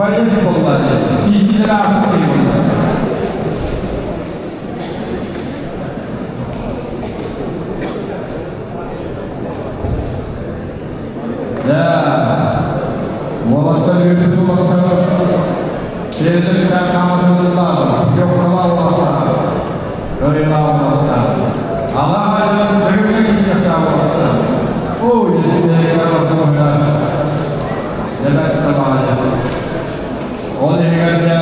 Боец буолла Тиисилэр ааспыт киһи буолла. Да, уолаттар үөрбүт уолаттар Сиэрдэрдээх хаамытыллаах, путевкалаах уолаттар, кыайыылаах уолаттар. Алаах айан бүгүҥҥү киирсэхтээх уолаттар. Ой, Ол иһигэр дьэ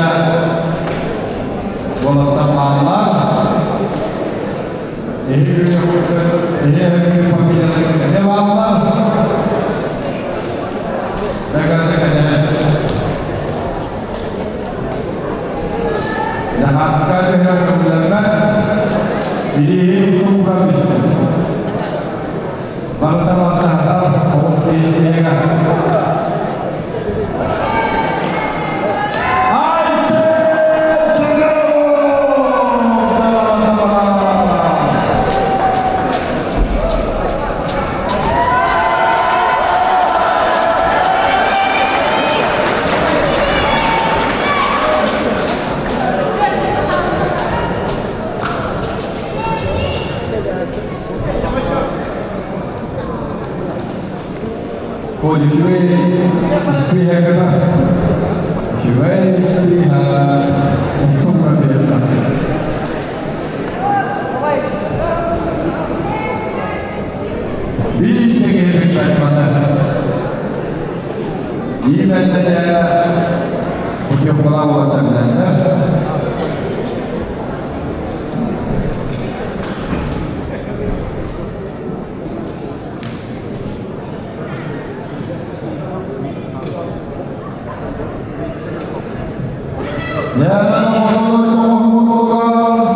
уолаттар бааллар. Эһиги эһиги фамилиялары эмиэ бааллар. Наһааска түһэр көмөлөммөт, илииһин суугар түстүм. Барыта баттаһатар олус киһитиэгэ. Үчүгэй испииһэккэ үчүгэй испииһэ умсугура биэрдэ. Биир киһи билбэт маны. Иимэннэ путевкалаах уолаттар билэллэр.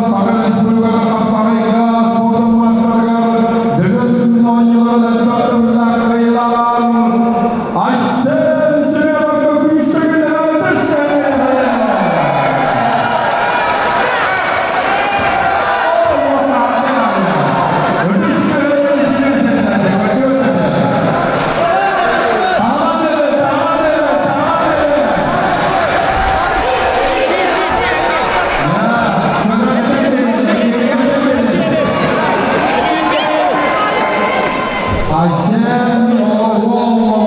Саха Республикатын хапсаҕайга спордун маастарыгар бүгүн оонньууларын элбэх тыллаах кыайыылааҕар Айсен Семеновка күүскэ Айсен Оҕоллоо!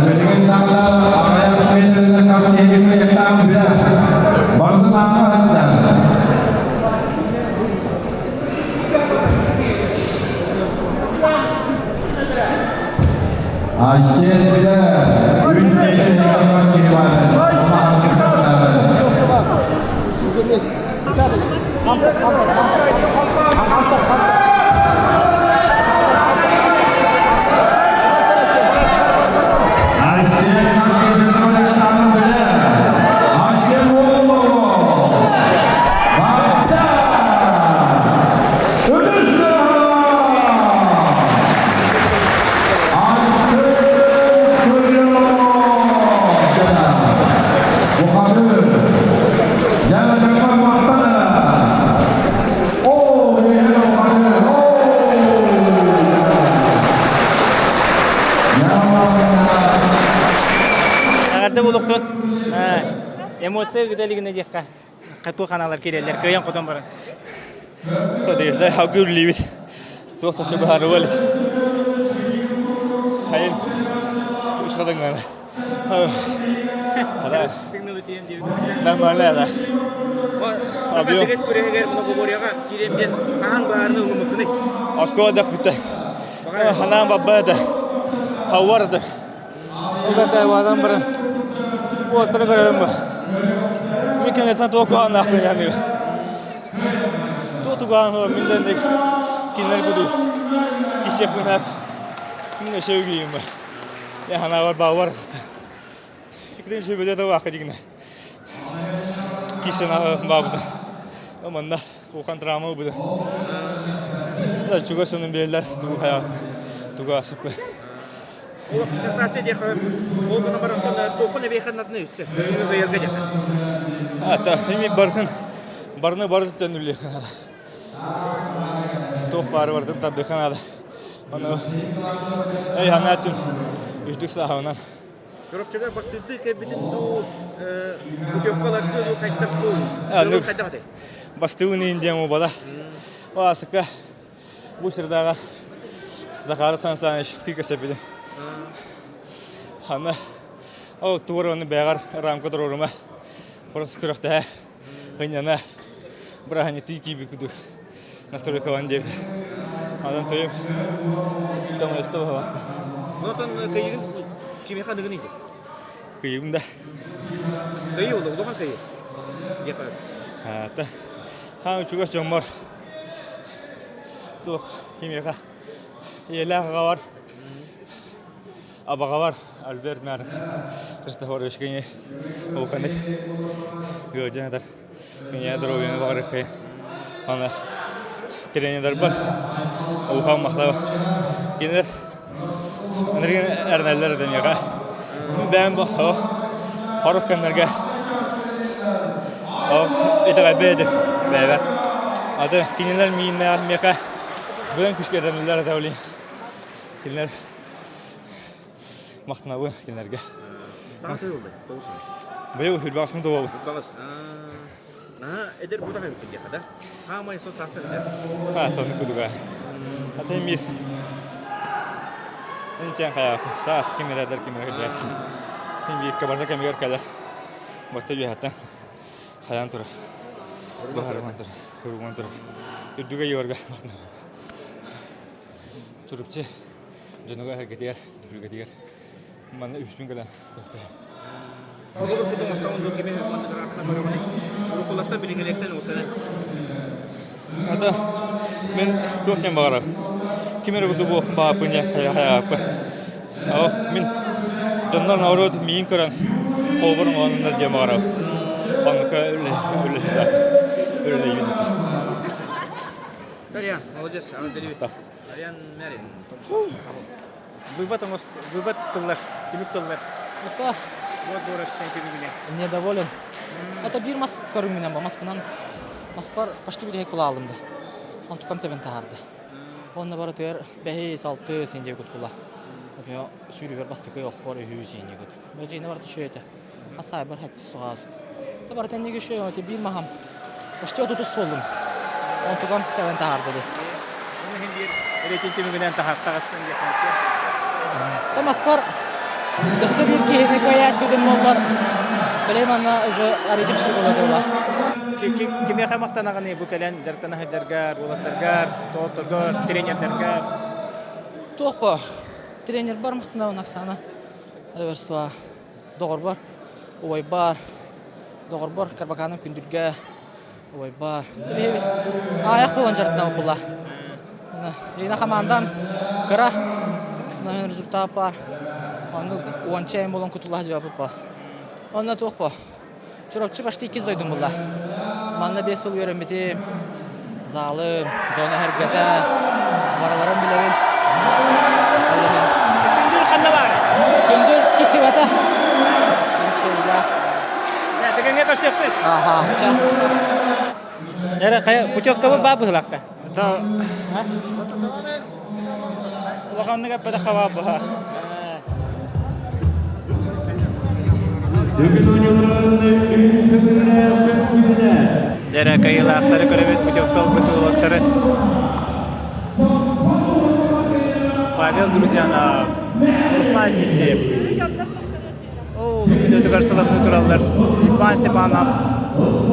Билигин даҕаны аҕыйах миэтэрэнэн хас киһини кыайыахтаах билэр. Барытын ааҕа сылдьар. Айсен билэр. Үс миэтэрэнэн хас киһи баар. Айсен хас киһи кыайыахтааҕын билэр. Айсен Уоллоо! Барда! Эҕэрдэ буолуохтун. Эмоция ыыта илигинэ диэххэ. Хатуу ханаалар киирэллэр, кыайан хотон баран. Хагы үллибит. Туох ташы быһаарыа Хайын үс хатыҥнана. Нормально да. Объем. Оскуола да бүттэ. Ханаан бабба да. Хауар да. Ол баран баран уоттара көрөбүн бу. Мин кэнниттэн туох куһаҕаннаахпын яныыр. Туох тугаан мин да кинилэр куду кисиэхпин мин өсө үгүйүм бу. Я ханаабар баалар. Иккитин сөбүлэ да баахка дигинэ. Кисен баабыта. Манна улахан травма ылбыта. Чугас сонун биэрэллэр тугу хайа тугу асыппы. Сенсация диэххэ ол гына баран туоххун эбиэхэ наданы өссө өйөргө диэххэ. Ата эми барытын барыны барытын үллиэххэ наада. Туох баары барытын тардыахха наада. Ону эй ханаатын үрдүк сааһынан. Чурапчыга бастыырдыы кэлбитин дуу, путевкалардыы дуу хайдах дуу? Хайдах этэй? Бастыыбын иин диэн буолбата. Асыка бу сырдааҕа Захар Сан Саныч тыыка сэбилин. Аны ол туор оны бэҕэр рамка туруорума. Просто күрэхтэһэ ынньана бырааһынньыктыы киирбит курдук настройкалан диэбит. Онон тойум көмөлөстө баһылаахта. Онтон кыйыгын кимиэхэ аныгын иди? Кыйыгым да. Кыйы ол улахан кыйы. Диэхэ. Та. Хаан үчүгэс дьоммор туох кимиэхэ ийэлээх аҕабар Абаҕабар Альберт Мярин Христофорович кини улаханнык ыалдьан сытар. Киниэхэ доруобуйаны баҕарыаххайын. Аны тренердарбар улахан махтал. Кинилэр ынырыгын эрэнэллэр этэ миэхэ. Мин бэйэм бу хорук кэмнэргэ итэҕэйбэт этим бэйэбэр. Аты кинилэр мииннээх миэхэ быдан күүскэ эрэнэллэр этэ блин. Кинилэр Махтанабын кинилэргэ. Саҥа тыылды, тоҕус Быйыл үрбэҕэспин туолабын. Үрбэҕэс. Наһаа эдэр бутах эбиппин диэххэ да. Хаамай со сааска эдэр. А, тонну кудуга. Ата мир. Инчэн хая саас ким эрэдер ким эрэ кэлээсин. Ким биир кабарда кэмигэр кэлэр. Батта үөһэттэн хайаан турар. Баһарыман турар. Куругуман турар. Үрдүгэ йорга махтанабын. Чурупчы дьонугар эргэтигэр, түһүлгэтигэр манна үһүспүн кэлэн тохтоһо. Оҕолор кутун оҥостон дуу кими маннык араастан көрөҕүнүй? Уруккулартан билиҥҥилэртэн уусанан. Ата мен туох диэн баҕарар. Ким эрэ курдук буолуохпун баҕарбын дьэ хайааппын. Ол мин дьоннор норуот миин көрөн холобур оҥоһуннар диэн баҕарабын. Оннука үлэлэһэ үлэлэйбит этэ. Дарьян, молодец, Анатолий. Дарьян Мярин. Вывод вывод тыллар, түмүк тыллар. Это Вот дурачный түмүгүнэ. Недоволен. Это биир мас көрүҥүнэн бу маспынан маспар почти бүтэһик кулаалым да. Онтукам тэбэн таһаарды. Онно барытыгар бэһис, алты син диэбит кула. Например, сүүрүгэр бастакы охпор үһү син диэбит. Бэдьиинэ барыта үчүгэй этэ. Хасаайбар хэттис туҕаас. Та барыта энниги үчүгэй эти биир махам. Почти отутус буоллум. Онтукам тэбэн таһаарды ди. Оны иһин биир рейтинг түмүгүнэн таһаартаҕастын диэххэ. Та маспар өссө биир киһини кыайаас бүтүн буоллар билим анна уже арыйдым буола Кимиэхэ махтанаҕыный бу кэлэн дьарыктана сылдьаргар, уолаттаргар, доҕотторгор, тренердэргэр? Туох бо тренербар махтанабын Оксана Эверстова доҕорбор, убайбар, доҕорбор Карбаканым Күндүлгэ, убайбар. Аайах буолан дьарыктанабыт буолла. Дьиҥэ хамаандам кыра, результат баар. Оннук уонча эм буолан кутулаһа дьыбаппыт ба. Онно туох бо? Чурапчы почти иккис дойдум буолла. Манна 5 сыл үөрэммитим. Заалым, дьоно эһэргэтэ, барыларын билэбин. Күндүл ханна баар? Күндүл кисибата. Шейлах. Дегенге көрсөкпүт. Аха. Эре кая путевкабы баа быһылахта. Да. Улаханнык эппэтэх хабаа быһа. Дьэрэ кыайыылаахтары көрөбүт, путевка ылбыт уолаттары. Павел Друзьянов, Руслан Сипсиев. Ол күнүтүгэр сыламныы тураллар Иван Степанов,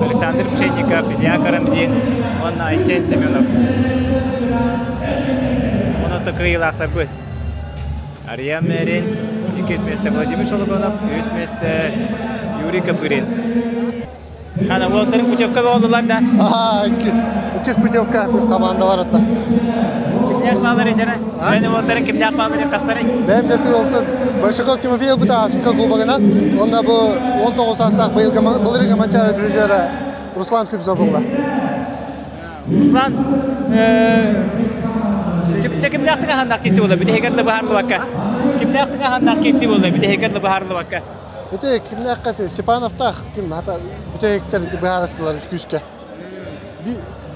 Александр Пшенников, Илья Карамзин уонна Айсен Семенов. Онон кыайыылаахтарбыт. Ария Мерин, иккис миэстэ Владимир Шологонов, үһүс миэстэ Юрий Копырин. Хана уолаттарын путевка буоллулар да? Аха, иккис путевка командалар атта. Кимнээх баалар дьара? Бэйэн уолаттарын кимнээх баалар хастары? Бэйэм дьэртир уолтан Большаков Тимофей ылбыта ааспыка кубогынан. Онно бу 19 саастаах быйылгы былырыыҥҥы Манчаары призера Руслан Симсов ылла. Руслан кимнээх тыҥаһаннаах киси буолла бүтэһигэр да быһаарылыбакка кимнээх тыҥаһаннаах киси буолла бүтэһигэр да быһаарылыбакка Ити кимнээххэ ити Степановтаах ким хата бүтэһиктэр ити быһаарыстылар күүскэ.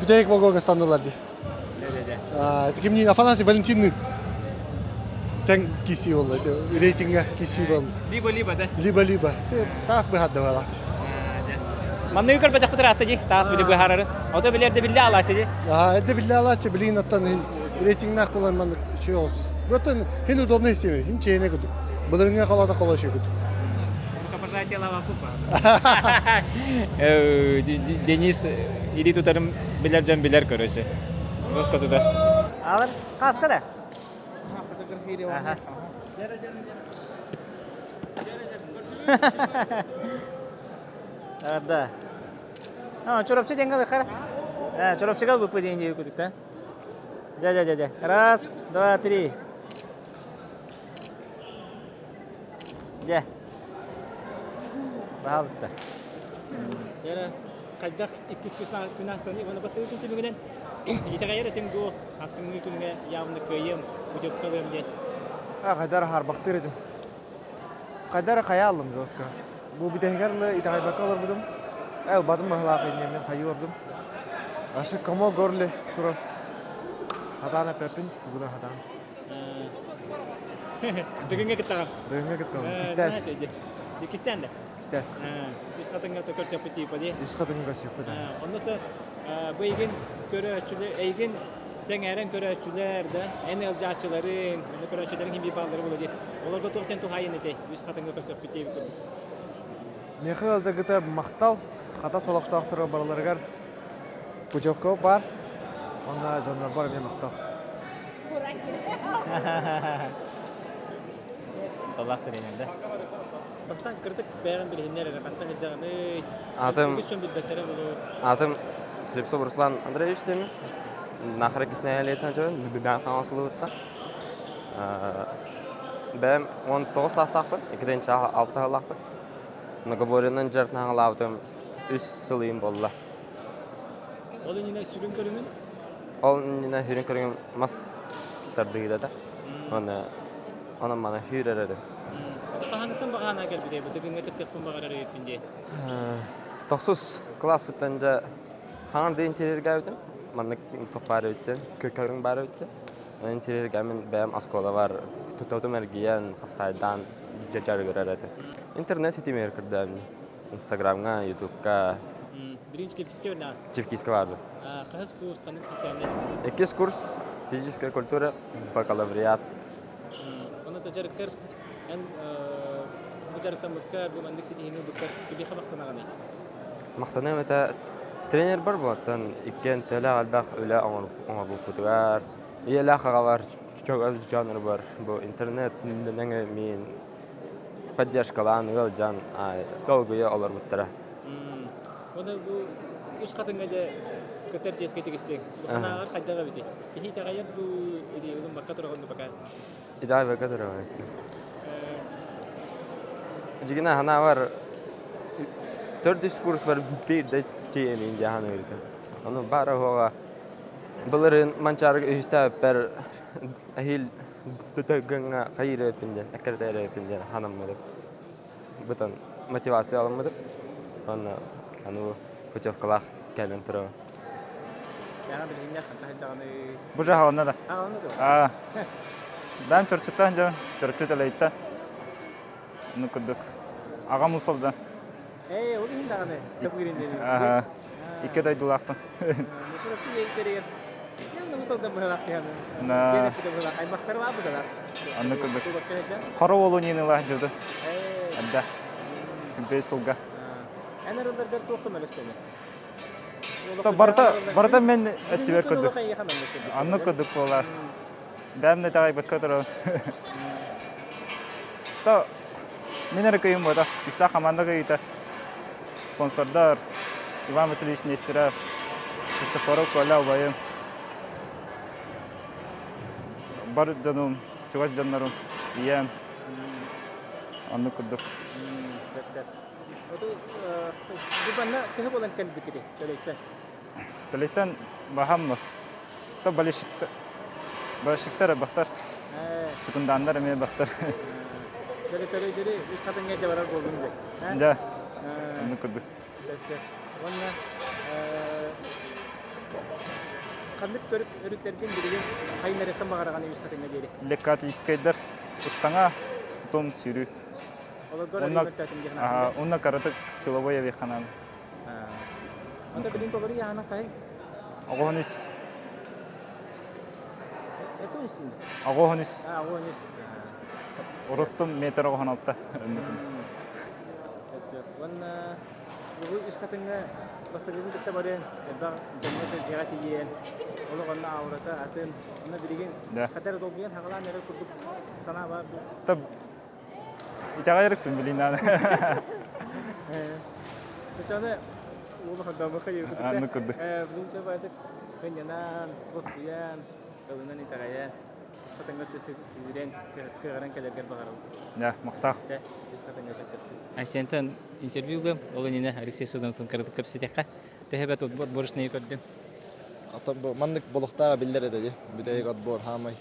Бүтэһик вагонга станнылар дии. Ити кимниин Афанасий Валентинныын. Тэҥ киирсии буолла. Рейтингэ киирсии буолла. Либо-либо, да? Либо-либо. Таас быһаарда буолаат. Манныгы көрбөтөхпүт ыраатта дии, таас били быһаарарын. Ото билэр да биллэ алааччы дии. Аа, эрдэ биллэ алааччы, билигин оттон иһин рейтингнаах буолан маннык үчүгэй олус. Оттон хин удобный система, хин чээнэ кудук. Былырыҥҥа холоото холоо үчүгэй кудук. Рукопожатие лава пупа. Денис илии тутарын билэр дьон билэр, короче. Руско тутар. Алар, каска да? Фотографирование. Да. А, Чурапчы деньги лыхар. А, Чурапчыга выпы деньги күтүк да. Дя, дя, дя, дя. Раз, два, три. Дя. Пожалуйста. Яра, хайдах иккис күн астаны, оны бастакы күн түмүгүнэн итэҕэйэр этиҥ дуо? Ассыҥҥы күҥҥэ явно кыайыам, путевкалыам диэн. А, хайдар харбахтыыр этим. Хайдар хайа аллым жестко. Бу бүтэһигэр ылы итэҕэйбэккэ олорбутум. Эл батым баһылаах инньэ хайыы олордум. Ашы комо горле турар. Хатаан эппэппин, тугудан хатаан. Бүгүҥҥэ кыттаҕын? Бүгүҥҥэ кыттаҕын. Кистээн. Иккистээн да? Кистээн. Үс хатыҥҥа көрсөхпүт типа дии. Үс хатыҥҥа көрсөхпүт. Онно да бу эйигин көрөөччүлэр, эйигин сэҥээрэн көрөөччүлэр да, эн ыалдьааччыларыҥ, онно көрөөччүлэриҥ хим биир бааллара буолуо дии. Олорго туох диэн туһаайын этэй? Үс хатыҥҥа көрсөхпүт диэбит курдук. Миэхэ ыалдьаргыта махтал, Хатас олохтоохторо барыларыгар путевка баар. Онно дьоннорбор эмиэ махтал. Талаах тренер да. Бастаан кырдык бэйэҕин билиһиннэр эрэ хантан сылдьаҕыный? Атым Үгүс дьон билбэттэрэ буолуо. Атым Слепцов Руслан Андреевич диэмин. Нахара киснэһэлиэтин дьон Бүбээн хаҥасылыбытта. Бэйэм 19 саастаахпын, 2-6 сыллаахпын. Многоборьенан дьарыктанаҕалаабытым үс сыл ыйым буолла. Ол иннинэ сүрүн көрүҥүн? Ол иннинэ сүрүн көрүҥүм мас тардыыта да. Уонна онон маны сүүрэр этим. Хаһаныттан баҕаана кэлбитэй бу дыгыҥҥа кыттыахпын баҕарар эбиппин диэн? Тохсус кылааспыттан дьэ хаҥан да интириэргээбитим. Маннык туох баар эбиттэн, көрүҥ баар эбиттэн. Интириэргээмин бэйэм оскуолабар тутатым эргийэн, хапсаайдаан дьарыгырар этим. Интернет ситимигэр кырдаабын. Инстаграмҥа, Ютубка. Билигин Чевкискэ бардаҕын? Чевкискэ бардым. Хаһыс курс, ханнык специальность? Иккис курс физическая культура, бакалавриат. Онно дьарыккар эн бу дьарыктаммыккар, бу маннык ситиһиини ылбыккар кимиэхэ махтанаҕыный? Махтаныам этэ тренербар буолтан иккиэн төлөөх элбэх үлэ оҥорбуппутугар, ийэлээх аҕабар чугас дьоннорбор бу интернет нөҥүө миин поддержкалаан ыалдьан долгуйа олорбуттара. Уонна бу үс хатыҥҥа дьэ көтөр чиэскэ тигистиҥ. Бу хайдах эбитий? Киһи итэҕэйэр дуу или ылыммакка тураҕын дуу пока? Итэҕэйбэккэ тураҕын Дьигинэ ханаабар төрдүс курспар биирдэ тиийэмин дьаһан ыырытым. Ону баара уоҕа былырыын Манчаарыга үһүстээбиппэр эһиил Тыгыҥҥа хайыыр эбиппин диэн, эккирэтэр эбиппин диэн санаммытым. Бытан мотивация ылыммытым. Уонна аны путевкалаах кэлэн турабын. Бу жаһаланна да. Аа. Бэм чорчуттан дьон, чорчу төлөйттэн. Ну курдук. Аҕам усалда. Ээ, ол иһин даҕаны көпүгүрүн диэн. Аха. Икки дойдулаахпын. Чурапчы диэбиттэригэр На. Анны курдук. Хоро уолу ниныла дьуду. Әдда. Бес сылга. Эн арылларгар туох көмөлөстөнө? Барыта барыта мен өттүбэр курдук. Анны курдук буолар. Бэм да таҕайбакка турар. То мин эрэ кыйым буота. Күүстээх команда кыйыта. Спонсордар Иван Васильевич Нестеров, Христофоров Коля убайым. Бар дьонум, чугас дьоннорум, ийэм. Оннук курдук. Сөп, сөп. Бу банна төһө буолан кэлбиккитий Төлөйтөн? Төлөйтөн баһам то болельщиктар болельщиктар бахтар. Секунданнар эмиэ бахтар. Төлөйдөрү үс хатыҥҥа дьэ барар буоллум дии. Дьэ, оннук курдук. Сөп, сөп. Уонна ханнык көрүк өрүттэргин билигин хайыннарыаххын баҕараҕын үс хатыҥҥа диэри? Легкоатлетическайдар. Ыстаҥа тутум сүүрүү. Онно кыратык силовой авиаханан. Ата билин толору яһанан кай? Оҕоһун үс. Это үс. Оҕоһун үс. А, оҕоһун үс. Ростум метр оҕоһун алта. Уонна бу үс хатыҥҥа бастакыгын кытта барыан, элбэх дьоҥҥо-сэргэҕэ тиийэн, олох онно аурата атын, онно билигин хата эрэ долгуйан хаҕалаан эрэр курдук санаа баар дуу? Итэҕэйэрикпин билин наада. Сочоны уолу хордообукка диэбит Аннык курдук. Билин сөп айтык кынньанан, лоскуйан, тылынан итэҕэйэн, үс хатыҥҥа төсө күүрэн, кыаҕыран кэлэргэр баҕарабыт. Да, махтал. Чэ, үс хатыҥҥа төсөппүт. Айсентан интервью ылыам, ол иннинэ Алексей Судановтун кыратык кэпсэтиэххэ. Төһө бэт отборочнайы көрдүҥ? Ата бу маннык болохтааҕа биллэр этэ дии. Бүтэһик отбор хаамай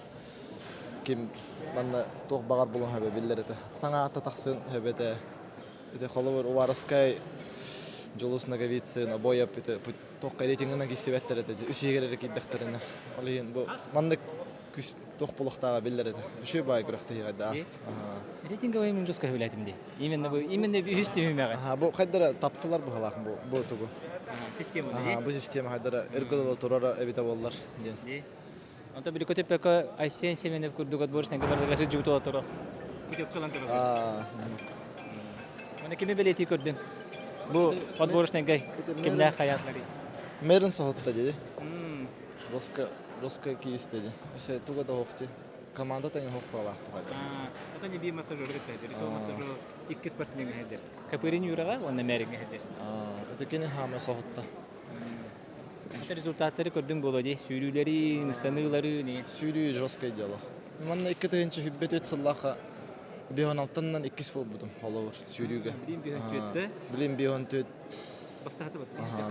ким манна туох баҕар булуон сөбө биллэр этэ. Саҥа аата тахсын сөбө этэ. Ити холобур Уваровскай, Дьулус Ноговицын, Обоев ити туохха рейтингынан киирсибэттэр этэ. Үс иһигэр эрэ киирдэхтэринэ. Ол иһин бу маннык күс туох булуохтааҕа биллэр этэ. Үчүгэй баай күрэхтэһии хайда ааст. Рейтинговый мин жестко сөбүлээтим дии. Именно бу именно үһүс түһүмэҕи. Аха, бу хайдара таптылар быһалаах бу бу тугу. Система Аха, бу система хайдара өргө турара эбитэ буоллар диэн. Онто били көтөппөккө Айсен Семенов курдук отборочнайга бардарга сылдьыбыт уолаттара путевкалан тураллар. Маны кими бэлиэтии көрдүҥ? Бу отборочнайга кимнээх хайаатыларый? Мэрин соһутта дии. Роско Роско киисте дии. Өсө туга да хоох дии. Команда тэҥэ хоох баалаах тухайдар. Это не бир массажер кытта то массажер икки спортсмен хедер. Капырин Юраға, онна Мэриҥҥэ хедер. Это кини хаама соһутта. Результаттары көрдүҥ буолуо дии. Сүүрүүлэри, ыстаныылары не. Сүүрүү жесткое дело. Манна 2023 сыллаахха биһон алтаннан иккис буолбутум холобур сүүрүүгэ. Билим биһон түөттэ. Билим биһон түөт. Бастааты бат.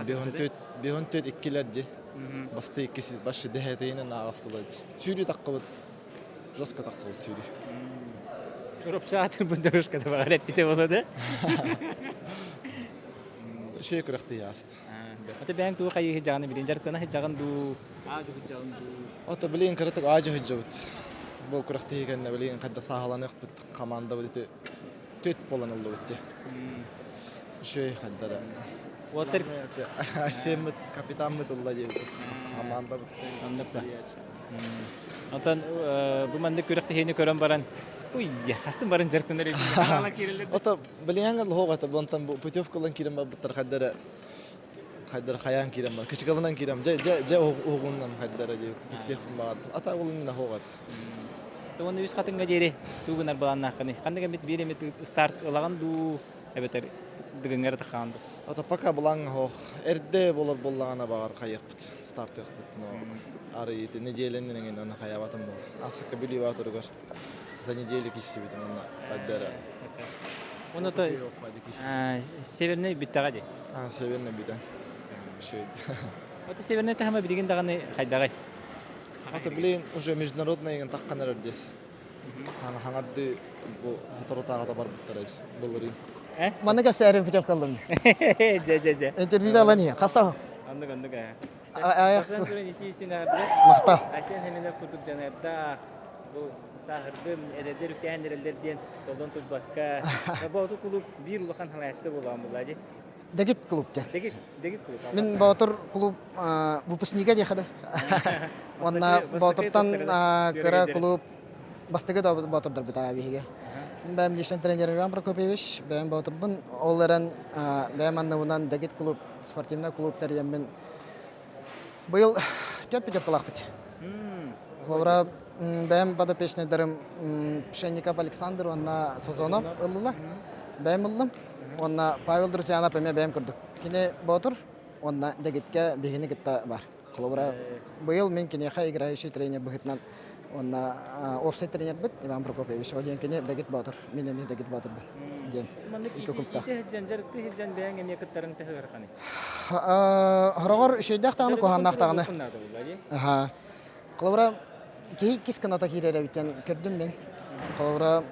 Биһон түөт, биһон түөт иккилер ди. Басты иккис башы дэһэтейинен ааҕыстылар. Сүүрүү таққыбыт. Жестко таққыбыт сүүрүү. Чурапчаатын бу дорожкада баар эппите боло да. Шей күрэхтии ааст. Ата бэйэҥ тугу хайыы сылдьаҕын билин дьарыктана сылдьаҕын дуу, аадьы сылдьаҕын дуу? Ата билигин кыратык аадьы сылдьабыт. Бу күрэхтэһии кэннэ билигин хайда сааһыланыахпыт командабыт ити түт буолан ыллыбыт дии. Үчүгэй хайдара. Уоттар Айсеммит капитаммыт ылла диэбит. Командабыт. Оннук да. Онтон бу маннык күрэхтэһиини көрөн баран уй, хасын баран дьарыктанар эбит. Ото Билиҥҥэ лоһуох этэ, онтон бу путевка ылан киирэн барбыттар хайдара хайдара хайаан киирэн бар, кычыкалынан киирэн, дьэ дьэ дьэ уһугуннам хайдара диэбит киссиэхпин баҕардым. Ата ол иннинэ хоох этэ. Уонна үс хатыҥҥа диэри туу гынар былааннааххыный? Ханнык эмит биир эмит старт ылаҕын дуу, эбэтэр дыгыҥҥа эрэ таххаҕын дуу? Ата пока былааҥҥа хоох. Эрдэ болор буоллаҕына баҕар хайыахпыт, стартыахпыт, но арый ити неделяны эҥин аны хайаабатым буол. Ассыкка Бүлүү Баатырыгар за неделю киссибитим онно хайдара Оны то северный бүттэҕэ дии. А, северный бүтэн. Ото северный таһыма билигин даҕаны хайдаҕай? Ата билигин уже международный еген таххан эрэр дес. Хаҥарды бу соторутааҕыта барбыттар былырыын. Манна кэпсээрин путевкаллым. Дьэ, дьэ, дьэ. Интервью алан иһэ. Хаса. Оннук, оннук ээ. Айах. Бастан туран ити истин аҕардылар. Махта. Айсен Семенов курдук дьаныардаах, бу сааһырдым, эдэрдэр үктээн эрэллэр диэн толлон турбакка, Боотур кулууп биир улахан халааччыта буолаҕын буоллаа дии. Дэгит клуб диэн. Дэгит, Дэгит клуб. Мин Боотур клуб выпускнига диэхэ да. Уонна Боотуртан кыра клуб бастакы да Боотурдарбыт аа биһиги. Бэйэм личный тренер Иван Прокопьевич, бэйэм Боотурбун. Ол эрэн бэйэм анныбынан Дэгит клуб спортивный клуб тэрийэммин Быйыл төрт путевкалаахпыт. Холобура, бэйэм подопечныйдарым Пшенников Александр уонна Сазонов ыллылар. Бэйэм ыллым. Уонна Павел Друзьянов эмиэ бэйэм курдук. Кини Боотур уонна Дэгиткэ биһигини кытта бар. Холобура, быйыл мин киниэхэ играющий тренер быһыытынан уонна уопсай тренербит Иван Прокопьевич. Ол диэн кини Дэгит Боотур, мин эмиэ Дэгит Боотурбун диэн. Маннык Икки култаах. ити сылдьан, дьарыкты сылдьан бэйэҥ эмиэ кыттарыҥ төһө ыараханый? Хороҕор үчүгэйдээх даҕаны, куһаҕаннаах даҕаны. Аха. Холобура, киһи иккис кыната киирэр эбиттэн көрдүм мин. Холобура,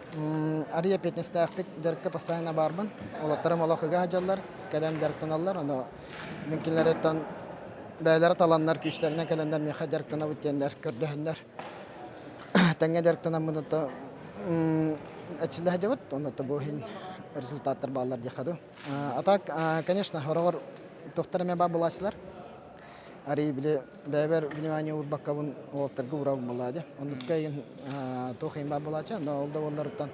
арыйа эппиэтинэстээхтик дьарыкка постоянно баарбын. Уолаттарым олох ыга сылдьаллар, кэлэн дьарыктаналлар. Ону мин кинилэриттэн бэйэлэрэ таланнар, күүстэринэн кэлэннэр миэхэ дьарыктанабыт диэннэр көрдөһөннөр. Тэҥҥэ дьарыктанаммын ото Эчиллэ сылдьабыт, онно бу иһин результаттар бааллар диэххэ дуу. А так, конечно, хороҕор туохтар эмэ баар буолааччылар. Арый били бэйэбэр внимание уурбаккабын уолаттарга уурабын буоллаа дии. Оннукка игин туох иһин баар буолааччы, но ол да буолларыттан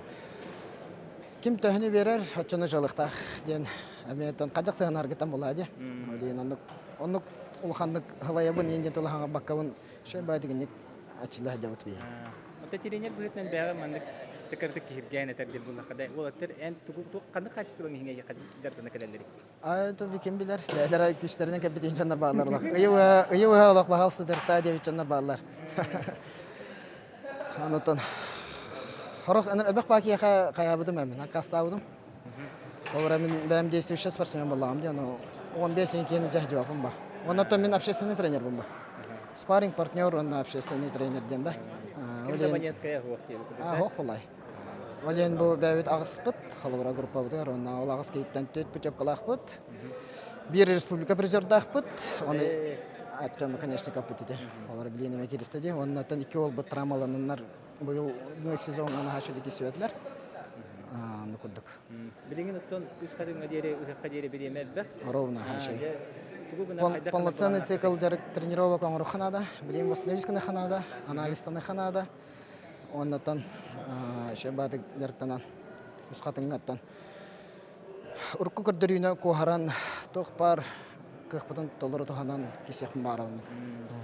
ким төһөнү биэрэр, оччону дьалыктаах диэн эмиэтэн хайдах сыһанаргыттан буоллаа дии. Ол оннук оннук улаханнык халайабын иин диэн тылы хаҥарбаккабын шөй баайтигинник аччылла сылдьабыт бии. Оттон тренер быһыытынан бэйэҕэ маннык тыкырдык киһиргээн этэр диэн буллахха да уолаттар эн тугу туох ханнык хаачыстыбаҥ иһиҥэ дьардана кэлэллэрий? А это ким билэр? Бэйэлэрэ күүстэринэн кэлбит дьоннор бааллар олох. Ыйы олох баһаалыста дьарыктаа диэбит дьоннор бааллар. Онотон хорох элбэх баакиэхэ хайаабытым эмин, аккаастаабытым. Ол мин бэйэм действующий спортсмен буоллаҕым дии, ону 15 киһини дьэ дьуоппун ба. Оннотон мин общественный тренербин ба. Спарринг партнер уонна общественный тренер диэн да. Ким Забанецкая хуох диэбит. Хуох булай. Ол иһин бу бэйэбит аҕыспыт, холобура группабытыгар уонна ол аҕыс киһиттэн түөрт путевкалаахпыт. Биир республика призердаахпыт. Оны Артем Оконешниковпыт ити. Олор билиэнэмэ киристэ дии. Уоннаттан икки уолбут травмалананнар быйыл сезоҥҥа наһаа үчүгэй киирсибэтилэр. Аны курдук. Билигин оттон үс хатыҥҥа диэри, ыһыахха диэри бириэмэ элбэх. Ровно, Полноценный цикл дьарык тренировок оҥоруохха наада, билигин восстановить гыныахха наада, анализтаныахха наада. Оннотон еще баатык дьарыктанан үс хатыҥҥаттан урукку көрдөрүүнү куоһаран туох баар кыахпытын толору туһанан кисиэхпин баарабын.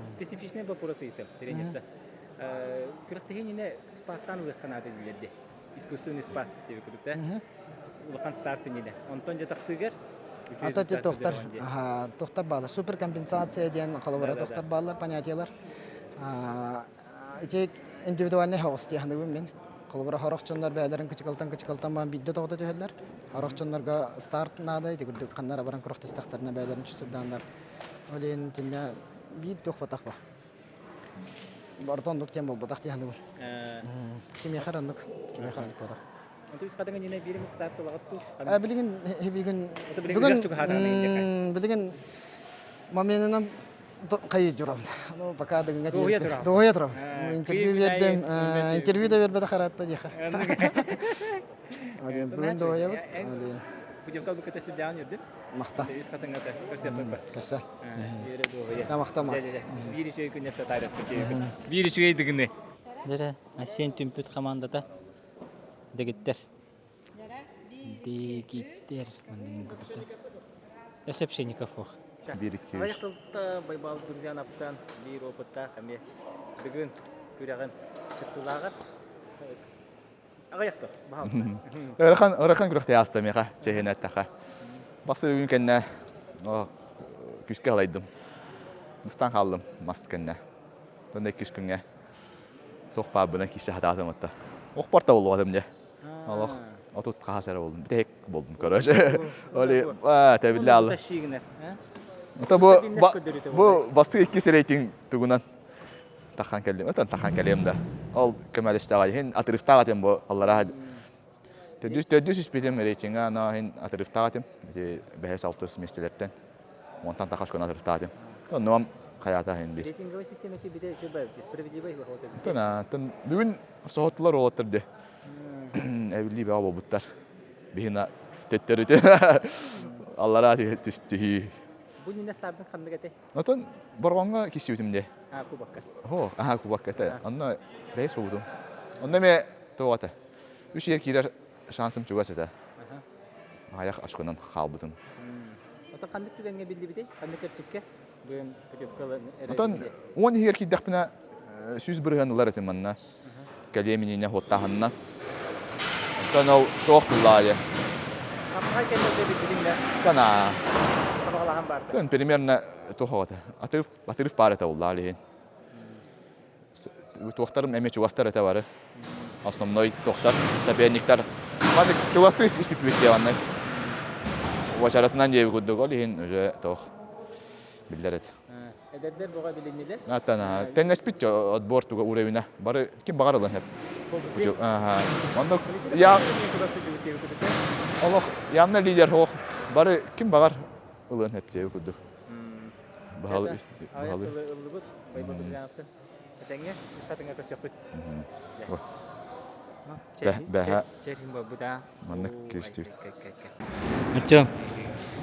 Специфичный вопрос ыйытым тренерда. Күрэхтэһии иннинэ спаттан ылыахха наада дииллэр дии. Искусственный спад диэбит курдук да. Улахан старт иннинэ. Онтон дьэ тахсыыгар Ата ти тохтар, тохтар баалар. Суперкомпенсация диэн холобура тохтар баалар, понятиелар. Ити индивидуальный соҕус дии саныыбын мин. Холобура, сорох дьоннор бэйэлэрин кычыкалтан-кычыкалтан баран биирдэ тоҕута түһэллэр. Сорох дьоннорго старт наада, ити курдук ханна эрэ баран күрэхтэстэхтэринэ бэйэлэрин чувствуйдааннар. Ол иһин итиннэ биир туох батах ба. Барыта оннук диэн буолбатах дии саныыбын. Кимиэхэ эрэ оннук, кимиэхэ эрэ оннук буолар. Онтон үс хатыҥа ньинэ биир эмит старт ылаҕыт дуу? Билигин билигин бүгүн билигин моменынан хайыы турабын. Ну, пока дыгыҥа тиийбит. Дуоһуйа турабын. Интервью биэрдим. Интервью да биэрбэтэх араатта диэхэ. Бүгүн дуоһуйабыт. Путевка букета сүрдээҕин үөрдүм. Махта. Үс хатыҥата көрсүөхпүт. Көрсө. Үөрэ дуоһуйа. Махта Макс. Биир үчүгэй күннэ сатаарыппыт. Биир үчүгэй дыгыны. Дьэрэ, Асен түмпүт командата дэгиттэр. Дэгиттэр. Мандыгын курдук. Өссө Пшенников ох. Биир икки үс. Тылта Байбал Друзьянаптан биир опыттаах эмиэ бүгүн күрэҕин кыттыылааҕар аҕыйахта баһаалыста. Ыарахан ыарахан күрэхтэй ааста миэхэ чэһин эттэхэ. Басы бүгүн кэннэ күскэ халайдым. Мыстан хааллым мас кэннэ. Онно иккис күҥҥэ туох баарбынан киирсэ сатаатым отта. Охпор да буолуом дьэ. Олох отут хаһас эрэ болдум. Бүтэһик болдум, короче. Оли, тэбиллэ алла. Ото бу бу бастык иккис рейтинг тугунан тахан кэллим. Отон тахан кэлиэм да. Ол көмөлөстөҕө иһин отрывтаах этим бу аллараа төрдүс төрдүс испитим рейтинга ана иһин отрывтаах этим. Ити бэһис алтыс миэстэлэртэн Онтон тахас көн отрывтаах этим. Оннуом хайаата иһин бир. Рейтинговый система бите үчүгэй справедливый вопрос. Тын бүгүн соһуттулар уолаттар де. Эбилии бөҕө буолбуттар. Биһина төттөрүтү аллараа түһүү. Бу нина стардын ханнык этэй? Отон Борҕоҥҥо киссибитим де. А, кубокка. О, аха кубокка этэ. Онно бэйэс буолбутум. Онно эмиэ туох этэ? Үс ийэ киирэр шансым чугас этэ. Аҕыйах очконан хаалбытым. Ото ханнык түгэҥҥэ биллибитий? Ханнык кэрчиккэ? Бүгүн путевка Отон 10 иһигэр киирдэхпинэ 100% ылар этим манна. Кэлиэм иннинэ хуоттааһынынан. Оттон ол туох тыллаайы? Хапсаҕай кэннэ билиҥҥэ Тана. сабаҕалаһан баарда. Тон примерно туох оҕото. Отрыв, отрыв паар этэ уллаа илиһин. Туохтарым эмиэ чугастар этэ бары. Основной туохтар, соперниктар. Маннык чугастыы испиппит диэҕиннэ. Уочаратынан диэби курдук ол иһин уже туох биллэр этэ. Эдэрдэр бөҕө билиннилэр. Аттана теннеспит отбор туга уровена. Бары ким баҕар ылан хеп. Онно я Олох явно лидер хоох. Бары ким баҕар ылыан хеп диэби курдук. Баһалы баһалы. Ыллыбыт, байбал Этеңге, үс хатыңа көрсөкпүт. Бэһэ маннык кистибит. Оччо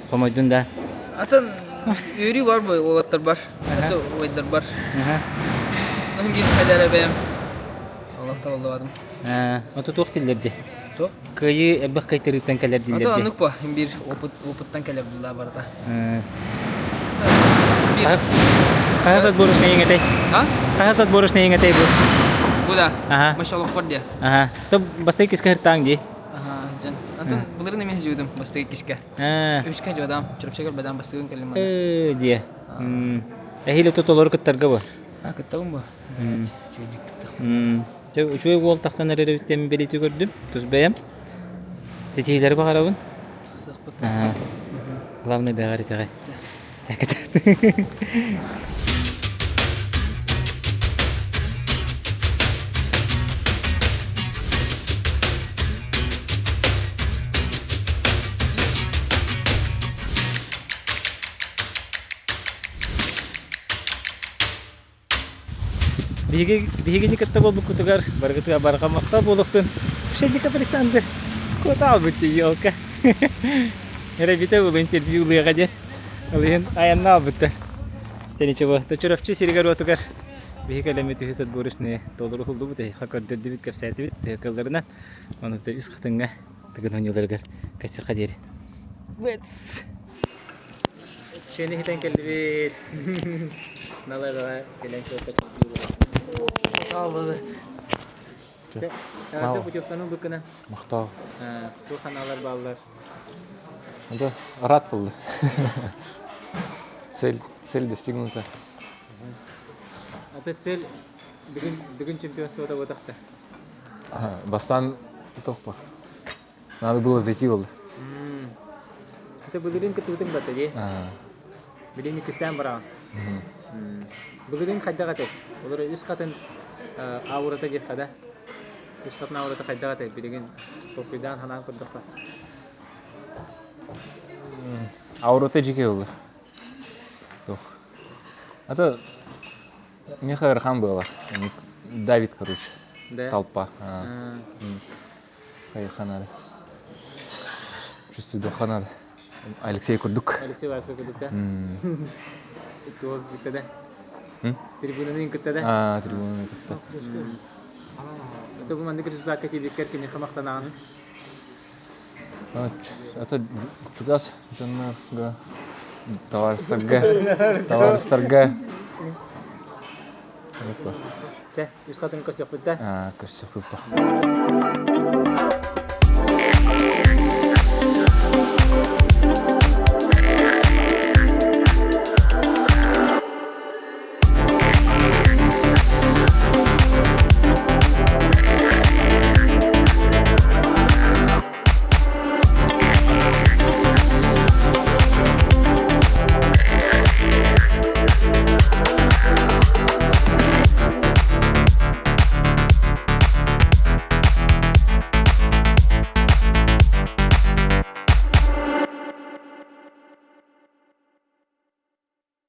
хомойдун да. Атын үөрүү бар бу уолаттар бар. Это убайдар бар. Оһун биир хайдара бэйэм. Олох табыллыбатым. Ото туох диллэр ди? Кыайыы элбэх кайтарыыттан кэлэр диллэр Ото ди. оннук по биир опыт опыттан кэлэр булла барыта. Хаһыс отборочный эҥэтэй? Хаһыс отборочный эҥэтэй бу? Бу да. Аха. Маша олохпор диэ. Аха. То бастакы киска хыртааҥ дии. Аха, дьон. Антон былырын эмиэ жуудум бастакы киска. Үскэ жуудам, Чурапчыгар бадам бастыгын кэллим манна. Э диэ. Эһиил толору кыттарга бу. А кыттабын бу. Үчүгэйдик кыттах. Дьэ, үчүгэй уол тахсан эрэр эбиттэн бэлиэтии көрдүм. Тус бэйэм. Ситиһиилэри баҕарабын. Тахсыахпыт. Главное бэҕэр итэҕэй. Биһиги биһигини кытта буолбуккутугар барыгытыгар барҕа махтал буолуохтун. Шельников Александр куота албыт елка. Эрэ бу интервью ылыаҕа диэн. Ол иһин айанна албыттар. Ничего, Чурапчы сиригэр-уотугар биһиги кэлэммит үһүс отборочные толору уһуллубут, эһиэхэ көрдөрдүбүт, кэпсээтибит кылларынан. Ону үс хатыҥҥа тыгын оонньууларыгар кэсиэххэ диэри. Let's! Шени хитэн кэллибит. Налайдаҕа кэлэн көрдө. Эҕэрдэ путевканы ылбыккына. Махтал. Туох санаалар бааллар? Это рад был. Цель, цель достигнута. А ты цель бүгүн бүгүн чемпионствода буотахта. Бастан тохпа. Надо было зайти был. Это былырыын кытыбытын бата дии. Билин иккистээн бараҕын. Былырыын хайдах этэй? Олор үс хатын аурата диэххэ да. Үс хатын аурата хайдах этэй? Билигин толкуйдаан санаан көрдөххө. Аурата дьикэй буолла. Туох. А то Миха ыарахан буолар. Давид, короче. Да? Толпа. Хайыха надо. Чувствую, духа надо. Алексей курдук. Алексей Васов курдук да? Туох кытта да? Трибунаны кытта да? А, трибунаны кытта. Это бу маннык результатка тиийбиккэр кимиэхэ махтанаҕын? Это чугас дьоннорго, товарыстарга, товарыстарга. Чэ, үс хатын көрсөхпүт да? Көрсөхпүт.